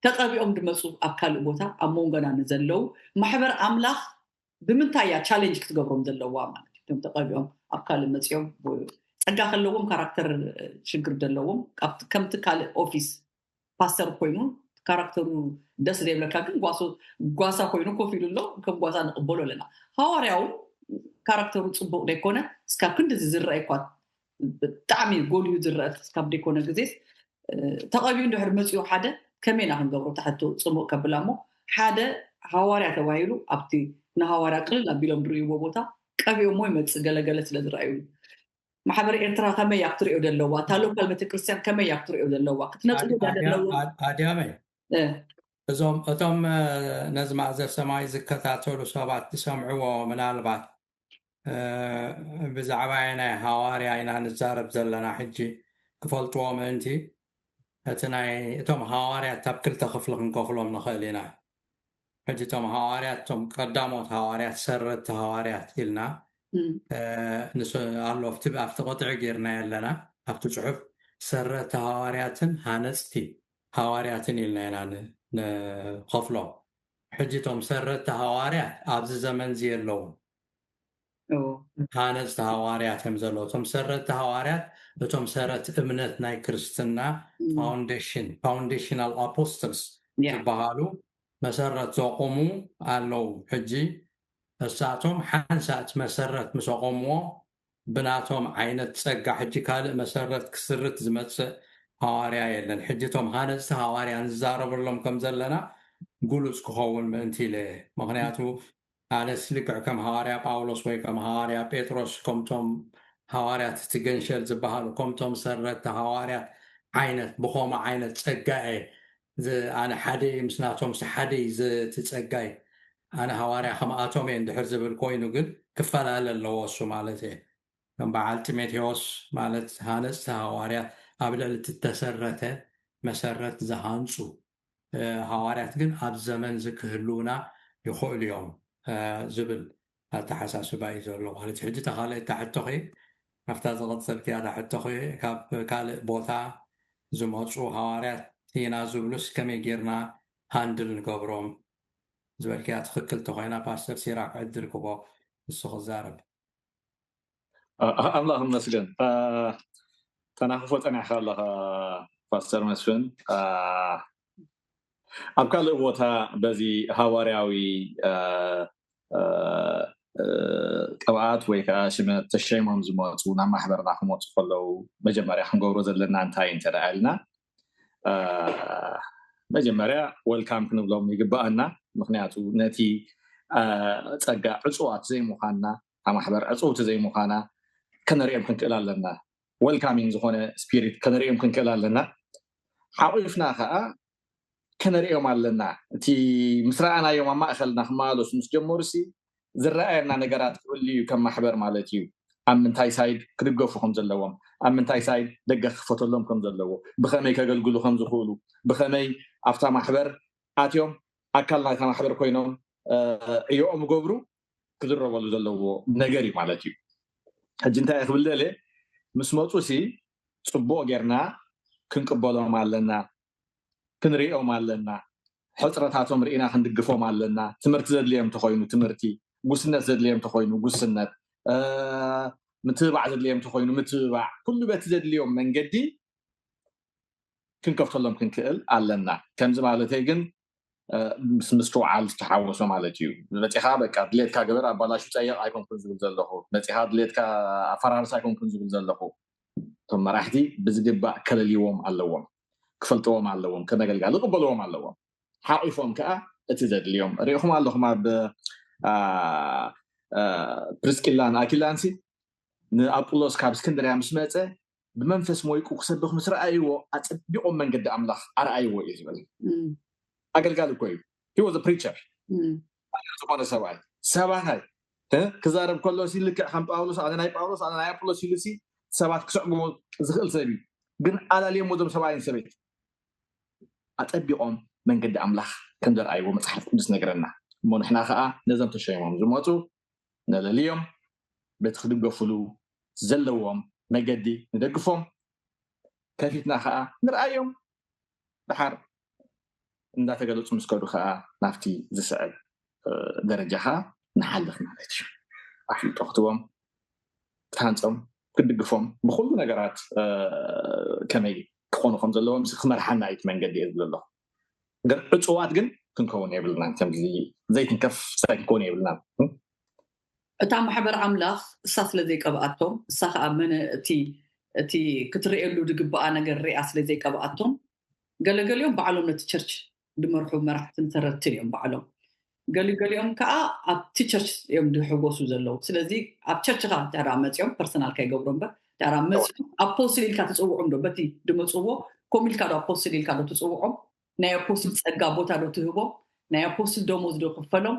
ተቐቢኦም ድመፁ ኣብ ካልእ ቦታ ኣብ መንጎና ንዘለዉ ማሕበር ኣምላኽ ብምንታይ እያ ቻሌንጅ ክትገብሮም ዘለዋ ማለት እዩ። እቶም ተቐቢኦም ኣብ ካልእ መፂኦም ጸጋ ከለዎም ካራክተር ሽግር ዘለዎም ከምቲ ካልእ ኦፊስ ፓስተር ኮይኑ ካራክተሩ ደስ ዘይብለካ ግን ጓሳ ኮይኑ ኮፍ ኢሉ ኣሎ። ከም ጓሳ ንቕበሎ ኣለና። ሃዋርያው ካራክተሩ ፅቡቅ ዘይኮነ እስካብ ክንዲ ዝዝረአ እኳ ብጣዕሚ ጎልዩ ዝረአ እስካብ ዘይኮነ ግዜስ ተቐቢኡ እንድሕር መፂኡ ሓደ ከመይ ኢና ክንገብሮ? ታሕቱ ፅሙቕ ከብላ እሞ ሓደ ሃዋርያ ተባሂሉ ኣብቲ ንሃዋርያ ቅልል ኣቢሎም ዝርእይዎ ቦታ ቀቢኦሞ ይመፅእ ገለገለ ስለ ዝረኣዩ ማሕበር ኤርትራ ከመይ እያ ክትሪኦ ዘለዋ? እታ ሎካል ቤተክርስትያን ከመይ እያ ክትሪኦ ዘለዋ? ክትነጥቡ እያ ዘለዋ? ኣድያመ እዞም እቶም ነዚ ማእዘር ሰማይ ዝከታተሉ ሰባት ዝሰምዕዎ ምናልባት ብዛዕባ ናይ ሃዋርያ ኢና ንዛረብ ዘለና ሕጂ ክፈልጥዎ ምእንቲ እቲ ናይ እቶም ሃዋርያት ኣብ ክልተ ክፍሊ ክንከፍሎም ንኽእል ኢና። ሕጂ እቶም ሃዋርያት እቶም ቀዳሞት ሃዋርያት ሰረቲ ሃዋርያት ኢልና ኣሎ ኣብቲ ቅጥዒ ጌርና ኣለና ኣብቲ ፅሑፍ ሰረቲ ሃዋርያትን ሃነፅቲ ሃዋርያትን ኢልና ኢና ንኸፍሎም። ሕጂ እቶም ሰረቲ ሃዋርያት ኣብዚ ዘመን እዚ የለውን። ሃነፅቲ ሃዋርያት እዮም ዘለዉ። እቶም ሰረቲ ሃዋርያት እቶም ሰረት እምነት ናይ ክርስትና ፋውንዴሽን ፋውንዴሽናል ኣፖስትልስ ዝበሃሉ መሰረት ዘቆሙ ኣለዉ። ሕጂ እሳቶም ሓንሳእ እቲ መሰረት ምስ ኣቆምዎ ብናቶም ዓይነት ጸጋ ሕጂ ካልእ መሰረት ክስርት ዝመጽእ ሃዋርያ የለን። ሕጂ እቶም ሃነጽቲ ሃዋርያ ንዛረበሎም ከም ዘለና ግሉጽ ክኸውን ምእንቲ ኢለ እየ። ምኽንያቱ ኣነስ ልክዕ ከም ሃዋርያ ጳውሎስ ወይ ከም ሃዋርያ ጴጥሮስ፣ ከምቶም ሃዋርያት እቲ ገንሸል ዝበሃሉ፣ ከምቶም ሰረቲ ሃዋርያት ዓይነት ብኸምኡ ዓይነት ጸጋ እየ ዝ-፣ ኣነ ሓደ እየ ምስ ናቶም ሓደ እዩ ዝ-፣ እቲ ጸጋይ። ኣነ ሃዋርያ ከምኣቶም እየ እንድሕር ዝብል ኮይኑ ግን ክፈላለ ኣለዎ እሱ ማለት እየ። ከም በዓል ጢሞቴዎስ ማለት ሃነጽቲ ሃዋርያት ኣብ ልዕሊ እቲ እተሰረተ መሰረት ዝሃንጹ፣ እ፣ ሃዋርያት ግን ኣብ ዘመን እዚ ክህልውና ይኽእሉ እዮም፣ እ፣ ዝብል ኣተሓሳስባ እዩ ዘሎ ማለት እዩ። ሕጂ እታ ካልእ እታ ሕቶኺ፣ ናብታ ዝቐጸልክያ እታ ሕቶኺ፣ ካብ ካልእ ቦታ ዝመጹ ሃዋርያት ኢና ዝብሉስ ከመይ ጌርና ሃንድል ንገብሮም ዝበልክያ ትኽክል ተኾይና፣ ፓስተር ሲራክ ዕድል ክቦ ንሱ ክዛረብ። ኣ-፣ ኣምላኽ ይመስገን። ኣ፣ ተናኽፎ ጸኒሕካ ኣለኻ ፓስተር መስፍን። ኣ፣ ኣብ ካልእ ቦታ በዚ ሃዋርያዊ፣ ኣ፣ ኣ፣ ኣ፣ ቅብኣት ወይ ከዓ ሽመት ተሸይሞም ዝመፁ ናብ ማሕበርና ክመፁ ከለዉ መጀመርያ ክንገብሮ ዘለና እንታይ እንተ ደኣ ኢልና፣ ኣ፣ መጀመርያ ወልካም ክንብሎም ይግብኣና። ምኽንያቱ ነቲ፣ ኣ፣ ጸጋ ዕጹዋት ዘይምዃንና፣ እታ ማሕበር ዕጽውቲ ዘይምዃና ከነርእዮም ክንክእል ኣለና። ወልካሚንግ ዝኾነ ስፒሪት ከነርእዮም ክንክእል ኣለና። ሓቑፍና ከኣ ከነርእዮም ኣለና። እቲ ምስ ረኣናዮም ኣብ ማእኸልና ክመላለሱ ምስ ጀመሩሲ ዝረኣየና ነገራት ክህሉ እዩ ከም ማሕበር ማለት እዩ። ኣብ ምንታይ ሳይድ ክድገፉ ከም ዘለዎም፣ ኣብ ምንታይ ሳይድ ደገ ክኽፈተሎም ከም ዘለዎ፣ ብኸመይ ከገልግሉ ከም ዝኽእሉ፣ ብኸመይ ኣብታ ማሕበር ኣትዮም ኣካል ናይታ ማሕበር ኮይኖም፣ እ፣ ዕዮኦም ይገብሩ ክዝረበሉ ዘለዎ ነገር እዩ ማለት እዩ። ሕጂ እንታይ ክብል ደልየ፣ ምስ መፁ ሲ ፅቡቕ ጌርና ክንቅበሎም ኣለና፣ ክንሪኦም ኣለና፣ ሕፅረታቶም ርኢና ክንድግፎም ኣለና። ትምህርቲ ዘድልዮም እንተኾይኑ ትምህርቲ፣ ጉስነት ዘድልዮም እንተኾይኑ ጉስነት፣ እ፣ ምትብባዕ ዘድልዮም እንተኾይኑ ምትብባዕ፣ ኩሉ በቲ ዘድልዮም መንገዲ ክንከፍተሎም ክንክእል ኣለና። ከምዚ ማለተይ ግን፣ እ፣ ምስ ምስትውዓል ዝተሓወሶ ማለት እዩ። መፂኻ በቃ ድሌትካ ግበር፣ ኣባላሹ ፀይቕ ኣይኮንኩን ዝብል ዘለኹ። መፂኻ ድሌትካ ኣፈራርስ ኣይኮንኩን ዝብል ዘለኹ። እቶም መራሕቲ ብዝግባእ ከለልይዎም ኣለዎም፣ ክፈልጥዎም ኣለዎም፣ ከም ኣገልጋሊ ክቕበልዎም ኣለዎም። ሓቒፎም ከዓ እቲ ዘድልዮም ሪኢኹም ኣለኹም። ኣብ፣ ኣ፣ ኣ፣ ፕሪስኪላን ኣኪላንሲ ንኣጵሎስ ካብ እስክንድርያ ምስ መፀ ብመንፈስ ሞይቁ ክሰብኽ ምስ ረኣይዎ ኣፀቢቖም መንገዲ ኣምላኽ ኣርኣይዎ እዩ ዝብል። እም፣ ኣገልጋሊ እኮ እዩ። He was a preacher። እም፣ ዝኾነ ሰብኣይ ሰባታይ፣ እ፣ ክዛረብ ከሎ ሲ ልክዕ ከም ጳውሎስ፣ ኣነ ናይ ጳውሎስ፣ ኣነ ናይ ኣጵሎስ ኢሉ ሲ ሰባት ክስዕብዎ ዝኽእል ሰብ እዩ። ግን ኣላልዮሞ እዞም ሰብኣይን ሰበይቲ ኣፀቢቖም መንገዲ ኣምላኽ ከም ዘርኣይዎ መፅሓፍ ቅዱስ ነገረና። እሞ ንሕና ከዓ ነዞም ተሸይሞም ዝመፁ ነለልዮም፣ በቲ ክድገፉሉ ዘለዎም መገዲ ንደግፎም፣ ከፊትና ከዓ ንርኣዮም። ደሓር እንዳተገለፁ ምስ ከዱ ከዓ ናብቲ ዝስዕብ፣ እ፣ ደረጃ ከዓ ንሓልፍ ማለት እዩ። ኣፍልጦ ክትቦም፣ ክትሃንፆም፣ ክትድግፎም ብኩሉ ነገራት፣ እ፣ ከመይ ክኾኑ ከም ዘለዎም ክመርሓና እዩ እቲ መንገዲ እየ ዝብል ኣለኹ። ግን ዕፁዋት ግን ክንከውን የብልናን። ከምዚ ዘይትንከፍ ሳይ ክንከውን የብልናን። እታ ማሕበር ኣምላኽ እሳ ስለ ዘይቀብኣቶም፣ እሳ ከዓ መነ እቲ፣ እቲ ክትርእየሉ ዝግብኣ ነገር ሪኣ ስለ ዘይቀብኣቶም፣ ገለገሊኦም ባዕሎም ነቲ ቸርች ድመርሑ መራሕትን ተረድትን እዮም ባዕሎም። ገሊገሊኦም ከዓ ኣብቲ ቸርች እዮም ድሕጎሱ ዘለዉ። ስለዚ ኣብ ቸርችኻ እንተ ደኣ መፂኦም፣ ፐርሰናል ከይገብሮ እምበር፣ እንተ ደኣ መፂኦም ኣፖስትል ኢልካ ትፅውዖም ዶ? በቲ ድመፅዎ ኮም ኢልካ ዶ ኣፖስትል ኢልካ ዶ ትፅውዖም? ናይ ኣፖስትል ጸጋ ቦታ ዶ ትህቦም? ናይ ኣፖስትል ደሞዝ ዶ ክፈሎም?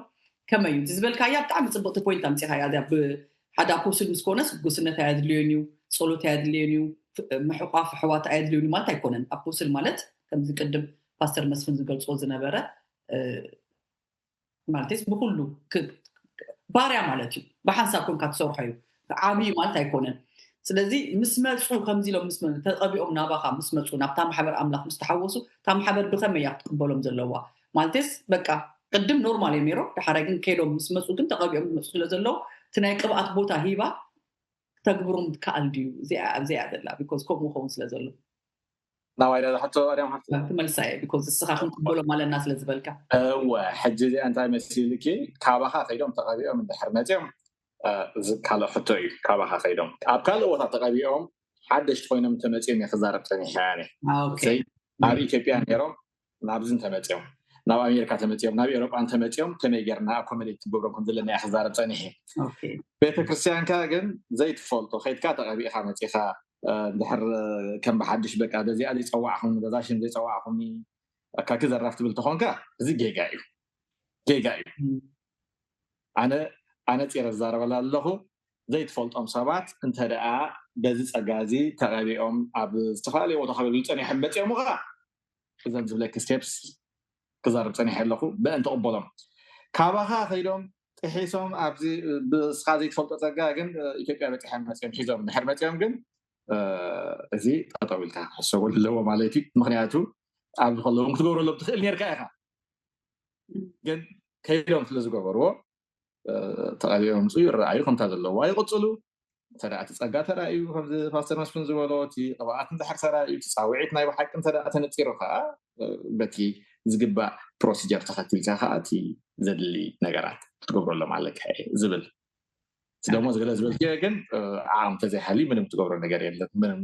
ከመይ እዩ? እቲ ዝበልካያ ብጣዕሚ ጽብቕቲ ፖይንት ኣምጺኻያ። እዚኣ ብሓደ ኣፖስትል ምስ ኮነስ ጉስነት ኣየድልዮን እዩ፣ ጸሎት ኣየድልዮን እዩ፣ ፍ-፣ ምሕቋፍ ኣሕዋት ኣየድልዮን እዩ ማለት ኣይኮነን። ኣፖስትል ማለት ከምዚ ቅድም ፓስተር መስፍን ዝገልጾ ዝነበረ፣ እ፣ ማለትስ ብኹሉ ክ-፣ ባርያ ማለት እዩ። ብሓንሳብ ኮንካ ትሰርሖ እዩ። ዓብዪ ማለት ኣይኮነን። ስለዚ ምስ መጹ፣ ከምዚ ኢሎም ምስ መ-፣ ተቐቢኦም ናባኻ ምስ መጹ፣ ናብታ ማሕበር ኣምላኽ ምስ ተሓወሱ፣ እታ ማሕበር ብኸመይ እያ ክትቅበሎም ዘለዋ? ማለትስ በቃ ቅድም ኖርማል እዮም ነይሮም፣ ደሓራይ ግን ከይዶም ምስ መጹ ግን ተቐቢኦም ዝመጹ ስለ ዘለዉ፣ እቲ ናይ ቅብኣት ቦታ ሂባ ክተግብሮም ትከኣል ድዩ? እዚኣ፣ ኣብዚኣ እያ ዘላ፣ ቢኮዝ ከምኡ ክኸውን ስለ ዘሎ። ናባይ ዳ ዝሕቶ ኣርያም ሃፍቲ? ክመልሳ እየ፣ ቢኮዝ እስኻ ክንቅበሎም ኣለና ስለ ዝበልካ። እወ፣ ሕጂ እዚኣ እንታይ መሲልኪ? ካባኻ ከይዶም ተቐቢኦም እንድሕር መጺኦም፣ እዚ ካልእ ሕቶ እዩ። ካባኻ ከይዶም ኣብ ካልእ ቦታ ተቐቢኦም ሓደሽቲ ኮይኖም እንተመፂኦም እየ ክዛረብ ፀኒሐ። ኣነ ኣብ ኢትዮጵያ ነይሮም ናብዚ እንተመፂኦም፣ ናብ ኣሜሪካ ተመፂኦም፣ ናብ ኤውሮጳ እንተመፂኦም ከመይ ጌርና ኣኮመዴት ትገብሮም ከም ዘለና እየ ክዛረብ ፀኒሐ። ቤተክርስትያንካ ግን ዘይትፈልጦ ከይድካ ተቐቢእካ መፂኻ፣ እንድሕር ከም ብሓድሽ በቃ በዚኣ ዘይፀዋዕኹም በዛ ሽም ዘይፀዋዕኹም ኣካኪ ዘራፍ ትብል ተኾንካ፣ እዚ ጌጋ እዩ፣ ጌጋ እዩ። ኣነ ኣነፂረ ዝዛረበላ ኣለኹ። ዘይትፈልጦም ሰባት እንተ ደኣ በዚ ጸጋ እዚ ተቐቢኦም ኣብ ዝተፈላለዩ ቦታ ከገልግሉ ጸኒሖም መፂኦም ኸዓ እዘን ዝብለኪ ስቴፕስ ክዛረብ ጸኒሐ ኣለኹ። ብእን ትቕበሎም ካባኻ ከይዶም ጥሒሶም ኣብዚ ብስኻ ዘይትፈልጦ ጸጋ ግን ኢትዮጵያ በፂሖም መፂኦም ሒዞም ድሕር መፂኦም ግን እዚ ጠጠው ኢልካ ክሕሰበሉ ኣለዎ ማለት እዩ። ምክንያቱ ኣብዚ ከለዎም ክትገብረሎም ትኽእል ነርካ ኢኻ። ግን ከይዶም ስለ ዝገበርዎ ተቐቢኦም ምፅኡ ይረኣዩ ከምታ ዘለዋ ይቕፅሉ። እንተ እቲ ጸጋ ተራእዩ ከምዚ ፓስተር መስፍን ዝበሎ እቲ ቅብኣት እንድሕር ተራእዩ እቲ ጻውዒት ናይ ብሓቂ እንተ ተነፂሩ ከዓ በቲ ዝግባእ ፕሮሲጀር ተኸቲልካ ከዓ እቲ ዘድሊ ነገራት ክትገብረሎም ኣለካ ዝብል ደሞ ዝገለ ዝበልክዮ ግን ዓቕሚ ተዘይሃልዩ ምንም ትገብሮ ነገር የለን። ምንም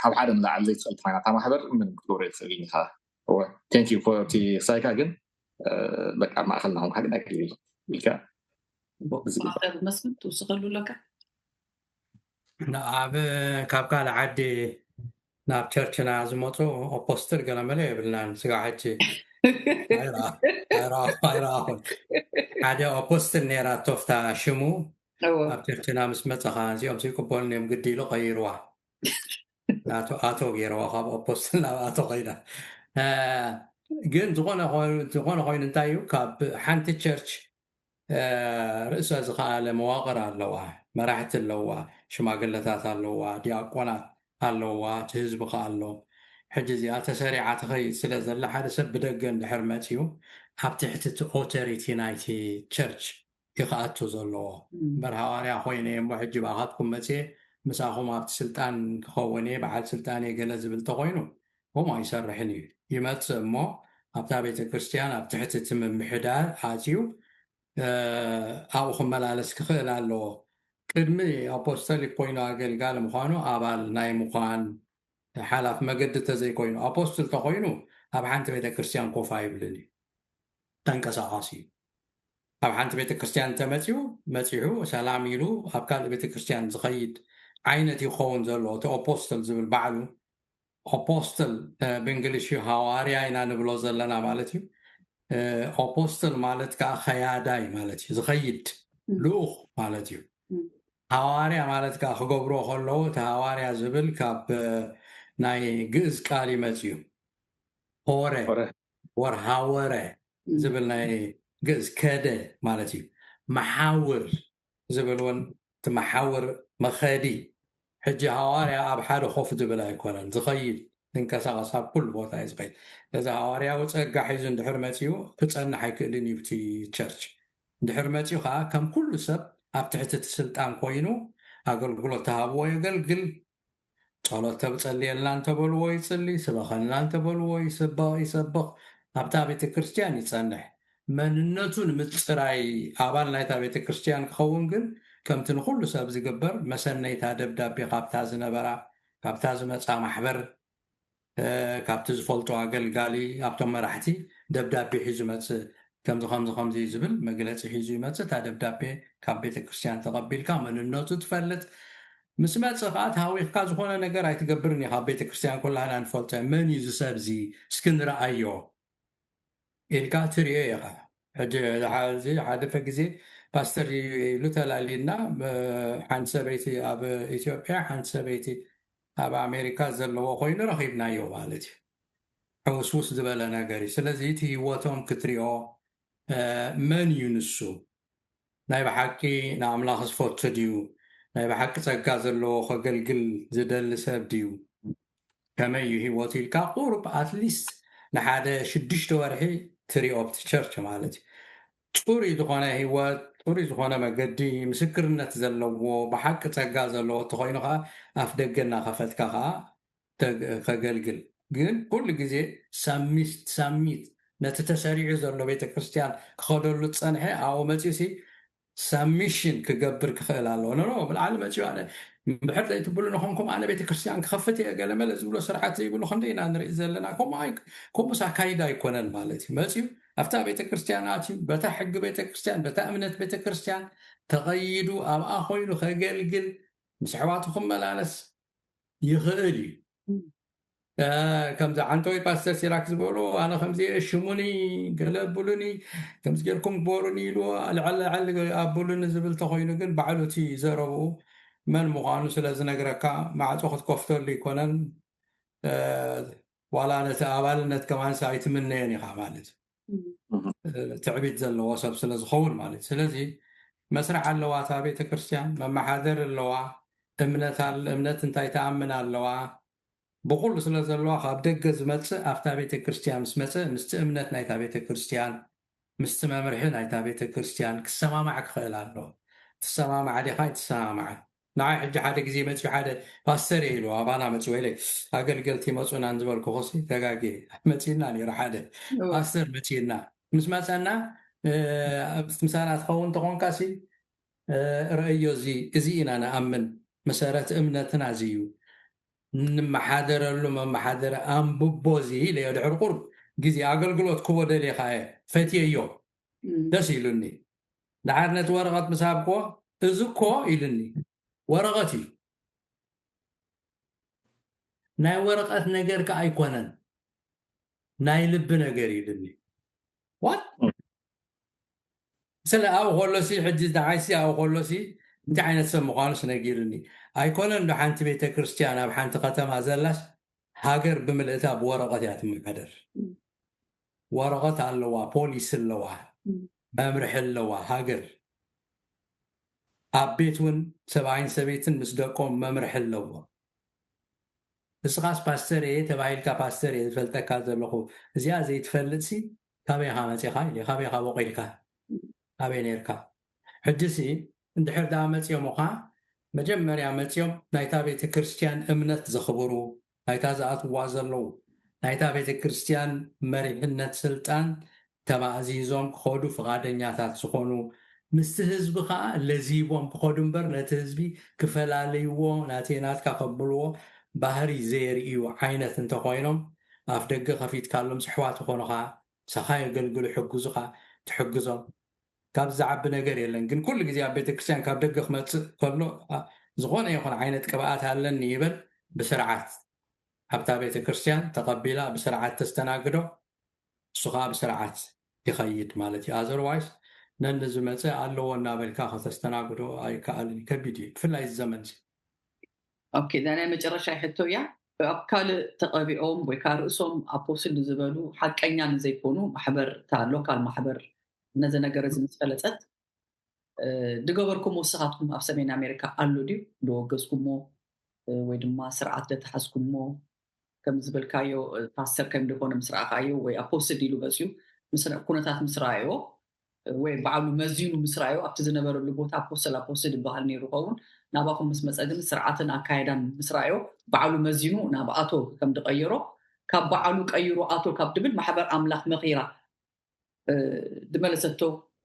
ካብ ሓደ ንላዕሊ ዘይትኽእል ኮይና እታ ማሕበር ምንም ክትገብሮ ይትኽእል ኢኻ። Thank you for እቲ ክሳይካ ግን በቃ ኣብ ማእኸልና ኾንካ ግን ኣገልግል ኢልካ መስፍን ትውስኸሉ ኣለካ። ኣብ ካብ ካልእ ዓዲ ናብ ቸርችና ዝመፁ ኣፖስትል ገለመለ የብልናን። ስጋ ሕጂ ኣይረኣኹን። ሓደ ኣፖስትል ነይራ ቶፍታ ሽሙ ኣብ ቸርችና ምስ መፀኻ እዚኦም ዘይቅበሉን እዮም ግዲ ኢሉ ቀይርዋ። ኣቶ ገይርዋ ካብ ኣፖስትል ናብ ኣቶ ከይዳ። ግን ዝኾነ ኮይኑ እንታይ እዩ ካብ ሓንቲ ቸርች ርእሰ ዝኸኣለ መዋቕር ኣለዋ፣ መራሕቲ ኣለዋ፣ ሽማግለታት ኣለዋ፣ ዲያቆናት ኣለዋ፣ እቲ ህዝቢ ከ ኣሎ። ሕጂ እዚኣ ተሰሪዓ ትኸይድ ስለ ዘላ ሓደ ሰብ ብደገ እንድሕር መፅዩ ኣብ ትሕቲ እቲ ኦቶሪቲ ናይቲ ቸርች ይክኣቱ ዘለዎ እምበር ሃዋርያ ኮይነ እሞ ሕጂ ብኣኻትኩም መፅየ ምሳኹም ኣብቲ ስልጣን ክኸውን እየ በዓል ስልጣን እየ ገለ ዝብል ተኮይኑ ከምኡ ኣይሰርሕን እዩ። ይመፅእ እሞ ኣብታ ቤተክርስትያን ኣብ ትሕቲ እቲ ምምሕዳር ኣፅዩ ኣብኡ ክመላለስ ክኽእል ኣለዎ። ቅድሚ ኣፖስተሊክ ኮይኑ ኣገልጋሊ ምዃኑ ኣባል ናይ ምዃን ሓላፍ መገዲ ተዘይኮይኑ ኣፖስትል ተኮይኑ ኣብ ሓንቲ ቤተክርስትያን ኮፍ ኣይብልን እዩ፣ ተንቀሳቃሲ እዩ። ኣብ ሓንቲ ቤተክርስትያን እንተመፂኡ መፂሑ ሰላም ኢሉ ኣብ ካልእ ቤተክርስትያን ዝኸይድ ዓይነት ይኸውን ዘሎ። እቲ ኣፖስትል ዝብል ባዕሉ ኣፖስትል ብእንግሊሽ እዩ ሃዋርያ ኢና ንብሎ ዘለና ማለት እዩ። ኣፖስትል ማለት ከዓ ኸያዳይ ማለት እዩ፣ ዝኸይድ ልኡኽ ማለት እዩ። ሃዋርያ ማለት ከዓ ክገብሮ ከለዉ እቲ ሃዋርያ ዝብል ካብ ናይ ግእዝ ቃል ይመፅ እዩ። ሆረ ወር ሃወረ ዝብል ናይ ግእዝ ከደ ማለት እዩ። መሓውር ዝብል እውን እቲ መሓውር መኸዲ። ሕጂ ሃዋርያ ኣብ ሓደ ኮፍ ዝብል ኣይኮነን፣ ዝኸይድ ዝንቀሳቐስ ኣብ ኩሉ ቦታ እዩ ዝኸይድ። ስለዚ ሃዋርያዊ ፀጋ ሒዙ እንድሕር መፂኡ ክፀንሕ ኣይክእልን እዩ እቲ ቸርች። እንድሕር መፂኡ ከዓ ከም ኩሉ ሰብ ኣብ ትሕቲ እቲ ስልጣን ኮይኑ ኣገልግሎት ተሃብዎ የገልግል። ጸሎት ተብጸልየልና እንተበልዎ ይጽሊ፣ ስበኸልና እንተበልዎ ይስበኽ ይሰብኽ፣ ኣብታ ቤተ ክርስቲያን ይጸንሕ። መንነቱ ንምጽራይ ኣባል ናይታ ቤተ ክርስቲያን ክኸውን ግን ከምቲ ንኹሉ ሰብ ዝግበር መሰነይታ ደብዳቤ ካብታ ዝነበራ ካብታ ዝመጻ ማሕበር ካብቲ ዝፈልጦ ኣገልጋሊ ኣብቶም መራሕቲ ደብዳቤ ሒዙ መጽእ ከምዚ ከምዚ ከምዚ ዝብል መግለፂ ሒዙ ይመፅእ። እታ ደብዳቤ ካብ ቤተክርስትያን ተቐቢልካ መንነቱ ትፈልጥ። ምስ መፅእ ከዓ ተሃዊኽካ ዝኾነ ነገር ኣይትገብርን ኢኻ። ኣብ ቤተክርስትያን ኩላህና ንፈልጦ መን እዩ እዚ ሰብ እዚ እስኪ ንረኣዮ ኢልካ ትሪኦ ኢኻ። ሕጂ ሓደ ግዜ ፓስተር ኢሉ ተላሊና ሓንቲ ሰበይቲ ኣብ ኢትዮጵያ ሓንቲ ሰበይቲ ኣብ ኣሜሪካ ዘለዎ ኮይኑ ረኺብናዮ ማለት እዩ። ሕውስውስ ዝበለ ነገር እዩ። ስለዚ እቲ ህይወቶም ክትሪኦ መን እዩ ንሱ? ናይ ብሓቂ ንኣምላኽ ዝፈቱ ድዩ? ናይ ብሓቂ ጸጋ ዘለዎ ከገልግል ዝደሊ ሰብ ድዩ? ከመይ እዩ ህይወቱ ኢልካ ቁሩብ ኣትሊስት ንሓደ ሽዱሽተ ወርሒ ትሪኦ ኣብቲ ቸርች ማለት እዩ። ፅሩይ ዝኾነ ህይወት፣ ፅሩይ ዝኾነ መገዲ፣ ምስክርነት ዘለዎ፣ ብሓቂ ጸጋ ዘለዎ እንተኾይኑ ከዓ ኣፍ ደገ እናኸፈትካ ከዓ ከገልግል። ግን ኩሉ ግዜ ሳሚት ሳሚት ነቲ ተሰሪዑ ዘሎ ቤተክርስትያን ክኸደሉ ዝፀንሐ ኣብኡ መፂኡ ሲ ሳብሚሽን ክገብር ክኽእል ኣለዎ። ኖ ኖ ብልዓሊ መፅዩ ኣነ ብሕር ዘይትብሉ ንኾንኩም ኣነ ቤተክርስትያን ክኸፍት እየ ገለ መለ ዝብሎ ስርዓት ዘይብሉ ክንደ ኢና ንርኢ ዘለና። ከምኡ ኣይ- ከምኡስ ኣካይዳ ኣይኮነን ማለት እዩ። መፅዩ ኣብታ ቤተክርስትያን ኣትዩ በታ ሕጊ ቤተክርስትያን በታ እምነት ቤተክርስትያን ተቐይዱ ኣብኣ ኮይኑ ከገልግል ምስ ኣሕዋቱ ክመላለስ ይኽእል እዩ። ከምዚ ዓንተወይ ፓስተር ሲራክ ዝበሉ ኣነ ከምዚ ሽሙኒ ገለ ብሉኒ ከምዚ ጌርኩም ግበሩኒ ኢሉ ልዕል ልዕል ኣብሉኒ ዝብል ተኮይኑ ግን ባዕሉ እቲ ዘረብኡ መን ምዃኑ ስለ ዝነግረካ ማዕፆ ክትከፍተሉ ይኮነን። ዋላ ነቲ ኣባልነት ከማንስ ኣይትምነዮን ኢኻ ማለት እዩ። ትዕቢት ዘለዎ ሰብ ስለ ዝኸውን ማለት እዩ። ስለዚ መስርሕ ኣለዋ እታ ቤተክርስትያን መመሓደር ኣለዋ። እምነት እንታይ ተኣምን ኣለዋ። ብኩሉ ስለ ዘለዋ ካብ ደገ ዝመፅእ ኣብታ ቤተክርስትያን ምስ መፀ ምስቲ እምነት ናይታ ቤተክርስትያን ምስቲ መምርሒ ናይታ ቤተክርስትያን ክሰማማዕ ክኽእል ኣለዎ። ትሰማማዕ ዲኻ ኣይትሰማማዕን? ንዓይ ሕጂ ሓደ ግዜ መፅዩ ሓደ ፓስተር እየ ኢሉ ኣባና መፅዩ ወይለይ ኣገልገልቲ መፁና ዝበልኩ ሲ ተጋጌ መፅዩና ነይሩ ሓደ ፓስተር መፅዩና ምስ መፀና ምሳና ትኸውን ተኾንካ ሲ ረእዮ እዚ እዚ ኢና ንኣምን መሰረት እምነትና እዚ እዩ። እንመሓደረሉ መመሓደሪ ኣንብቦ እዚ ኢለዮ ድሕሪ ቁርብ ግዜ ኣገልግሎት ክቦ ደልየካ እየ ፈትየዮ ደስ ኢሉኒ። ድሓር ነቲ ወረቐት ምስ ሃብክዎ እዚ እኮ ኢሉኒ ወረቐት እዩ ናይ ወረቐት ነገር ከ ኣይኮነን ናይ ልቢ ነገር ኢሉኒ። ዋት ስለ ኣብኡ ከሎሲ ሕጂ ንዓይሲ ኣብኡ ከሎሲ እንታይ ዓይነት ሰብ ምዃኑስ ነጊሩኒ። ኣይኮነን ዶ ሓንቲ ቤተ ክርስቲያን ኣብ ሓንቲ ከተማ ዘላስ ሃገር ብምልእታ ብወረቐት እያ ትመሓደር። ወረቐት ኣለዋ፣ ፖሊሲ ኣለዋ፣ መምርሒ ኣለዋ ሃገር። ኣብ ቤት እውን ሰብኣይን ሰበይትን ምስ ደቆም መምርሒ ኣለዎም። እስኻስ ፓስተር እየ ተባሂልካ ፓስተር እየ ዝፈልጠካ ዘለኹ እዚኣ ዘይትፈልጥሲ ካበይኻ መፂኻ ኢለ ካበይኻ ቦቂልካ ኣበይ ነርካ? ሕጂሲ እንድሕር ደኣ መፂኦም ኻ መጀመርያ መፂኦም ናይታ ቤተ ክርስቲያን እምነት ዘኽብሩ ናይታ ዝኣትዋ ዘለዉ ናይታ ቤተ ክርስቲያን መሪሕነት ስልጣን ተማእዚዞም ክኸዱ ፍቓደኛታት ዝኾኑ ምስቲ ህዝቢ ከዓ ለዚቦም ክኸዱ እምበር ነቲ ህዝቢ ክፈላልይዎ ናተይ ናትካ ከብልዎ ባህሪ ዘየርእዩ ዓይነት እንተኾይኖም ኣፍ ደገ ከፊትካሎም ስሕዋት ዝኾኑኻ ምሳኻ የገልግሉ ሕግዙኻ ትሕግዞም ካብ ዝዓቢ ነገር የለን ግን ኩሉ ግዜ ኣብ ቤተክርስትያን ካብ ደገ ክመፅእ ከሎ ዝኾነ ይኹን ዓይነት ቅብኣት ኣለኒ ይበል ብስርዓት ኣብታ ቤተክርስትያን ተቐቢላ ብስርዓት ተስተናግዶ እሱ ከዓ ብስርዓት ይኸይድ ማለት እዩ ኣዘርዋይስ ነንዝመፀ ኣለዎ እናበልካ ከተስተናግዶ ኣይከኣልን ከቢድ እዩ ብፍላይ ዘመን ኦኬ እዛ ናይ መጨረሻ ሕቶ እያ ኣብ ካልእ ተቐቢኦም ወይ ከዓ ርእሶም ኣፖስል ዝበሉ ሓቀኛ ንዘይኮኑ ማሕበር እታ ሎካል ማሕበር ነዚ ነገር እዚ ምስ ፈለጠት ድገበርኩም ወስኻትኩም ኣብ ሰሜን ኣሜሪካ ኣሎ ድዩ ዝወገዝኩሞ ወይ ድማ ስርዓት ደተሓዝኩሞ ከም ዝበልካዮ ፓስተር ከም ደኮነ ምስ ረኣኻዮ ወይ ኣፖስል ኢሉ መፅዩ ኩነታት ምስ ረኣዮ ወይ ባዕሉ መዚኑ ምስ ረኣዮ ኣብቲ ዝነበረሉ ቦታ ኣፖስል ኣፖስል ይበሃል ነይሩ ኸውን ናባኹም ምስ መፀ ግን ስርዓትን ኣካየዳን ምስ ረኣዮ ባዕሉ መዚኑ ናብ ኣቶ ከም ዝቀየሮ ካብ በዓሉ ቀይሩ ኣቶ ካብ ድብል ማሕበር ኣምላኽ መኺራ ድመለሰቶ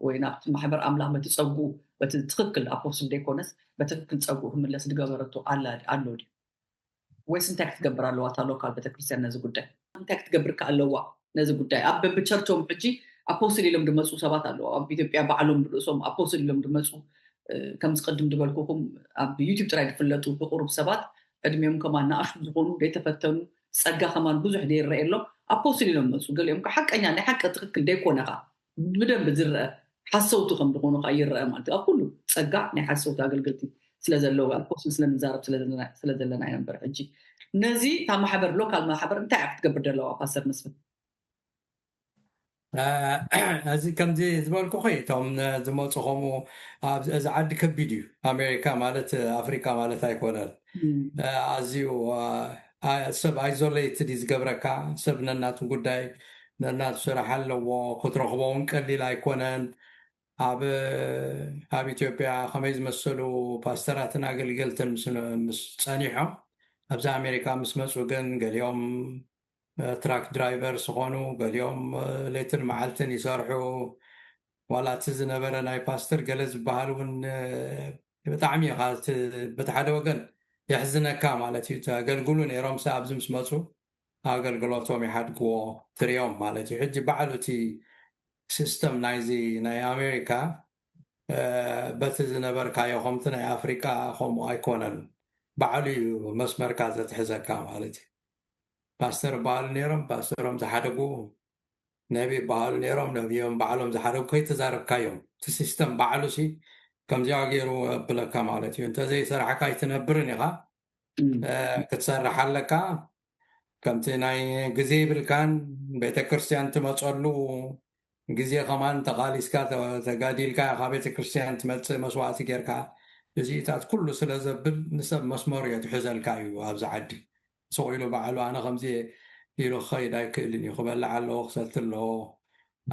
ወይ ናብቲ ማሕበር ኣምላኽ በቲ ጸጉ በቲ ትኽክል ኣፖስትል ዘይኮነስ በትክክል ጸጉ ክምለስ ድገበረቶ ኣላ ኣሎ ድዩ ወይስ እንታይ ክትገብር ኣለዋ እታ ሎካል ቤተክርስትያን ነዚ ጉዳይ እንታይ ክትገብር ከ ኣለዋ ነዚ ጉዳይ ኣብ በብቸርቾም ሕጂ ኣፖስትል ኢሎም ድመፁ ሰባት ኣለዉ ኣብ ኢትዮጵያ ባዕሎም ብርእሶም ኣፖስትል ኢሎም ድመፁ ከምዚ ቅድም ዝበልኩኹም ኣብ ዩቲብ ጥራይ ዝፍለጡ ብቁሩብ ሰባት ዕድሜኦም ከማን ንኣሽቱ ዝኾኑ ዘይተፈተኑ ጸጋ ከማን ብዙሕ ዘይረኣየሎም ኣፖስትል ኢሎም መፁ ገሊኦም ሓቀኛ ናይ ሓቂ ትክክል ዘይኮነኻ ብደንብ ዝረአ ሓሰውቲ ከም ዝኾኑ ከዓ ይረአ ማለት ኣብ ኩሉ ጸጋ ናይ ሓሰውቲ ኣገልገልቲ ስለዘለዉ ኣፖስትል ስለንዛረብ ስለዘለና ኢና ነበር ሕጂ ነዚ እታ ማሕበር ሎካል ማሕበር እንታይ ክትገብር ዘለዋ ፓስተር መስፍን እዚ ከምዚ ዝበልኩኺ እቶም ዝመፁ ከምኡ እዚ ዓዲ ከቢድ እዩ ኣሜሪካ ማለት ኣፍሪካ ማለት ኣይኮነን ኣዝዩ ሰብ ኣይዞሌትድ እዩ ዝገብረካ ሰብ ነናቱ ጉዳይ ነናቱ ስራሕ ኣለዎ ክትረኽቦ እውን ቀሊል ኣይኮነን ኣብ ኣብ ኢትዮጵያ ከመይ ዝመሰሉ ፓስተራትን ኣገልገልትን ምስ ጸኒሖም ኣብዚ ኣሜሪካ ምስ መፁ ግን ገሊኦም ትራክ ድራይቨር ዝኾኑ ገሊኦም ሌትን መዓልትን ይሰርሑ ዋላ እቲ ዝነበረ ናይ ፓስተር ገለ ዝበሃል እውን ብጣዕሚ ኢኻ በቲ ሓደ ወገን የሕዝነካ ማለት እዩ። ተገልግሉ ነይሮም ሳ ኣብዚ ምስ መፁ ኣገልግሎቶም ይሓድግዎ ትሪኦም ማለት እዩ። ሕጂ ባዕሉ እቲ ሲስተም ናይዚ ናይ ኣሜሪካ በቲ ዝነበርካዮ ከምቲ ናይ ኣፍሪቃ ከምኡ ኣይኮነን። ባዕሉ እዩ መስመርካ ዘትሕዘካ ማለት እዩ። ፓስተር በሃሉ ነይሮም ፓስተሮም ዝሓደጉ፣ ነቢ በሃሉ ነይሮም ነቢዮም ባዕሎም ዝሓደጉ ከይተዛረብካዮም እቲ ሲስተም ባዕሉ ሲ ከምዚኣ ገይሩ ኣብለካ ማለት እዩ። እንተዘይሰራሕካ ኣይትነብርን ኢኻ። ክትሰርሕ ኣለካ። ከምቲ ናይ ግዜ ይብልካን ቤተክርስትያን ትመፀሉ ግዜ ከማን ተቓሊስካ ተጋዲልካ ኢኻ ቤተክርስትያን ትመፅእ መስዋዕቲ ጌርካ። እዚታት ኩሉ ስለ ዘብል ንሰብ መስመሩ የትሕዘልካ እዩ ኣብዚ ዓዲ። ስቕ ኢሉ ባዕሉ ኣነ ከምዚ ኢሉ ክኸይድ ኣይክእልን እዩ፣ ክበልዕ ኣለዎ ክሰቲ ኣለዎ።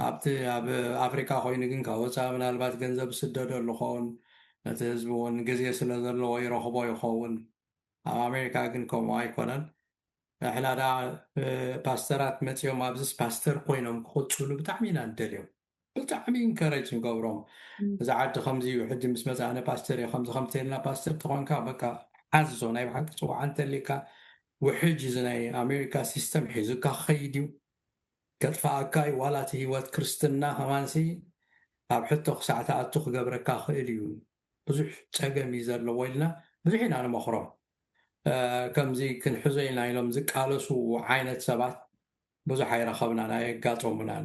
ኣብቲ ኣብ ኣፍሪካ ኮይኑ ግን ካብ ወፃኢ ምናልባት ገንዘብ ስደደሉ ኸውን ነቲ ህዝቢ እውን ግዜ ስለ ዘለዎ ይረኽቦ ይኸውን። ኣብ ኣሜሪካ ግን ከምኡ ኣይኮነን። ንሕና ዳ ፓስተራት መፅኦም ኣብዚስ ፓስተር ኮይኖም ክቕፅሉ ብጣዕሚ ኢና ንደልዮም። ብጣዕሚ ኢንከረጅ ንገብሮም። እዚ ዓዲ ከምዚ እዩ ሕጂ ምስ መፃእነ ፓስተር እዩ ከምዚ ከምተልና ፓስተር ተኾንካ በቃ ሓዞ ናይ ብሓቂ ፅዋዓ እንተሊካ ውሕጅ እዚ ናይ ኣሜሪካ ሲስተም ሒዙካ ክኸይድ እዩ። ከጥፋኣካ እዩ ዋላ እቲ ህይወት ክርስትና ከማንሲ ኣብ ሕቶ ክሳዕ ተኣቱ ክገብረካ ክእል እዩ። ብዙሕ ፀገም እዩ ዘለዎ ኢልና ብዙሕ ኢና ንመኽሮም። ከምዚ ክንሕዞ ኢልና ኢሎም ዝቃለሱ ዓይነት ሰባት ብዙሕ ኣይረኸብናን ኣየጋጠሙናን።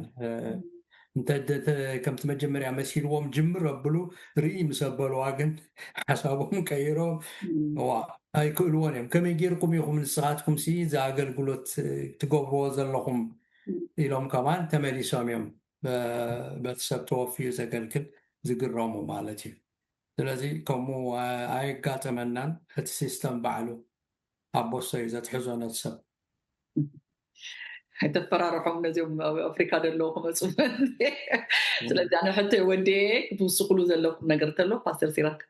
እንተ ከምቲ መጀመርያ መሲልዎም ጅምር ኣብሉ ርኢ ምስ ኣበልዋ ግን ሓሳቦም ቀይሮም ዋ ኣይክእልዎን እዮም። ከመይ ጌርኩም ኢኹም ንስኻትኩም ሲ እዚ ኣገልግሎት ትገብርዎ ዘለኹም ኢሎም ከማን ተመሊሶም እዮም። በቲ ሰብ ተወፊዩ ዘገልግል ዝግረሙ ማለት እዩ። ስለዚ ከምኡ ኣየጋጠመናን እቲ ሲስተም ባዕሉ ኣቦሶ እዩ ዘትሕዞ ነቲ ሰብ። ኣይተፈራርሖም ነዚኦም ኣብ ኣፍሪካ ዘለዉ ክመፁ። ስለዚ ኣነ ሕቶ ወዲ ክትውስክሉ ዘለኩም ነገር ተሎ ፓስተር ሲራክ።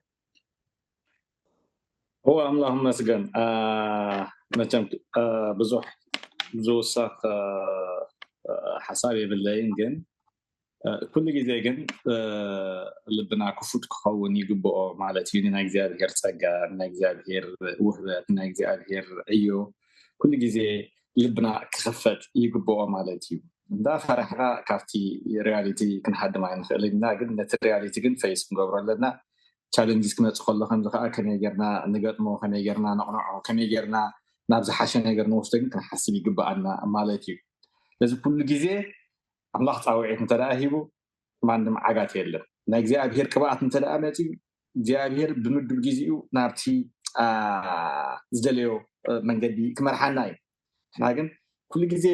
እወ ኣምላኽ መስገን። መቸም ብዙሕ ዝውሰኽ ሓሳብ የብለይን፣ ግን ኩሉ ግዜ ግን ልብና ክፉት ክኸውን ይግብኦ ማለት እዩ። ንናይ እግዚኣብሔር ጸጋ፣ ንናይ እግዚኣብሔር ውህበት፣ ንናይ እግዚኣብሔር ዕዮ ኩሉ ግዜ ልብና ክኸፈት ይግብኦ ማለት እዩ። እንዳ ፈራሕና ካብቲ ሪያሊቲ ክንሃድም ኣይንኽእል ኢና፣ ግን ነቲ ሪያሊቲ ግን ፈይስ ክንገብሮ ኣለና። ቻለንጅስ ክመፅእ ከሎ ከምዚ ከዓ ከመይ ጌርና ንገጥሞ፣ ከመይ ጌርና ነቕንዖ፣ ከመይ ጌርና ናብ ዝሓሸ ነገር ንወስዶ ግን ክንሓስብ ይግብኣና ማለት እዩ። ስለዚ ኩሉ ግዜ ኣምላኽ ፃውዒት እንተ ደኣ ሂቡ ማንም ዓጋት የለን። ናይ እግዚኣብሔር ቅብኣት እንተ ደኣ መፅዩ እግዚኣብሔር ብምዱብ ግዜኡ ናብቲ ዝደለዮ መንገዲ ክመርሓና እዩ። ንሕና ግን ኩሉ ግዜ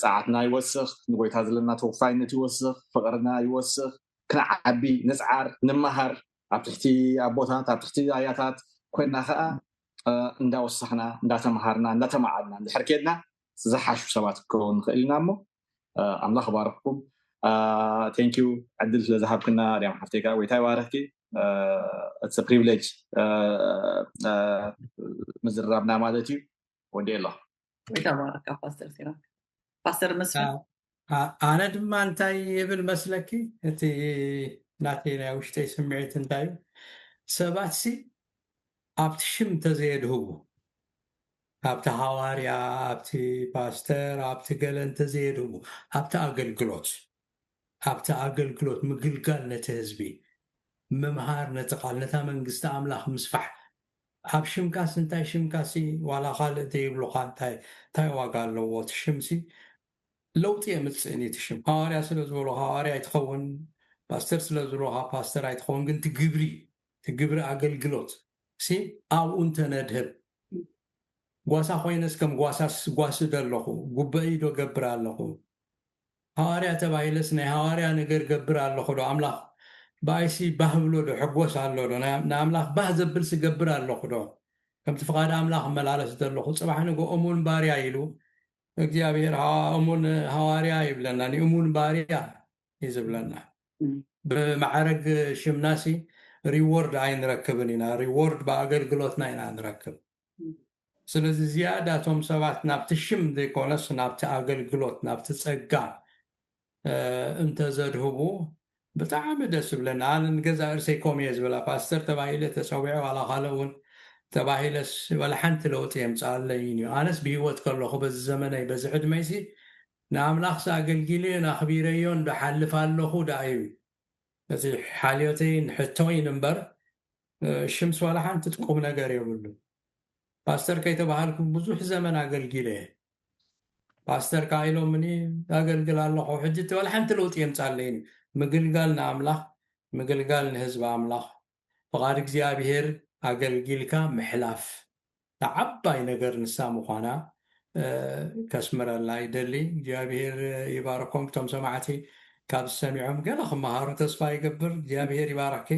ፀዓትና ይወስኽ፣ ንጎይታ ዘለና ተወፋይነት ይወስኽ፣ ፍቕርና ይወስኽ፣ ክንዓቢ ንፅዓር፣ ንመሃር፣ ኣብ ትሕቲ ኣቦታት ኣብ ትሕቲ ኣያታት ኮይና ከዓ እንዳወሰኽና እንዳተምሃርና እንዳተማዓድና እንድሕር ኬድና ዝሓሹ ሰባት ክከውን ንኽእል ኢና። እሞ ኣምላኽ ባርኽኩም። ቴንኪዩ ዕድል ስለ ዝሃብክና ርያም ሓፍተይ ከዓ ጎይታ ይባርኽኪ። ፕሪቪሌጅ ምዝራብና ማለት እዩ። ወዲ ኣሎ። ጎይታ ባረካ ፓስተር ሲራክ። ፓስተር መስፍን። ኣነ ድማ እንታይ ይብል መስለኪ፣ እቲ ናተይ ናይ ውሽጠይ ስምዒት እንታይ እዩ፣ ሰባት ሲ ኣብቲ ሽም እንተዘየድህቡ፣ ኣብቲ ሃዋርያ፣ ኣብቲ ፓስተር፣ ኣብቲ ገለ እንተዘየድህቡ፣ ኣብቲ ኣገልግሎት ኣብቲ ኣገልግሎት ምግልጋል ነቲ ህዝቢ ምምሃር፣ ነቲ ቃል ነታ መንግስቲ ኣምላኽ ምስፋሕ። ኣብ ሽምካስ እንታይ ሽምካሲ ዋላ ካልእ ዘይብሉኻ እንታይ እንታይ ዋጋ ኣለዎ? እቲ ሽምሲ ለውጢ የምፅእን እዩ። እቲ ሽም ሃዋርያ ስለ ዝበሉኻ ሃዋርያ ኣይትኸውን፣ ፓስተር ስለ ዝበሉኻ ፓስተር ኣይትኸውን፣ ግን እቲ ግብሪ እቲ ግብሪ ኣገልግሎት ሲ ኣብኡ እንተነድህብ ጓሳ ኮይነስ ከም ጓሳስ ጓስዶ ኣለኹ፣ ጉበይ ዶ ገብር ኣለኹ፣ ሃዋርያ ተባሂለስ ናይ ሃዋርያ ነገር ገብር ኣለኹ ዶ? ኣምላኽ ብኣይሲ ባህ ብሎ ዶ ሕጎስ ኣሎ ዶ? ንኣምላኽ ባህ ዘብልስ ገብር ኣለኹ ዶ? ከምቲ ፍቓድ ኣምላኽ እመላለስ ዘለኹ ጽባሕ ንጎ እሙን ባርያ ኢሉ እግዚኣብሔር እሙን ሃዋርያ ይብለና፣ ንእሙን ባርያ እዩ ዝብለና። ብማዕረግ ሽምናሲ ሪዎርድ ኣይንረክብን ኢና። ሪዎርድ ብኣገልግሎትና ኢና ንረክብ። ስለዚ ዝያዳ እቶም ሰባት ናብቲ ሽም ዘይኮነስ ናብቲ ኣገልግሎት ናብቲ ጸጋ እንተዘድህቡ ብጣዕሚ ደስ ዝብለኒ። ኣነ ንገዛ እርሰይ ኮም እየ ዝበላ፣ ፓስተር ተባሂለ ተፀዊዐ ዋላ ካልእ እውን ተባሂለስ ዋላ ሓንቲ ለውጢ የምፅኣለይን እዩ። ኣነስ ብህይወት ከለኹ በዚ ዘመነይ በዚ ዕድመይሲ ንኣምላኽስ ኣገልጊለዮን ኣኽቢረዮን ዶ ሓልፍ ኣለኹ ደኣ እዩ እቲ ሓልዮተይን ሕቶይን እምበር፣ ሽምስ ዋላ ሓንቲ ትቁም ነገር የብሉ። ፓስተር ከይተባሃልኩ ብዙሕ ዘመን ኣገልጊለ እየ። ፓስተር ከኣ ኢሎምኒ ኣገልግል ኣለኹ። ሕጂ እቲ ዋላ ሓንቲ ለውጢ የምጻለይን። ምግልጋል ንኣምላኽ፣ ምግልጋል ንህዝቢ ኣምላኽ፣ ፍቓድ እግዚኣብሔር ኣገልጊልካ ምሕላፍ። ዓባይ ነገር ንሳ ምዃና ከስምረላ ይደሊ። እግዚኣብሔር ይባርኮም። እቶም ሰማዕቲ ካብ ዝሰሚዖም ገለ ክመሃሩ ተስፋ ይገብር። እግዚኣብሔር ይባርክኪ።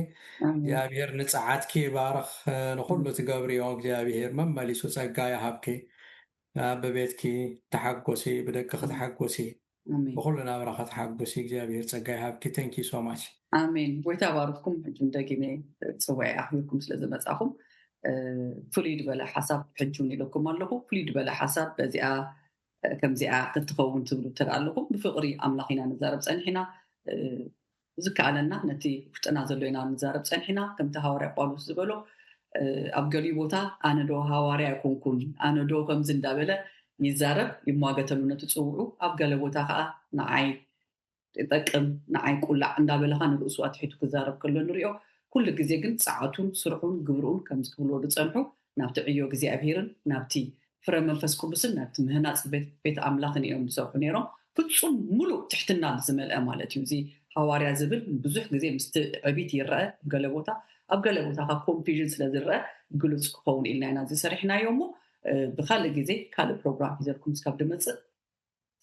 እግዚኣብሔር ንጽዓትኪ ይባርኽ። ንኹሉ ትገብርዮ እግዚኣብሔር መመሊሱ ጸጋ ይሃብኪ። በቤትኪ ተሓጎሲ፣ ብደቅኺ ተሓጎሲ፣ ብኹሉ ናብራኺ ተሓጎሲ። እግዚኣብሔር ጸጋ ይሃብኪ። Thank you so much። ኣሜን። ጎይታ ባርኩም። ሕጂ ደጊመ ጽዋይ ኣኽቢርኩም ስለ ዝመጻኹም ፍሉይ ዝበለ ሓሳብ ሕጂ እውን ኢለኩም ኣለኹ። ፍሉይ ዝበለ ሓሳብ በዚኣ ከምዚኣ ክትኸውን ትብሉ እንተ ኣለኹም፣ ብፍቕሪ ኣምላኽ ኢና ንዛረብ ጸኒሕና። ዝከኣለና ነቲ ውሽጥና ዘሎ ኢና ንዛረብ ጸኒሕና። ከምቲ ሃዋርያ ጳውሎስ ዝበሎ፣ ኣብ ገሊኡ ቦታ ኣነ ዶ ሃዋርያ ኣይኮንኩን፣ ኣነ ዶ ከምዚ እንዳበለ ይዛረብ፣ ይሟገተሉ ነቲ ጽውዑ። ኣብ ገለ ቦታ ከኣ ንዓይ ይጠቅም፣ ንዓይ ቁላዕ እንዳበለኻ ንርእሱ ኣትሒቱ ክዛረብ ከሎ ንሪኦ። ኩሉ ግዜ ግን ጸዓቱን ስርሑን ግብርኡን ከምዚ ክብልዎ ዝጸንሑ ናብቲ ዕዮ እግዚኣብሄርን ናብቲ ፍረ መንፈስ ቅዱስን ናብቲ ምህናጽ ቤት ኣምላኽን እዮም ዝሰርሑ ነይሮም። ፍጹም ሙሉእ ትሕትና ዝመልአ ማለት እዩ። እዚ ሃዋርያ ዝብል ብዙሕ ግዜ ምስቲ ዕቢት ይረአ ኣብ ገለ ቦታ፣ ኣብ ገለ ቦታ ካብ ኮንፊዥን ስለ ዝረአ ግሉጽ ክኸውን ኢልና ኢና እዚ ሰሪሕናዮ እሞ ብካልእ ግዜ ካልእ ፕሮግራም ሒዘልኩም ስካብ ድመጽእ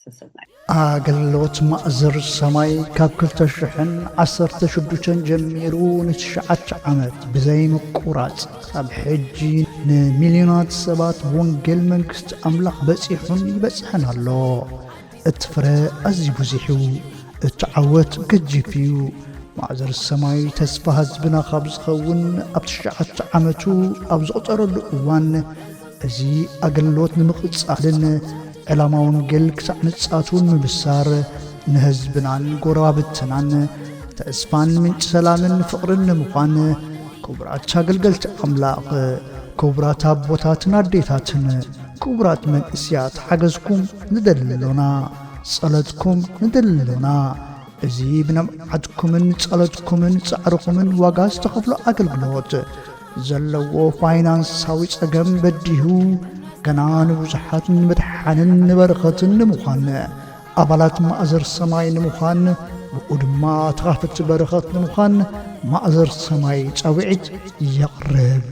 ሰሰናይ። ኣገልግሎት ማእዘር ሰማይ ካብ ክልተ ሽሕን ዓሰርተ ሽዱሽተን ጀሚሩ ንትሽዓተ ዓመት ብዘይ ምቁራጽ ካብ ሕጂ ንሚልዮናት ሰባት ወንጌል መንግስቲ ኣምላኽ በጺሑን ይበጽሕን ኣሎ። እቲ ፍረ ኣዝዩ ብዙሕ እዩ። እቲ ዓወት ገጂፍ እዩ። ማእዘር ሰማይ ተስፋ ህዝብና ካብ ዝኸውን ኣብ ትሽዓተ ዓመቱ ኣብ ዘቑጸረሉ እዋን እዚ ኣገልግሎት ንምቕጻልን ዕላማ ወንጌል ክሳዕ ምጽኣቱ ንምብሳር ንህዝብናን ጎረባብትናን ተስፋን ምንጪ ሰላምን ፍቕርን ንምዃን ክቡራት ኣገልገልቲ ኣምላኽ፣ ክቡራት ኣቦታትን ኣዴታትን፣ ክቡራት መንእስያት ሓገዝኩም ንደሊ ኣሎና፣ ጸሎትኩም ንደሊ ኣሎና። እዚ ብንብዓትኩምን ጸሎትኩምን ጻዕርኹምን ዋጋ ዝተኸፍሎ ኣገልግሎት ዘለዎ ፋይናንሳዊ ጸገም በዲሁ ገና ንብዙሓት ንምድሓንን ንበረኸትን ንምዃን ኣባላት ማእዘር ሰማይ ንምዃን ብኡ ድማ ተኻፈቲ በረኸት ንምዃን ማእዘር ሰማይ ጻውዒት የቕርብ።